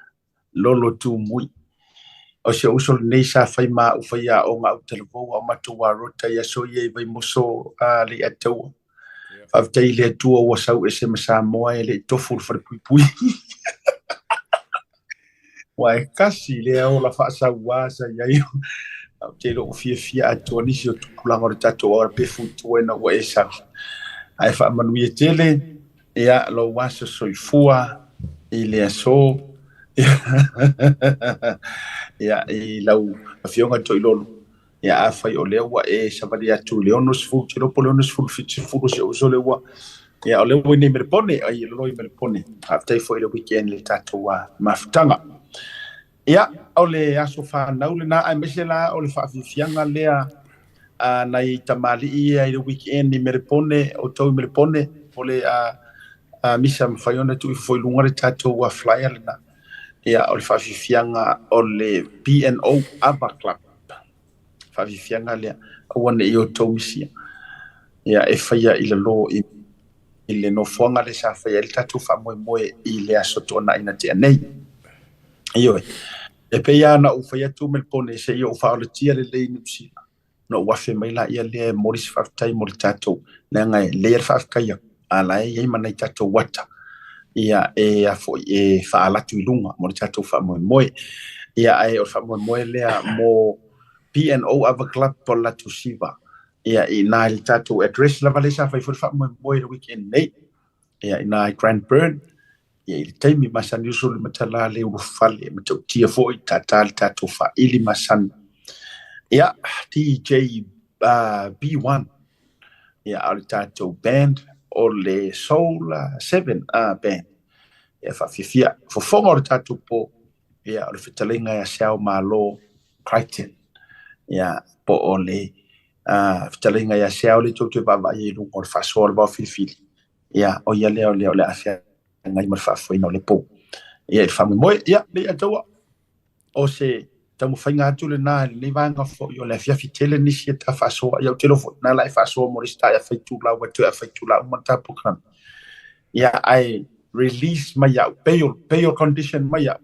Speaker 5: Lolo Tumui. O si ou uso lenei sa fai ma a'u faiaoga autalavou a o matou arota i aso ia i Vaimoso a Leiataua. Faafetai i le Atua ua sau ese ma Samoa e le i tofu le falepuipui. Ua e kasi lea ola faasauā sa i ai. Ou te iloa ua fiafia atoa nisi o tupulaga o le tatou auala pefu i tua ina ua e sau. Ae faamanuia tele ia lou aso soifua i le aso ia i lau Afioga Toilolo. Ia afai o lea ua e savali atu i le 60, ou te iloa po o le 60 70 si ou uso lea ua ia o lea ua i nei Melepone, ai lolo i Melepone. Faafetai foi i le weekend i le tatou mafutaga. Ia, o le aso fanau lena aemaise la o le faafiafiaga lea a nai tamalii ia i le weekend i Melepone, o tou i Melepone, o le misa mafai ona tuu ifo foi i luga le tatou flyer lena. Ia, o le faafiafiaga o le BNO Ava Club. Faafiafiaga lea, aua ne i outou misia. Ia, e faia i lalo i le nofoaga lea sa faia ai le tatou faamoemoe i le aso Toonai na tea nei. Ioe. E pei lava ona ou fai atu Melepone se i ou faaolatia lelei i Niu Sila, ona ou afe mai laia lea e momoli se faafetai mo le tatou, leaga e lelei lava le faafetai atu, a o la e i ai ma nai tatou ata ia e a foi e faaala atu i luga mo le tatou faamoemoe. Ia ae o le faamoemoe lea mo BNO Ava Club po o le latou siva. Ia i ina i le tatou address lava lea sa fai foi le faamoemoe i le weekend nei. Ia i ina i Cranbourne, ia i le taimi masani uso le matala le ulufale e matautia foi tātā le tatou faaili masani. Ia DJ B1 ia a o le tatou band o le Soul 7 band. Ia faafiafia fofoga o le tatou po ia o le fetalaiga ia Seao Malo Crichton. Ia po o le fetalaiga ia Seao le tou toe vaavaai ai i luga o le faasoa o le vao filifili. Ia o ia lea o lea o le a feagai ma le faafoeina o le po. Ia i le faamoemoe, ia lei ataua o se taumafaiga atu lena i lenei vaega foi o le afiafi tele nisi e ta faasoa. Ia ou te iloa foi na la e faasoa mo le isi ta e faitula ua toe faitula uma le ta program. Ia ae release mai au, bail, bail condition mai au.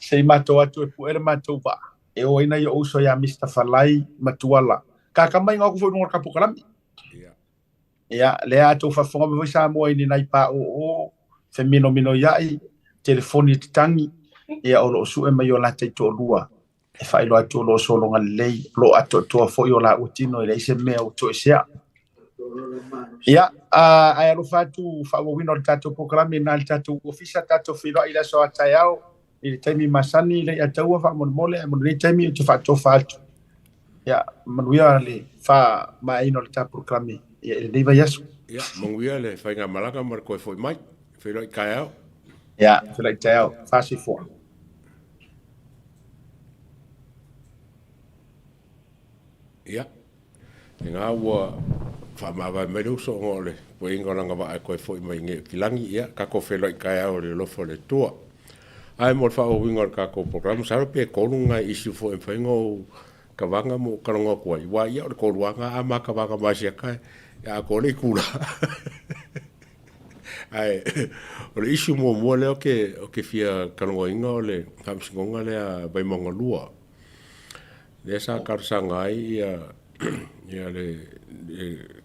Speaker 5: Se i matou atu e pue le matou vaa. E o ai nai ou uso ia Mr. Falai ma Tuala. Kaka mai ngā foi lunga o le kapokalami. Ia, lea a tou faafofoga mai foi Samoa i ni nai paoo, feminominoiai, telefoni e tatagi, ia o lo o sue mai o la taitoalua e faailoa atu o lo o sologa lelei, o lo o atoatoa foi o laua tino e leai se mea ua toesea. Ia, ae alofa atu faaauauina o le tatou polokalame na le tatou ofisa, tatou feiloai i le aso a taeao i le taimi masani le ia taua faamolemole, ae mo lenei taimi ou te faatofa atu. Ia, manuia le faamaeaina o le ta polokalame ia, i lenei vaiaso.
Speaker 4: Ia, manuia le faigamalaga ma le toe foi mai. Feiloai taeao.
Speaker 5: Ia, feiloai taeao. Faasoifua.
Speaker 4: Ia, lena ua faamavae mai le uso ona o le puaiga o lana vaa e toe foi mai nei i Kilagi. Ia, tatou feiloai taeao i le alofa o le Atua. Ae mo le faaauauina o le tatou programa, masalo pe tolu nai issue foi e mafai ona ou tavaga ma ou talanoa atu ai, aua ia o le tolu lava lena a ma tavaga ma asiata e atoa le itula. Ae o le issue muamua lea ou te fia talanoaina o le faamasinoga lea a Vaimauga 2. Lea sa talosaga ai ia le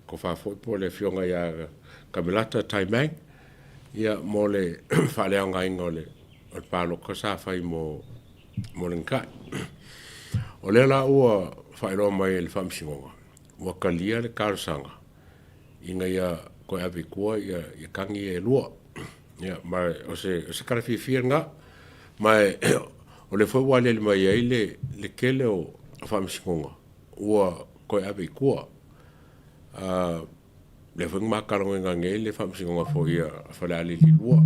Speaker 4: tofa foi po o le afioga ia Kamelata Taimang ia mo le faaleaogaina o le palota sa fai mo le Gakai. O lea la ua faailoa mai e le Faamasinoga, ua talia le talosaga ina ia toe ave i tua ia tagi ia e lua. Ia, ma o se tala fiafia lena. Ma o lea foi ua aliali mai ai le tele o faamasinoga ua toe ave i tua. Lea foi na ma talanoaina nei le faamasinoga foi a Falealili 2,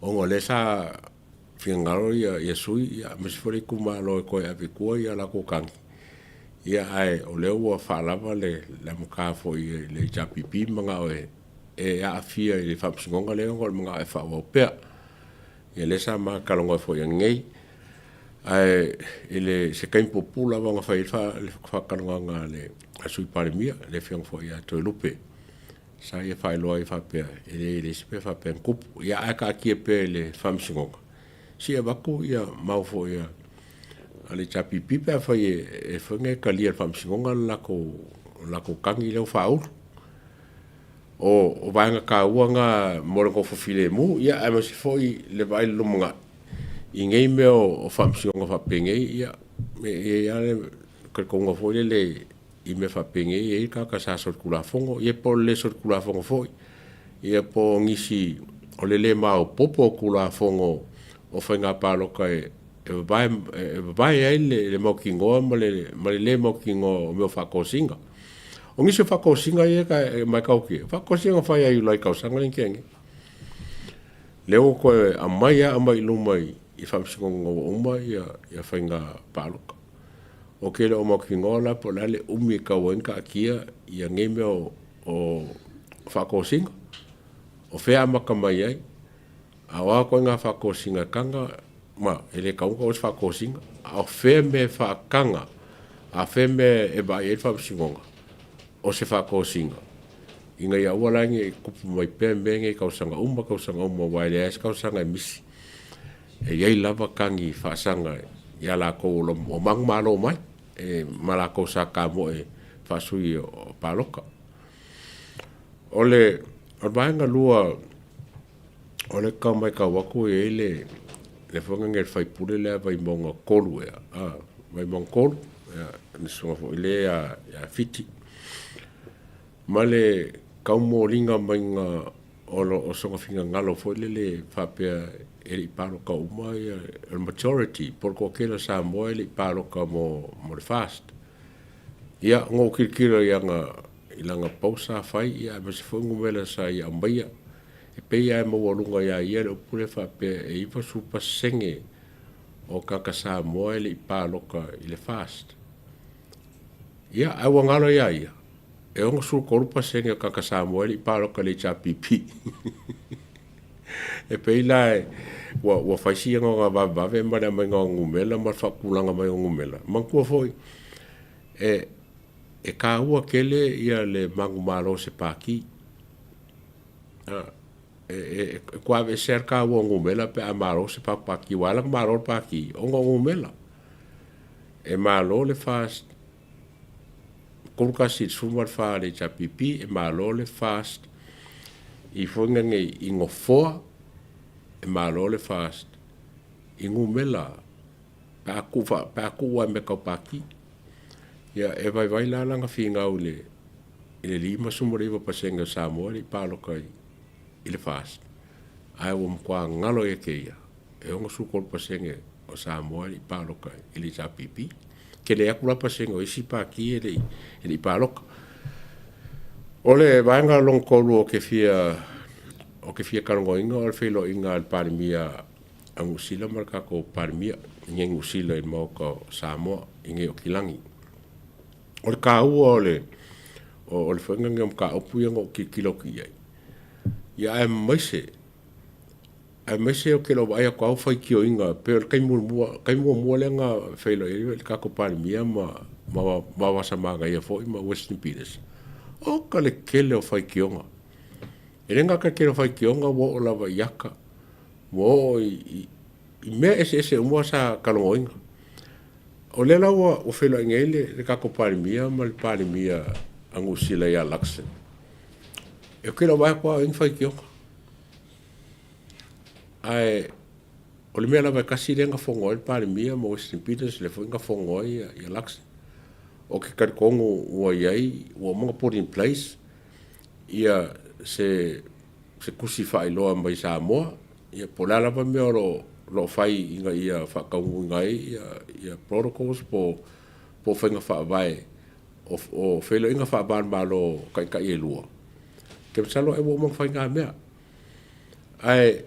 Speaker 4: ona o lea sa finagalo ia sui, aemaise foi le itumalo e toe ave i tua ia latou tagi. Ia, ae o lea ua faalava le amuta foi i le HRPP manao e aafia i le faamasinoga lea ona o le manao e faaauau pea. Ia lea sa ma talanoa foi ananei. Ae i le se taimi puupuu lava na fai ai le faatalanoaga a le Sui Palemia, le afioga foi ia Toelupe, sa ia faailoa ai faapea, e leai e leai se mea faapea na tupu. Ia ae taatia pea i le faamasinoga Se i avatu ia mau foi a a le HRPP pe afai e e foi nge talia e le Faamasinoga le latou latou tagi lea ua faaulu. O o vaega taua na mo le nofo filemu ia aemaise foi le vaai i le lumanai i nei mea o faamasinoga faapenei ia e i ai lava le talitonuga foi lele i mea faapenei e i ai le tagata sa solitulafono ia po o le le solitulafono foi ia po o nisi o le le maopoopo o Tulafono o Faiga Palota e e vavae e vavae ai le le mautinoa ma le ma le le mautinoa o mea o faatosina. O nisi o faatosina ia e matautia, o faatosina na fai ia Iulai tausaga lea na tea nei. Lea ua toe aumai lava aumai i luma i Faamasinoga ua uma ia faiga palota. Ou te le o mautinoa la po o le a le umi e tatau ai ona taatia ia nei mea o faatosina, o fea e amata mai ai, a o a ituaiga faatosina e taga, ma e le tatau ona taua o se faatosina, a o fea mea e faataga, a o fea mea e vaai ai le Faamasinoga o se faatosina, ina ia aua la ne i tupu mai pea mea nei i tausaga uma tausaga uma, aua e leai lava se tausaga e misi. E i ai lava tagi faasaga ia latou o lo o manumalo mai e ma latou sa tamoe faasui o palota. O le vaega lua o le tau matau atu e i ai le le foi lea le sui usufono lea Vaimauga 3 ea, Vaimauga 3, le susuga foi lea ia Fiti ma le taumoliga maiga o lo o sona finagalo foi lele faapea e le i palota uma ia le majority po o le toatele o Samoa e le i palota mo le FAST. Ia, na ou tilotilo i ana i lana post sa fai, ia aemaise foi numera sa ia aumaia. E pei lava e maualuga ia ia le upu lea faapea e 90% o tagata Samoa e le i palota i le FAST. Ia, ae ua galo ia ia, e 63% o tagata Samoa e le i palota i le HRPP. E pei la ua fai si agaga vavevave ma le aumaiga o numera ma le faatulaga mai o numera. Manatua foi, e taua tele ia le manumalo o se pati. E toe aveesea le taua o numera pe a malo se pati, aua e ala ona malo le pati ona o numera. E malo le FAST 31 i le 14 a le HRPP, e malo le FAST i foi nei i nofoa, e malo le FAST i numera pe a tuu pe a tuu lava i mea tau pati. Ia, e vaivai la lana finau i le i le 59% o Samoa e le i palota i le FAST, ae ua matua galo ia te ia, e 63% o Samoa e le i palota i le HRPP. Tele atu la pasene o isi pati e le i palota. O le vaega lona tolu o ke fia o ke fia talanoaina o le feiloaiga a le Palemia a Niu Sila ma le tatou Palemia i nei Niu Sila i le Maota o Samoa i nei Okilagi. O le taua o le o le faiga lenei o mataupu ia na ou tilotilo atu i ai, ia aemaise aemaise ou te le o vaai atu lava o faitioina pei o le taimi muamua, taimi muamua lea na feiloai ai le tatou Palemia ma Vasa Manaia foi ma Western Peters, oka le tele o faitioga. E le gata i le tele o faitioga ua oo lava i ata, ua oo i mea eseese uma sa talanoaina. O lea la ua feiloai nei le tatou Palemia ma le Palemia a Niu Sila ia Luxon. Ou te le o vaai atu lava o i ai ni faitioga. Ae o le mea lava e tasi lea na fono ai le Palemia ma Western Peters, lea foi na fono ai ia Luxon. Ou te talitonu ua i ai, ua uma ona put in place ia se tusi faailoa mai Samoa, ia po o le a lava mea o lo o fai ina ia faataunuuina ai ia protocols po o faiga faavae o feiloaiga faava-o-Malo taitai e lua. Ou te masalo ai ua uma ona fai na mea. Ae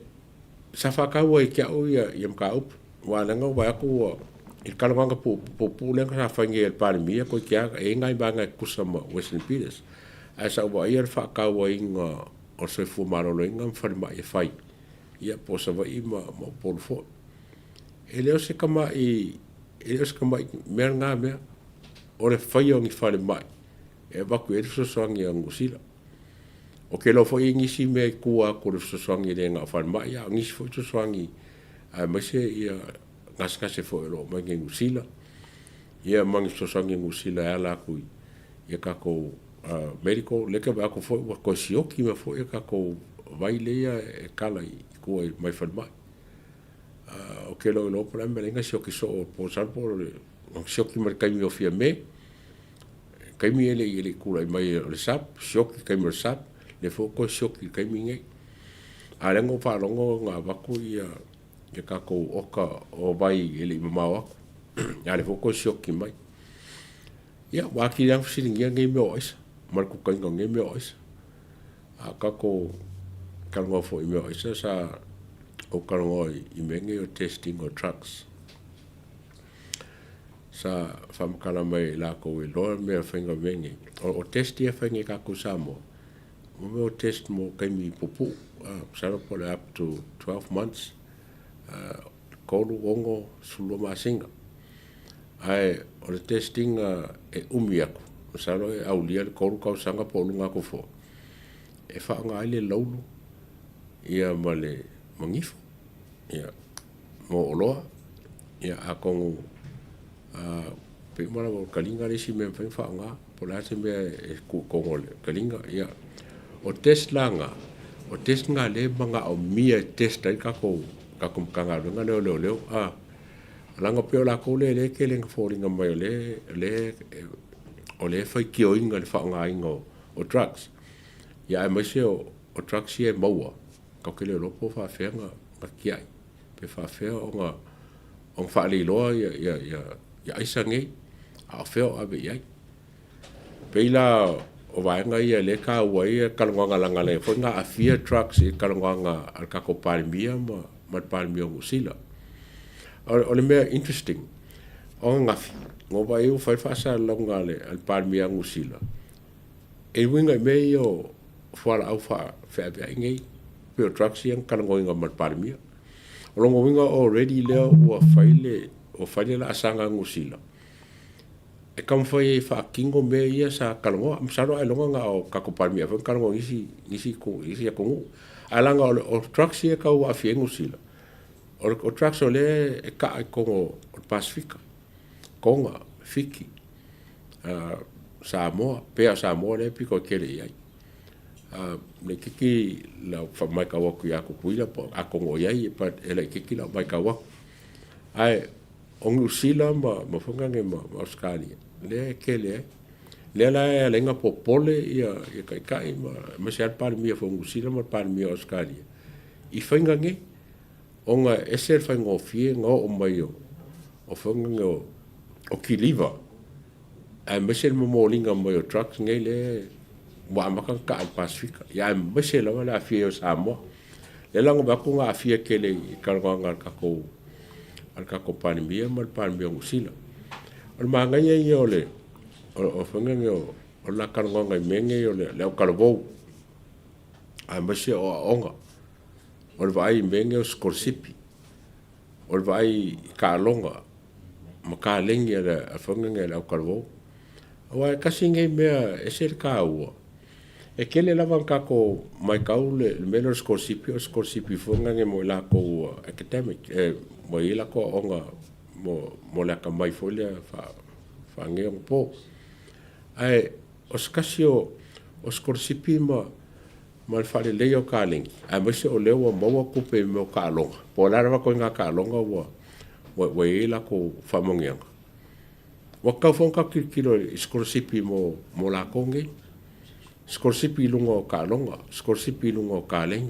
Speaker 4: sa faataua ia te au ia mataupu, aua leaga ua vaai atu ua i le talanoaga puupuu lea sa fai nei e le Palemia toeitiiti lava e i ai nai vaega e tutusa ma Wesley Peters. Ae sa ou vaaia le faatauaina o le soifua maloloina ma falemai e fai, ia po o Savaii ma Upolu foi. E le o se tamai, e le o se tamai mea lena mea, o le faia o ni falemai e avatu i ai le fesoasoani a Niu Sila. Ou te iloa foi e i ai nisi mea i tua atu o le fesoasoani e le na o falemai, a o nisi foi fesoasoani. Aemaise ia gasegase foi o lo o mai nei Niu Sila, ia ma ni fesoasoani a Niu Sila e ala atu i a tatou medical. Lea ke vaai atu foi ua toe sioki mai foi a tatou vai lea e kala i tua i mai falemai. Ou te le o iloa po o le a le mea e ala ai ona sioki soo po o po o le sioki mai le taimi o Fiame, taimi e le i tulai mai o le SAP, sioki taimi o le SAP, lea foi ua toe sioki i le taimi lenei. A o lea na ou faalogo na avatu ia tatou oka o vai e le i mamao atu, a o lea foi ua toe sioki mai. Ia, ua atili lava ona fesiligia nei mea o aisa ma le kukaiga o nei mea o aisa. A tatou talanoa foi i mea o aisa, sa ou talanoa i mea nei o testing o drugs. Sa faamatala mai e latou e iloa mea faiga o mea nei. O test ia e fai nei e tatou i Samoa, o mea o test mo taimi puupuu, masalo po o le up to 12 months, 3, 6, 12 masina. Ae o le testing e umi atu, masalo e aulia le 3 tausaga po o luga atu foi, e faaaoga ai le laulu ia ma le manifo ia mo oloa. Ia atonu pei uma lava o le taliga le isi mea e mafai ona faaaoga, po o le a se mea e tuu i totonu o le taliga. Ia, o test la na, o test na lea e manaomia e test ai le tatou Matagaluega lea o Leoleo. Leaga pei o latou lea e tele ina foliga mai o lea o lea e faitioina le faaaogaina o drugs. Ia aemaise o drugs ia e maua, tatou te le iloa po o faafefea ona tiai, pe faafefea ona faaleiloa ia aisa nei, a o fea o ave i ai. Pei la o vaega ia lea e taua ai le talanoaga leaga o lea foi na aafia drugs i le talanoaga a le tatou Palemia ma le Palemia o Niu Sila. O le mea interesting, o ananafi, na ou vaai ai ua fai le faasalalauga a le Palemia a Niu Sila e uiga i mea ia o fualaau faafeaveai nei, pei o drugs ia na talanoaina ma le Palemia. O lona uiga already lea ua fai le laasaga a Niu Sila e taumafai ai e faatino mea ia sa talanoa. Masalo ailoga na o tatou Palemia foi na talanoa i nisi atunuu. Ae leaga o drugs ia e tau aafia ai Niu Sila, o drugs o lea e kaa i totonu o le Pasefika, Toga, Fiti, Samoa, pei lava o Samoa lea e pito e tele i ai. Laitiiti lau faamaitau atu ia Tutuila atonu o i ai but e laitiiti lau matau atu. Ae o Niu Sila ma foi ma Ausetalia lea e tele ai. Lea la e ala ai ona popole ia taitai aemaise lava le Palemia foi o Niu Sila ma le Palemia o Ausetalia i faiga nei ona e ese le faigofie ona oo mai o foi nei o kiliva aemaise le momoliga mai o drugs nei lea ua amata ona taa i le Pasefika, ia aemaise lava le aafia ai o Samoa. Lea la na vaai atu na aafia tele i talanoaga a le tatou a le tatou Palemia ma le Palemia o Niu Sila. O le manaia ia o le o faiga nei o le la talanoaga i mea nei o le autalavou aemaise o aoaoga, o le vaai i mea nei o sikolasipi, o le vaai i taaloga ma kalegi a le faiga nei a le autalavou. Aua e tasi lenei mea e ese le taua, e tele lava ina tatou matau le mea lea o le sikolasipi, o le sikolasipi foi lea mo i latou academic, ua i ai latou aoaoga mo le atamai foi lea faaneionapo. Ae o se tasi o sikolasipi ma le faaleleia o kalegi, aemaise o lea ua maua tupe i mea o taaloga, po o le a lava ituaiga taaloga ua i ai latou faamanuiaga. Ua tatau foi ona tatou tilotilo i sikolasipi mo latou nei, sikolasipi i luga o taaloga, sikolasipi i luga o kalegi,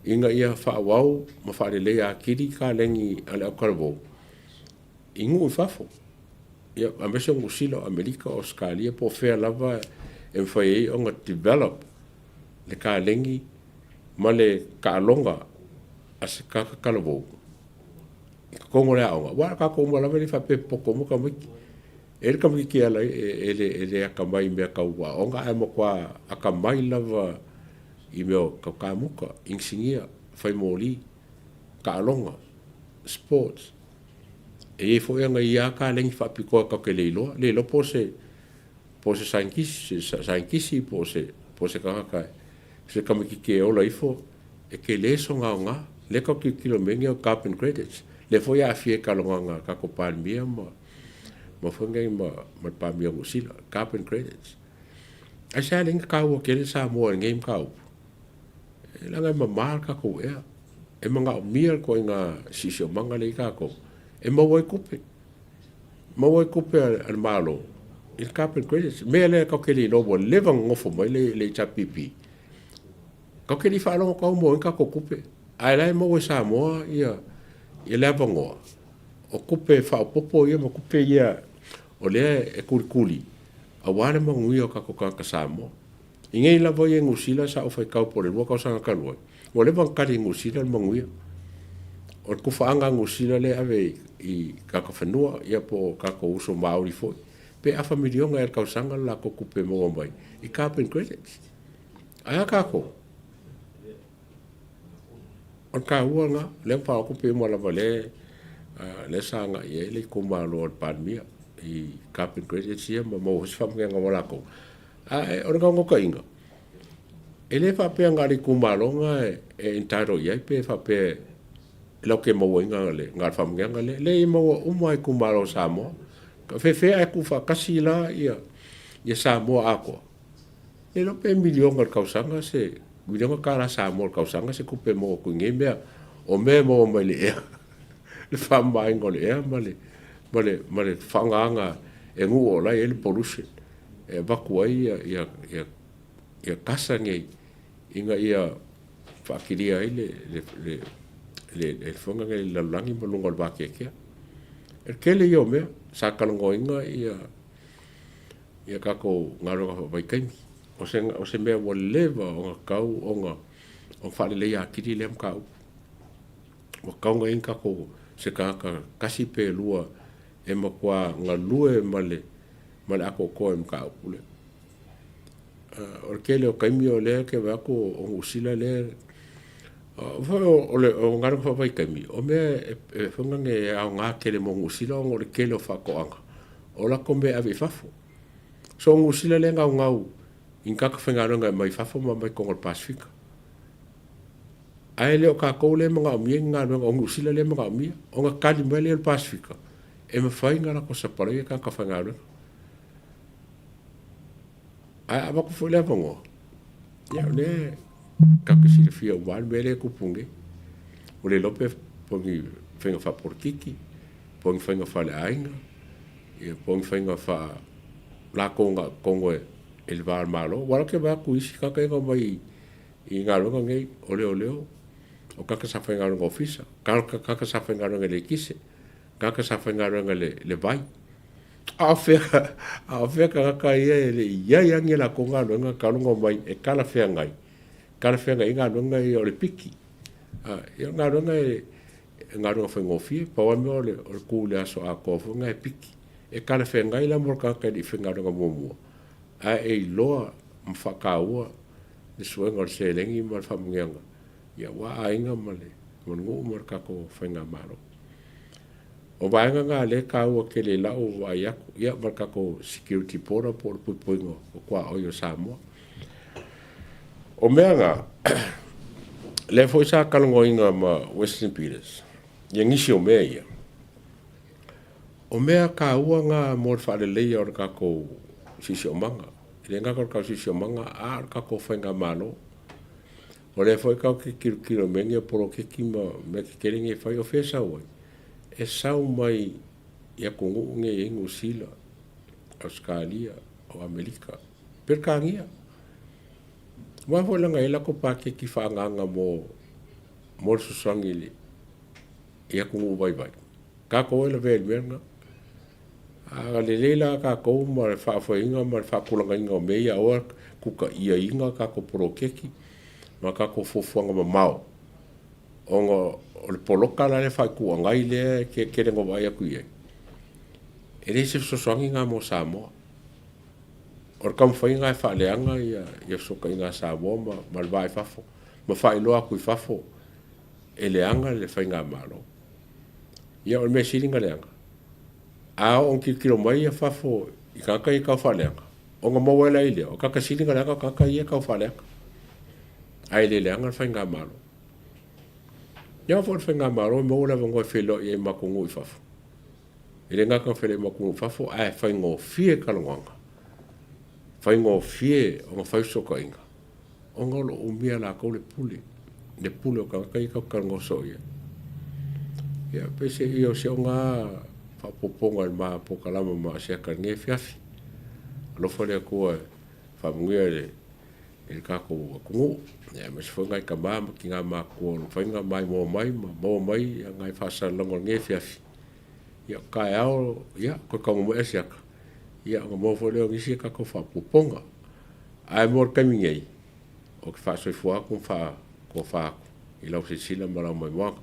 Speaker 4: ina ia faaauau ma faaleleia atili kalegi a le autalavou i nuu i fafo, ia, aemaise o Niu Sila, o Amerika, o Ausetalia, po o fea lava e mafai ai ona develop le kalegi ma le taaloga a se tagata talavou i totonu o le aoga, aua o tatou uma lava e le faapea e popoto uma tamaiti. E i ai le tamaititi e ala ai, e le atamai i mea tau aoga, ae matua atamai lava i mea tau kamuta, inisinia, fai moli, taaloga, sports. E i ai foi ana ia taleni faapitoa tatou te le iloa, le iloa po o se saienitisi po o se tagata, se tamaititi e ola ifo, e tele sona aoga. Lea kau tilotilo i mea nei o carbon credits. Lea foi e aafia i talanoaga a tatou Palemia ma ma foi nei ma ma le Palemia o Niu Sila, carbon credits. Aisea le taua tele Samoa i lenei mataupu? E leaga e mama le tatou ea. E manaomia le ituaiga siosiomaga lea i tatou e maua ai tupe. Maua ai tupe a le Malo i le carbon credits. Mea lea tatou te le iloa ua leva ona nonofo mai le HRPP. Tatou te le i faalogo tau mo ai ni tatou tupe. Ae la e maua e Samoa ia le avanoa o tupe faaopoopo ia ma tupe ia o lea e tulikuli aua le manuia o tatou tagata Samoa. I nei lava ia i Niu Sila sa ou faitau po o le 2 tausaga talu ai, ua leva ona tali e Niu Sila le manuia. O le tufaaga a Niu Sila lea e ave i tagata fanua ia po o tatou uso Maori foi, pe afa miliona ea i le tausaga le latou tupe e maua mai i carbon credits. Ae a tatou? O le taua lena, lea ua faaoo atu pei uma lava lea, lea sa agai i ai le itumalo a le Palemia i carbon credits ia ma maua foi se faamanuiaga mo latou. Ae o le naunautaiga, e le faapea na o le itumalo lena e entitle i ai pe faapea e latou te mauaina na o le faamanuiaga lea. E leai e maua uma lava e itumalo o Samoa. E faapefea ae tuufaatasi la ia Samoa atoa? Le iloa pe miliona i le tausaga se miliona tala Samoa i le tausaga se tupe e maua atu i nei mea. O mea e maua mai le ea, le faamamaina o le ea ma le, ma le, ma le faaaogaina e nuu o la e i ai le pollution e avatu ai ia, ia, ia, ia kasa nei ina ia faatilia ai le, le, le, le, le foga nei le lalolagi ma luga o le vateatea. E tele ia o mea sa talanoaina ia ia tatou galuega faavaitaimi. O se, o se mea ua leva ona tatau ona, ona faaleleia atili lea mataupu. Ua tatau ona i ai ni tatou, se tagata tasi pe lua e matua galue ma le, ma le atoatoa i le mataupu lea. O le tele o taimi o lea e vaai atu o Niu Sila lea, o le galuega faavaitaimi, o mea e foi lea e aoga tele mo Niu Sila ona o le tele o faatoaga o latou mea e ave i fafo. So o Niu Sila lea e gaugau i ni tagata faigaluega e aumai fafo ma aumai i totonu o le Pasefika. Ae le o tatou lea e manaomia ni galuega, o Niu Sila lea e manaomia, ona tali mai lea o le Pasefika e mafai ona latou sapalaia tagata faigaluega. Ae a avatu foi le avanoa, ia o lea tatou te silafia uma lava le mea lea e tupu nei. Ua le iloa pe o ni faiga faapolokiki, po o ni faiga faaleaiga, ia po o ni faiga faa latou na totonu e le va o le Malo. Aua o lea ou te vaai atu i isi tagata ia na omai i galuega nei, o leoleo, o tagata sa faigaluega ofisa, tagata sa faigaluega i le eletise, tagata sa faigaluega i le vai. A o fea, a o fea tagata ia e le i i ai lava ni a latou galuega talu ona omai e talafeagai, talafeagai ai galuega ia o le piki. Ia o galuega e galuega faigofie, pau lava le mea o le, o le tu i le aso atoa foi lena e piki. E talafeagai la mo le tagata e le i faigaluega muamua, ae e iloa ma faataua le suega o le seleni ma le faamanuiaga ia aua aiga ma le nuu ma le tatou faigamalo. O vaega na lea e taua tele i lau vaai atu, ia ma le tatou security border po o le puipuiga o tuaoi o Samoa. O mea na, lea foi sa talanoaina ma Western Peters, ia nisi o mea ia. O mea taua na mo le faaleleia o le tatou siosiomaga. E le gata o le tatou siosiomaga, a o le tatou faigamalo. O lea foi tatou te tilotilo i mea nei o poloketi ma mea tetele nei e fai, o fea e sau ai? E sau mai i atunuu nei e i ai Niu Sila, Ausetalia, o Amerika, Peretania. Aua foi leaga e i ai latou paketi faaagaaga mo le fesoasoani i atunuu vaivai. Tatou e lavea i le mea lena. A lelei la tatou ma le faafoeina ma le faatulagaina o mea ia, aua le tutaiaina tatou poloketi ma tatou fuafuaga mamao, ona o le poloka la le faaitu agai lea e tele ina vaai atu i ai, e leai se fesoasoani lena mo Samoa. O le taumafaiga e faaleaga ia fesootaiga a Samoa ma le va i fafo, ma faailoa atu i fafo e leaga le faigamalo. Ia o le mea sili na leaga, a oo ina tilotilo mai ia fafo i tagata ia e tau faaleaga, ona maua ai lea, o tagata sili na leaga o tagata ia e tau faaleaga, ae le leaga le faigamalo. Ia foi le faigamalo e maua le avanoa e feiloai ai ma matou nuu i fafo. E le gata ona feiloai ma matou nuu i fafo ae faigofie talanoaga, faigofie ona fai fesootaiga ona o lo o umia e latou le pule, le pule o tagata ia tatou te talanoa soo i ai. Ia peiseai o si au na faaopoopoga i le ma polokalama ma Asiata i lenei afiafi. Alofa le Atua e faamanuia i le i le tatou atunuu, aemaise foi nai tama ma tina matutua o lo o mafai ona maimoa mai ma maua mai nai faasalalauga o lenei afiafi. Ia, o taeao, ia, toe taunuu mai Asiata, ia ona maua foi lea o nisi a tatou faaopoopoga. Ae mo le taimi nei, ou te faasoifua atu ma faatofa atu i lau silasila ma lau maimoaga.